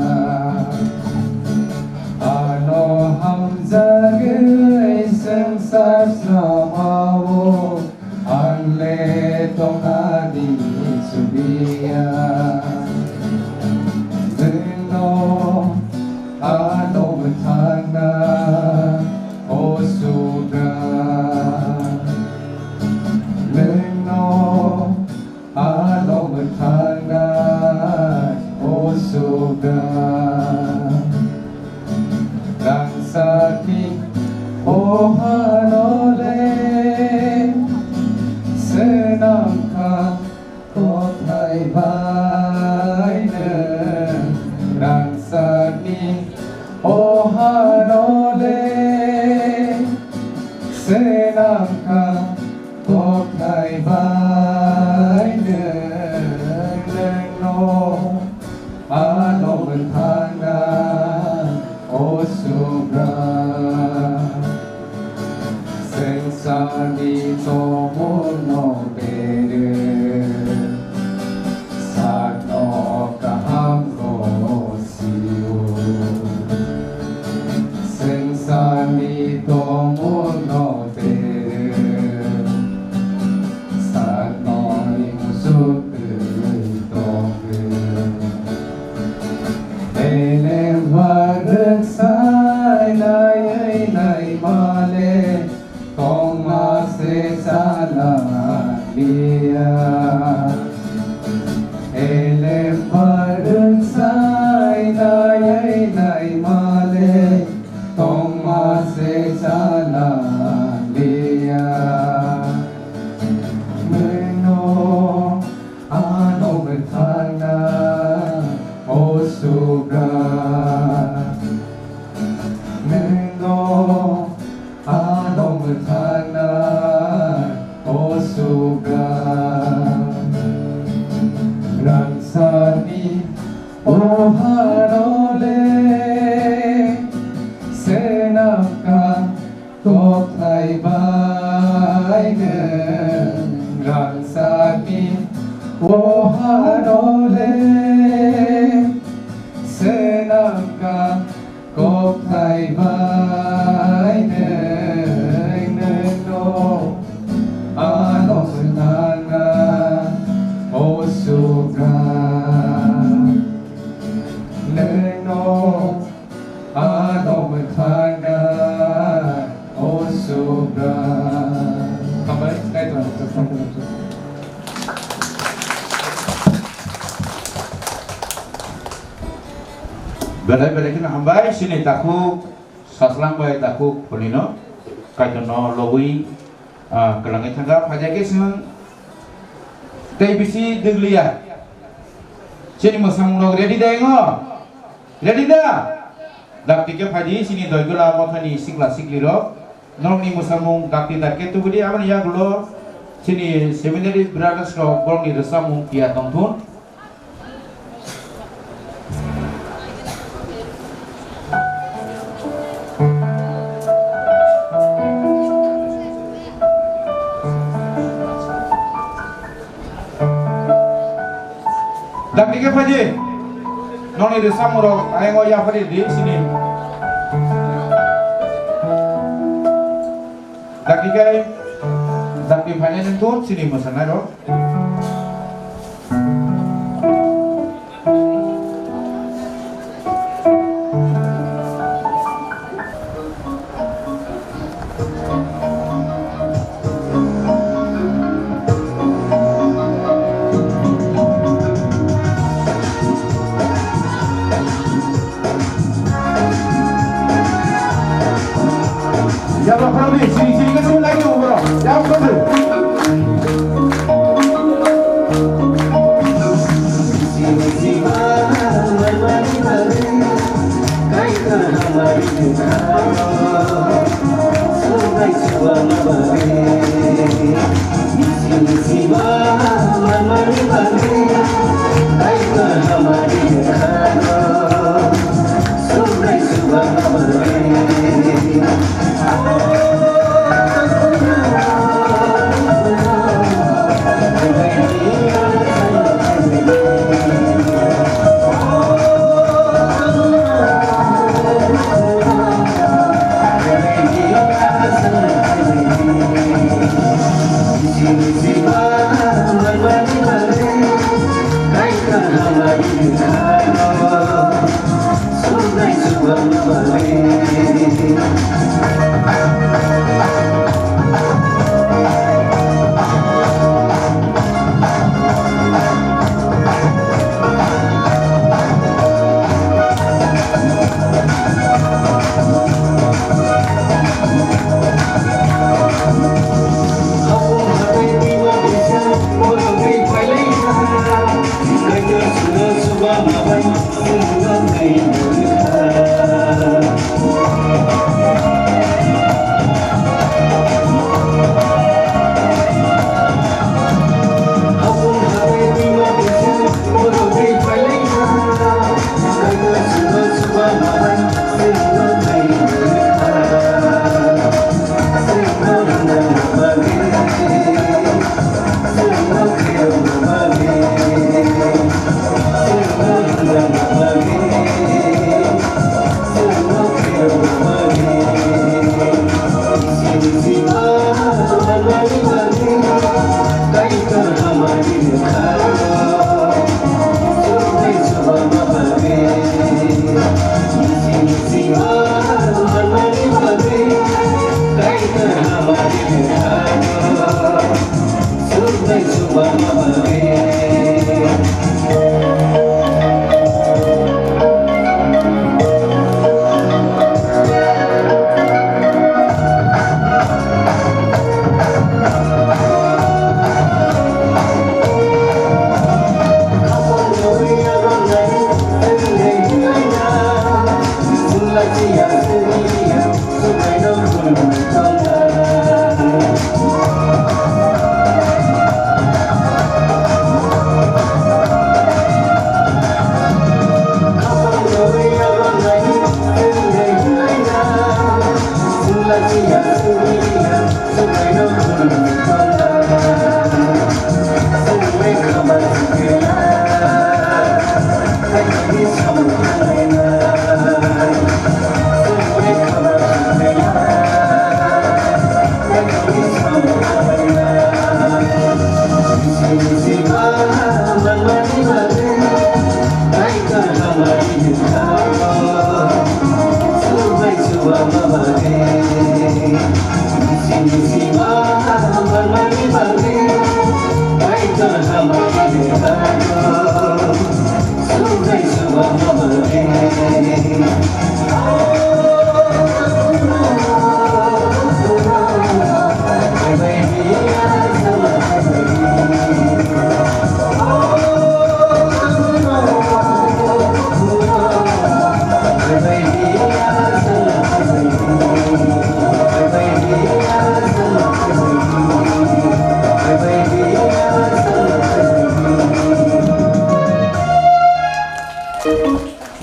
Ano hamjagwi swngchar samao, ang le tongnani suliya. Nwngno ano mwthangna, o Suga. Nwngno ano mwthangna, o Suga. Rangchakni o hano le swnamkha kothai bai nwng. Rangchakni o hano le swnamkha kothai bai nwng, nwngno ano mwthangna, o Suga. Swngcharni tongmungno berwi, sakno kaham ko sio. Swngcharni tongmungno berwi, sakno musuk twi tongwi. Elem barwk sai naiwi naimale, tongma se chala liya. Elem barwk sai naiwi naimale, tongma se chala liya. Nwngno ano mwthangna, o Suga. Nwngno ano mwthangna, o Suga. Rangchakni o hano le swnamkha kothai bai nwng. Rangchakni o hano le swnamkha kothai bai nwng, nwngno ano swnamna, o Suga. Nwngno ano mwthangna, o Suga. Hambai, Kaitor. Belai belai kheno hambai, chini takhuk Saslang bai takhuk Pholino, Kaitorno lobwi, ah, kwlangwi thangkha. Phaikhe chwng tei bisi dwgliya. Chini mwsamung rok ready da, engo? Ready da? Dakti khe phaidi, chini Doigula mothani sikla sikli rok. Norokni mwsamung dakti dakti tubudi, aboni yagulo chini seminary brothers rok borokni rwchapmung phiya tongthun. Dakti khe phaidi. Noni rwchapmung rok ayang o yaphari di sini. Dakti khe, dakti phainai nung tun sini mwsanai rok.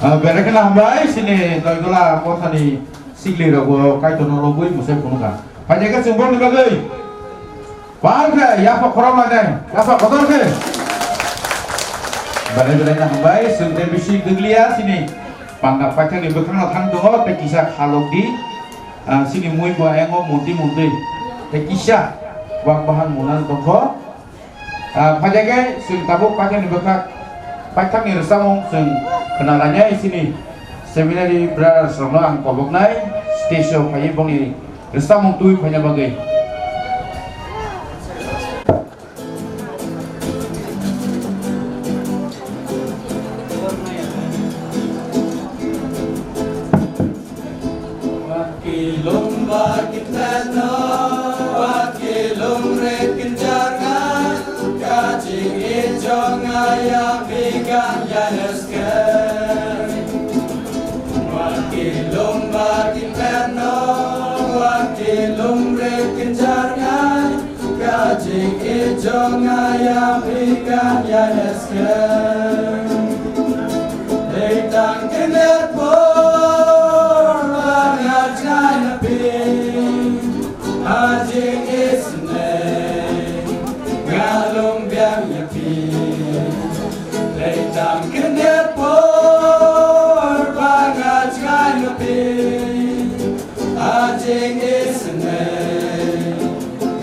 Ah, berekhe na hambai, sini Doigola kothani sikli rogo Kaitorno lobwi mwsai phunukha. Phaikhe chwng borokni bagwi. Pal khe, yapha khorang lainai, yapha kotor khe. Belai belai no hambai, chwng tei bisi gwglia sini panda paithakni bwkhakno thang tongo, tei kisa khalok di. Ah, sini mui bo ayang o monti monti. Tei kisa wak bahan mona tongkho. Ah, phaikhe chwng tabuk paithakni bwkhak, paithakni rwchapmung chwng khna lainai sini seminary brothers rokno ang koboknai stage o phaiwi bongni rwchapmung twi phaina bagwi. Wakilung bakitano, wakilung rekinjarnai, kaching ijong ayang bigan yaneske. Wakilung bakitano, wakilung rekinjarnai, kaching Jongaya pikan ya eskem. Leitang kener por banga jai na pi. Ajing isne galung biang ya pi. Leitang kener por banga jai na pi. Ajing isne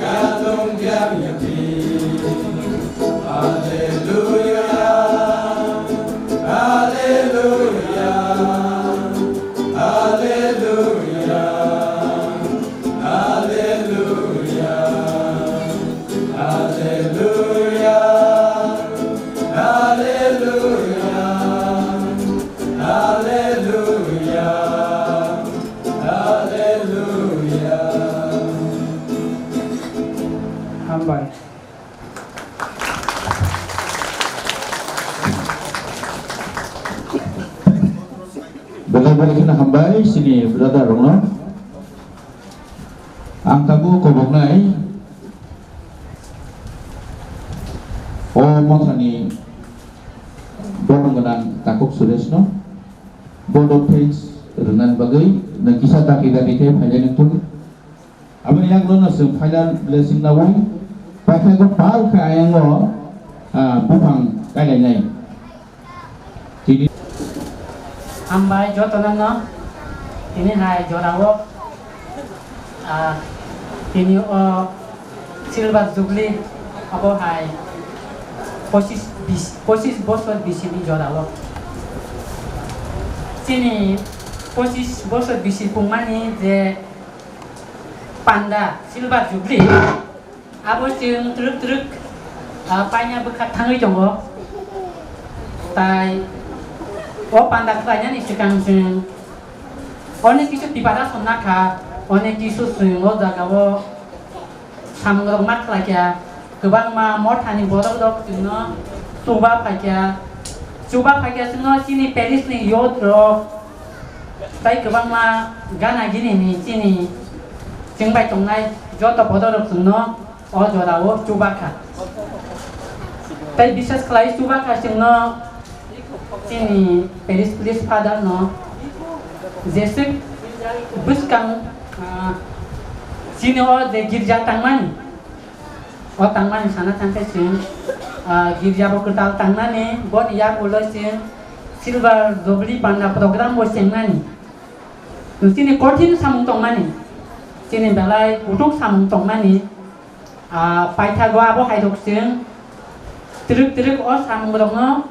galung biang ya pi. Hallelujah, hallelujah, hallelujah, hallelujah, hallelujah, hallelujah, hallelujah. Hallelujah. Hambai. Belai belai kheno hambai chini brother rokno. Ang tabuk koboknai o mothani bolong gwnang Takhuk Sureshno. Board of Thanks rwnani bagwi nwng kisa dakti dakti khe phailai nangthogo. Aboni yagulo no chwng final blessing naui paithakgo pal khe ayango, ah, buphang kailainai. Tini hambai jotono no tini hai jorao, ah, tini o Silver Jubilee abo hai pochis bis, pochis bosor bisini jorao. Chini pochis bosor bisi pungmani je panda Silver Jubilee, abo chwng twrwk twrwk, ah, paina bwkha thangwi tongo. Tai o panda khlainani swkang chwng onek kisu preparation nakha, onek kisu chwng o jagao samungrok ma khlaikha, kwbangma mothani borok rok chwngno chuba phaikha, chuba phaikha chwngno chini parish ni youth rok tai kwbangma gana gini ni chini chwng bai tongnai joto borok rok chwngno o jorao chubakha. Tai bisas khlai chubakha chwngno chini parish priest father no jeswk bwskang, ah, chini o je girja tangmani, o tangmani sana thangkhe chwng, ah, girja bo kwtal tangnani, boni yagulo chwng Silver Jubilee panda program bo chengnani. Chini kothin samung tongmani, chini belai kutuk samung tongmani, ah, paithago abo hairok chwng twrwk twrwk o samungrokno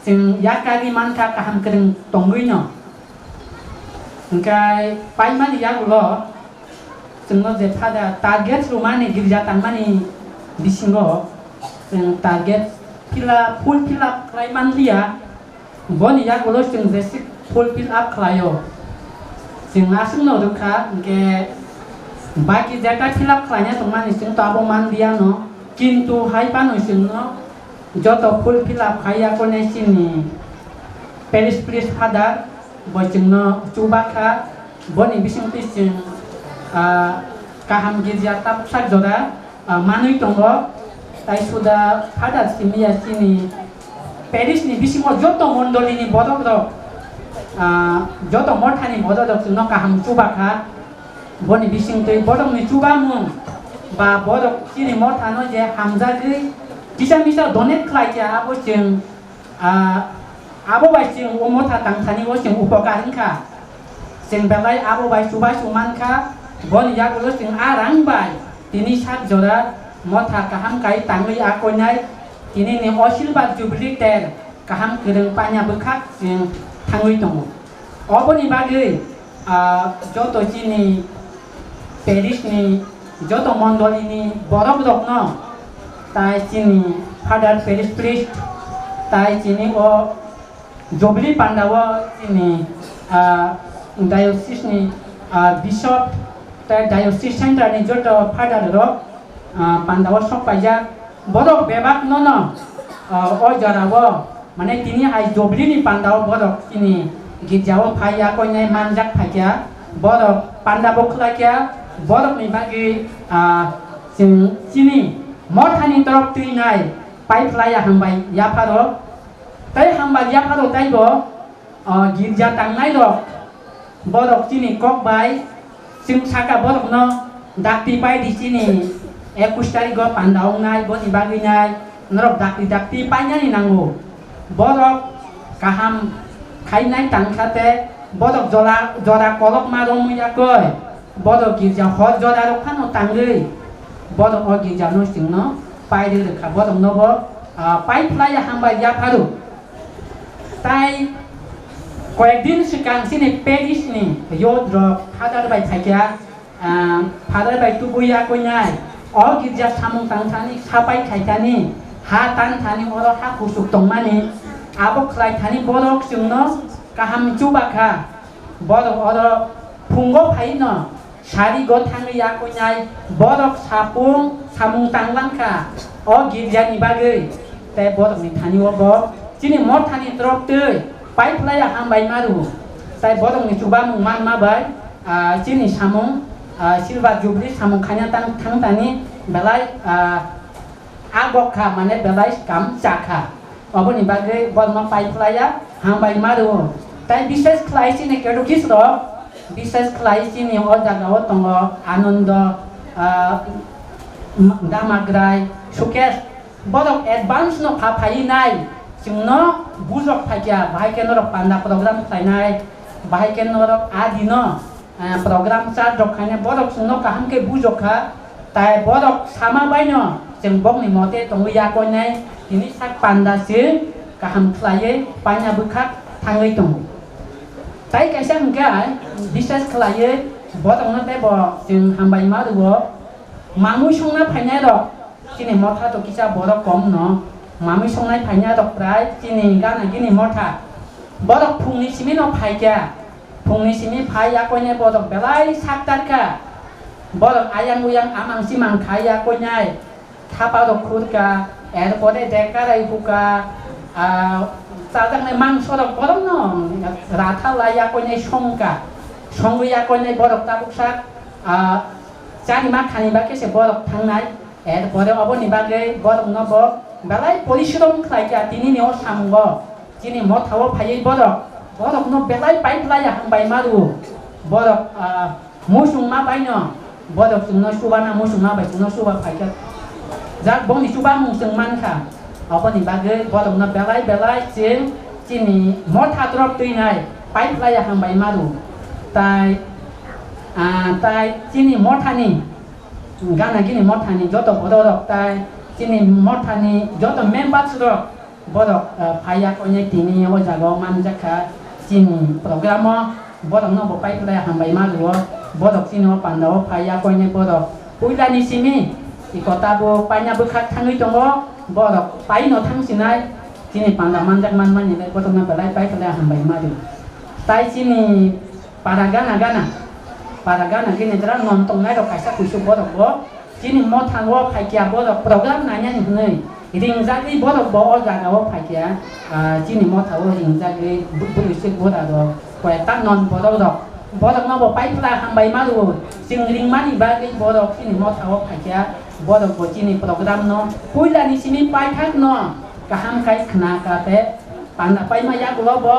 chwng yakari mankha kaham kwrwng tongwino. Hwnkhe paimani yagulo chwngno je phada target rwmani girja tangmani bisingo chwng target fill up, full fill up khlai manliya. Boni yagulo chwng jeswk full fill up khlaio. Chwng aswkno rwkha, hwnkhe baki jeta fill up khlaina tongmani chwng to abo manliya no, kintu hai phano chwngno joto full fill up khai yakonai chini parish priest father bo chwngno chubakha. Boni bisingtwi chwng, ah, kaham girja tabuksak jora, ah, manwi tongo. Tai suda Father simiya chini parish ni bisingo joto mondoli ni borok rok, ah, joto motha ni borok rok chwngno kaham chubakha. Boni bisingtwi borok ni chubamung ba borok chini motha no je hamjagwi kisa misa donate khlaikha abo chwng Ah, abo bai chwng o motha tangthani o chwng upokar wngkha. Chwng belai abo bai chubachu mankha, boni yagulo chwng a rang bai tini sak jora motha kaham kai tangwi a koinai tini ni o silver jubilee ter kaham kwrwng paina bwkhak chwng thangwi tongo. Oboni bagwi, ah, joto chini parish ni joto mondoli ni borok rokno, tai chini father parish priest, tai chini o jubilee panda o chini, ah, diocese ni, ah, bishop, tai diocese center ni joto father rok, ah, panda o sok paijak. Borok bebak no no, ah, o jora o, mane tini hai jubilee ni panda o borok chini girja o phai ya koinai manjak phaikha, borok panda bo khlaikha, borok ni bagwi, ah, chwng chini Mothani torok twi nai pai phlai ya hambai yapharo. Tei hambai yapharo taibo, o, girja tangnai rok. Borok chini kok bai chwng saka borokno dakti pai di chini ekush tarikgo panda wngnai, boni bagwi nai norok dakti dakti painani nango. Borok kaham khainai tangkha te borok jora, jora kolok ma romwi yakoi. Borok girja hor jora rok phano tangwi borok o girja no chwngno pai rwkha, borok no bo, ah, pai phlai ya hambai yapharo. Tai koyek din swkang chini parish ni youth rok father bai phaikha, ah, father bai tubui yakoinai o girja samung tang thani, sapai khai thani, ha tan thani, oro ha kusuk tongmani, abo khlai thani borok chwngno kaham chubakha. Borok oro phungo phaino sari go thangwi yakoinai borok sapung samung tanglankha o girjani bagwi. Tei borokni thani o bo chini mothani torok twi pai phlai ya hambai maru. Tai borokni chubamung manma bai, ah, chini samung, ah, silver jubilee samung khaina tang thang thani belai, ah, agok kha, mane belai kam cha kha. Oboni bagwi borokno pai phlai ya hambai maru. Tai bishes khlai chini Ketukis rok, bishes khlai chini o jaga o tongo Anando, ah, Damagrai, Sukesh. Borok advance no pha phai nai, chwngno bujok phaikya, bahai khe norok panda program khlainai, bahai khe norok adi no, eh, program char rok khaina borok chwngno kaham khe bujok kha, tai borok sama baino chwng bokni mote tongwi yakoinai, tini sak panda se kaham khlaiwi paina bwkhak thangwi tongo. Tai kaisa hwnkhe bishes khlaiwi borokno tei bo chwng hambai ma rwo, mamwi songna phainai rok. Chini motha to kisa borok kom no, mamwi songnai phaina rok prai chini gana gini motha. Borok phungni simi no phaikya, phungni simi phai yakoinai borok belai sak tarkha. Borok ayang uyang amang simang khai yakoinai, thapa rok khurka, erpore dekarai huka, ah, chajaknai mangso rok borok no ratha lai yakoinai songka, songwi yakoinai borok tabuk sak, ah, chari ma khani ba khe se borok thangnai. Erpore oboni bagwi borokno bo belai porishrom khlai kha, tinini o samungo chini mothao phaiwi borok, borokno belai pai phlai ya hambai maru. Borok, ah, muchungma baino, borok chwngno chubana muchungma bai chwngno chuba phai kha. Jak boni chubamung chwng man kha. Oboni bagwi borokno belai belai chwng chini motha torok twinai pai phlai ya hambai maru. Tai, ah, tai chini mothani gana gini mothani joto bororok tai chini mothani joto members rok borok, eh, phaiya koinai tini o jaga o manjakha chini program o borok no bo pai phlai hambai ma rwo borok chini o panda o phaiya koinai borok puila ni simi ikota bo paina bwkhak thangwi tongo borok pai no thang sinai chini panda manjak man mani le borok no belai pai phlai hambai ma rwo tai chini Para gana gana, para gana gini jora non tongnai rok kaisa kuisuk borok bo chini motha o phaikya borok program nainani hwnwi ringjagwi borok bo o jaga o phaikya, ah, chini motha o ringjagwi bu-, bwrwi swk bura rok koyekta non borok rok borok no bo paipla hambai ma rwo chwng ringmani bagwi borok chini motha o phaikya borok bo chini program no puila ni simi paithak no kaham khai khna kha te panda paima yagulo bo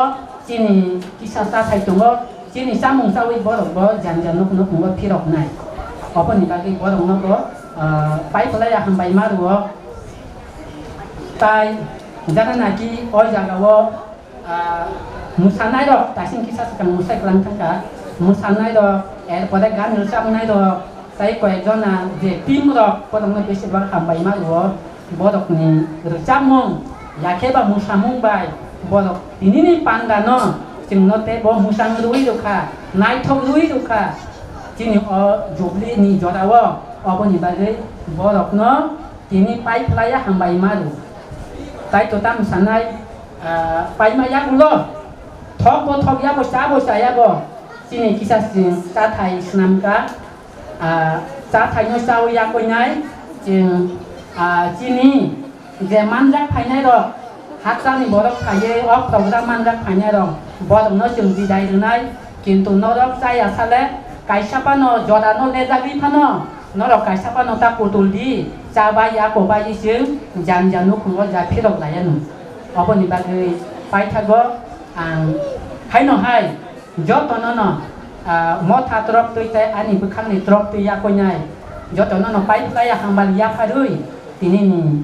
chini kisa chathai tongo. Chini chamung chawi borok bo janja nuk nuk wngwi phiroknai. Oboni bagwi borokno bo, ah, pai phlai ya hambai ma rwo. Tai jana naki o jaga o, ah, mwsanai rok taising kisa swkang mwsai kwlang thangkha. Mwsanai rok, erpore gan rwchabnai rok, tai koyek jona je team rok borokno besi bak hambai ma rwo. Borokni rwchapmung, yakhe ba mwsamung bai borok tinini panda no chwngno tei bo mwchang rwui rwkha, naithok rwui rwkha. Chini o Jubilee ni jora o oboni bagwi borokno tini pai phlai ya hambai ma rw. Tai to tam sanai, ah, paima yagulo thok bo thok ya bo cha bo cha ya bo chini kisa chwng chathai swnamkha. Ah, chathaino chawi yakoinai chwng, ah, chini je manjak phainai rok, hakchani borok phaiwi o program manjak phainai rok, borokno chwng bidai rwnai, kintu norok chaya sale kaisa phano jora no lejagwi phano Norok kaisa phano ta kutul di, cha bai ya, ko bai chwng jani jani nukhungo ja phirok laiya nw. Oboni bagwi paithago ang haino hai jotono no, ah, motha torop twi tei ani bwkhakni torop twi yakoinai jotono no paiphlaiya hambai yapharwi tinini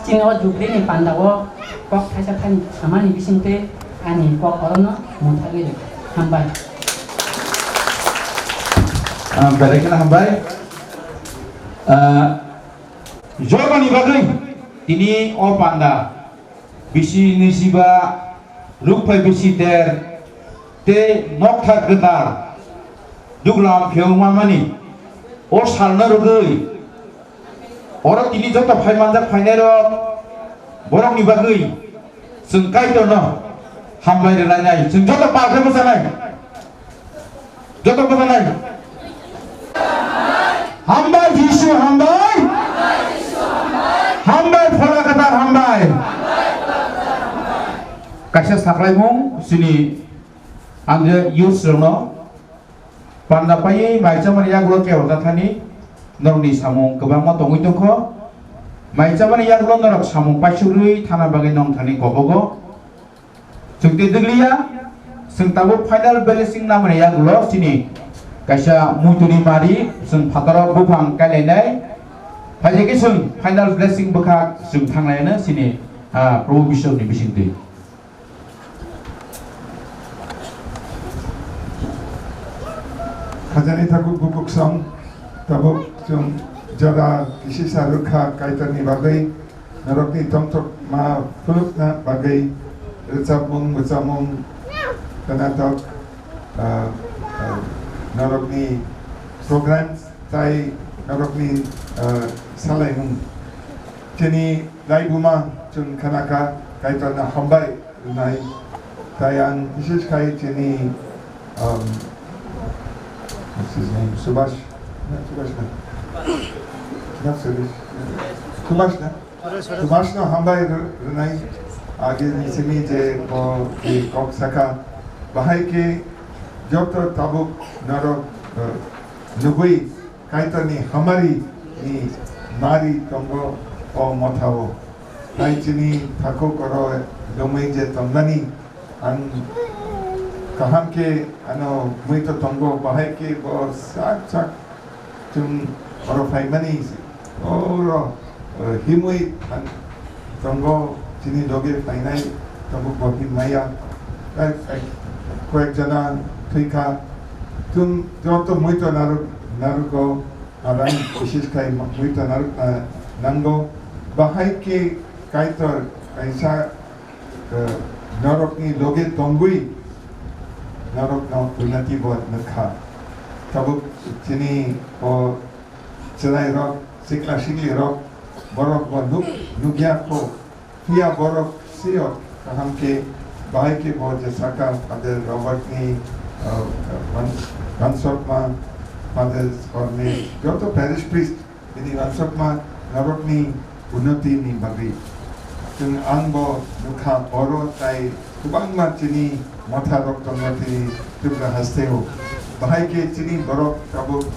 Chini o jubilini pandao kok thaisa thani samani bisingtwi ani kok orono mungthagwi rw. Hambai. Ah, belai kheno hambai. Ah, jotoni bagwi tini o panda bisi nisiba rukphai bisi ter tei nokthar kwtal duglam khe wngmani o salno rwgwi Oro tini joto phai manjak phainairok, borokni bagwi chwng Kaitorno hambai rwlainai. Chwng joto pal khe bwchanai. Joto bwchanai. Hambai Jisu, hambai. Hambai Phola Kwthar, hambai. Kaisa saklaimung chini ang je youths rokno Panda paiwi mai chamani yagulo kebo ta thani norokni samung kwbangma tongwi tongkho. Mai chamani yagulo norok samung paisugwi thana bagwi nong thani kobogo. Chwng tei dwgliya, chwng tabuk final blessing namani yagulo chini kaisa muituni mari, chwng phataro buphang kailainai. Phaijagwi chwng final blessing bwkha chwng thanglaino chini, ah, Probu Biswrwngni bisingtwi. Khajani tabuk bubuk song, tabuk chwng jora kisisa rwkha Kaitorni bagwi, norokni tongthokma phunukna bagwi rwchapmung, bwchamung, khwnathok, ah, ah, norokni programs tai norokni, ah, salaimung. Chini laibuma chwng khanakha, Kaitorno hambai rwnai. Tai ang bises khai chini, um, what's his name? Subhash? No, Subhash na. Not Suresh. Subhash na. Subhash no hambai rw-, rwnai. Age ni simi je bo je kok saka. Bahai ke joto tabuk norok, uh, nugui Kaitorni hamari ni mari tongo o mothao. Tai chini takhuk oro romwi je tongnani ang kaham khe ano muito tongo, bahai khe bo sak sak chwng oro phaimani oro, eh, himwi thang tongo, chini loge phainai tongo, bo him maya. Ek, ek, koyek jona thwikha. Chwng joto muito narwk, narwgo, arang bises khai muito narwk, eh, nango. Bahai khe Kaitor kaisa, eh, norokni loge tongwi norokno unnati bo nukha. Tabuk chini o chwrairok, sikla siklirok, borok bo nuk-, nukya kho. Phiya borok sio kaham khe, bahai khe bo je saka Father Robert ni, uh, wan-, wansokma, Father Horme, joto parish priest, bini wansokma norokni unnoti ni bagwi. Chwng ang bo nukha oro tai kwbangma chini motha rok tongo chini Tripura hasteo. Bahai khe chini borok tabuk,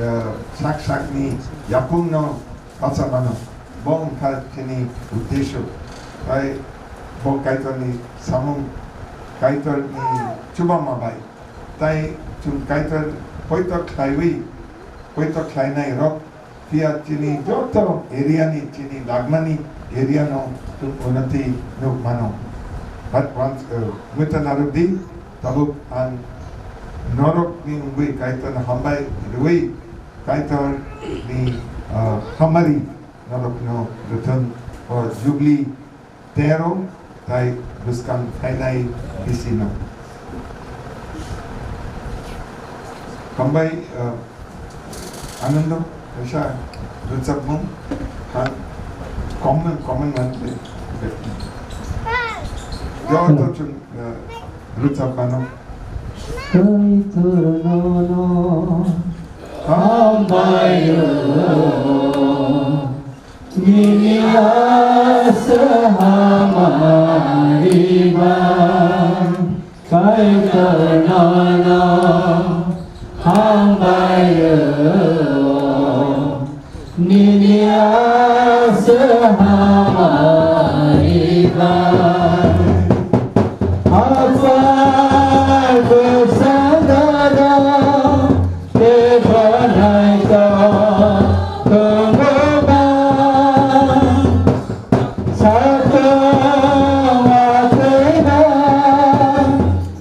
eh, sak sak ni yapung no bacha mano. Bo wngkha chini uddesho. Tai bo Kaitor ni samung, Kaitor ni chubama bai. Tai chwng Kaitor poito khlaiwi, poito khlainai rok phiya chini joto area ni, chini lagmani area no chwng unnoti nuk mano. But once, uh, mwita narwkdi, tabuk ang norok ni wngwi Kaitor no hambai rwui, Kaitor ni, uh, hamari norok no rwthwng o Jubilee tero tai bwskang phainai bisino. Hambai, uh, Anando, kaisa rwchapmung, ha, comment, comment man, joto chwng, uh, rwchap mano. Kaitor nono hambai o. Nini asa hamari ba, Kaitor nono Hambai rw, nini aswk hamari ba. Aphar bwsang dada, tei bwrwi kok tongo ba. Satung atwina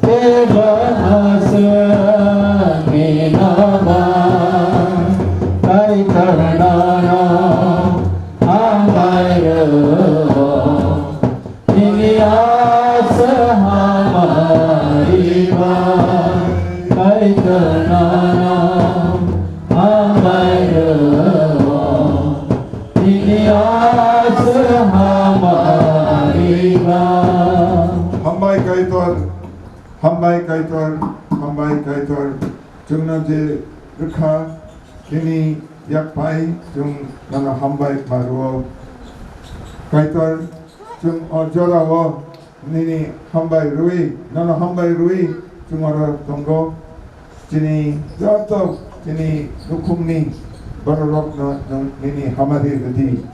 teibo aswkni noba. Kaitor nono hambai rw, nini aswk hamari ba. Kaitor nono hambai rw. Nini aswk hamari ba. Hambai Kaitor, hambai Kaitor, hambai Kaitor. Chwngno je rwkha, nini yak pai chwng nono hambai ma rwo. Kaitor, chwng o jorao nini hambai rwi, nono hambai rwi chwng oro tongo. Chini joto chini nukhungni bororokno nwng nini hamari rwdi.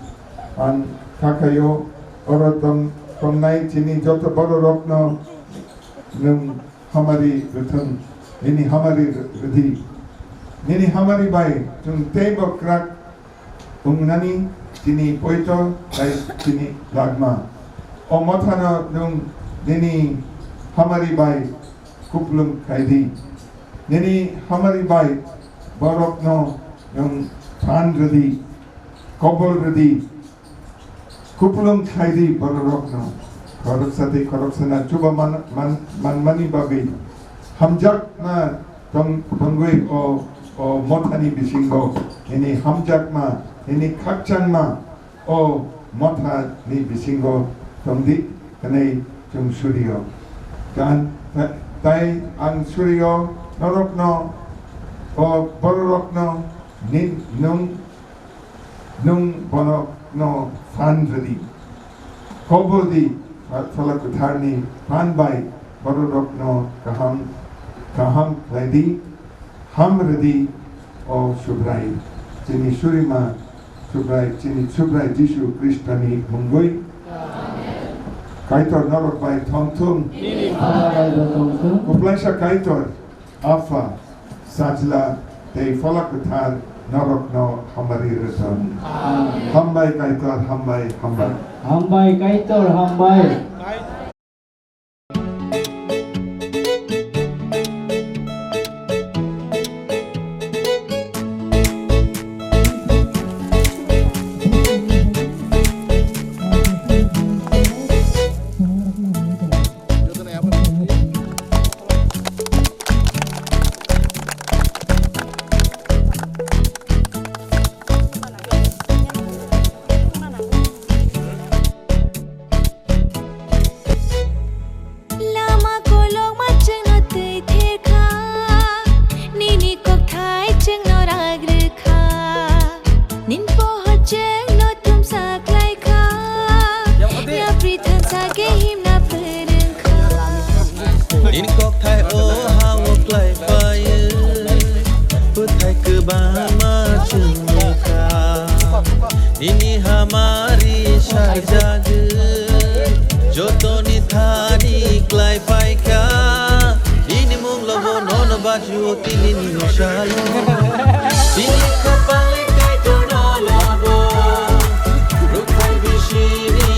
Ang kha khaio oro tong-, tongnai chini joto bororokno nwng hamari rwthwng, nini hamari rwdi. Nini hamari bai chwng teibo kwrak wngnani chini poito tei chini lagma. O mothano nwng nini hamari bai kupulung khaidi. Nini hamari bai borokno nwng phan rwdi, kobol rwdi, kupulung khaidi bororokno. Khoroksa tei khoroksano chuba man-, man-, manmani bagwi hamjakma tong-, tongwi o, o mothani bisingo nini hamjakma, nini khakchangma o mothani bisingo tongdi hwnwi chwng surio. Gan-, ta-, tai ang surio norokno, o bororokno ni-, nwng, nwng bono no phan rwdi. Kobor di, Pha-, Phala Kwtharni phan bai bororokno kaham, kaham khlaidi, ham rwdi, o Subrai, chini Surima Subrai, chini Subrai Jisu Khristoni mungwi. Kaitor norok bai thong thung. Nini phan bai bo thong thung. Kwplaisa Kaitor, Apha, Sajla tei Phola Kwthar norokno hamari rwthwng. Amen. Hambai Kaitor, hambai, hambai. Hambai Kaitor, hambai. Lama kolokma chwngno twi therkha, nini kokthai chwngno rak rwkha. Nin pohor chwngno thumsa khlaikha, yapri thansa khe himna phrwngkha. Nin kokthai o ha-o khlai phaio, bwthai kwbangma chwng nukha. Nini hamari sarjagwi, jotoni thani khlai phaikha. Nini munglogo nono bachio tini nini salo. Tini kapali Kaitor nono bo, rukhai bisini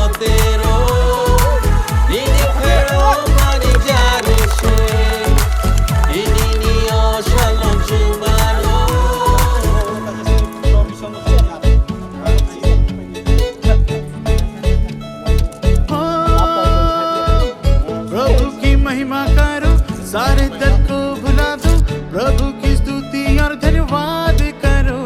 otero. Nini phero mani jari se, nini ni o shalom chumaro. प्रभु की महिमा करो, सारे दर्द को भुला दो, प्रभु की स्तुति और धन्यवाद करो।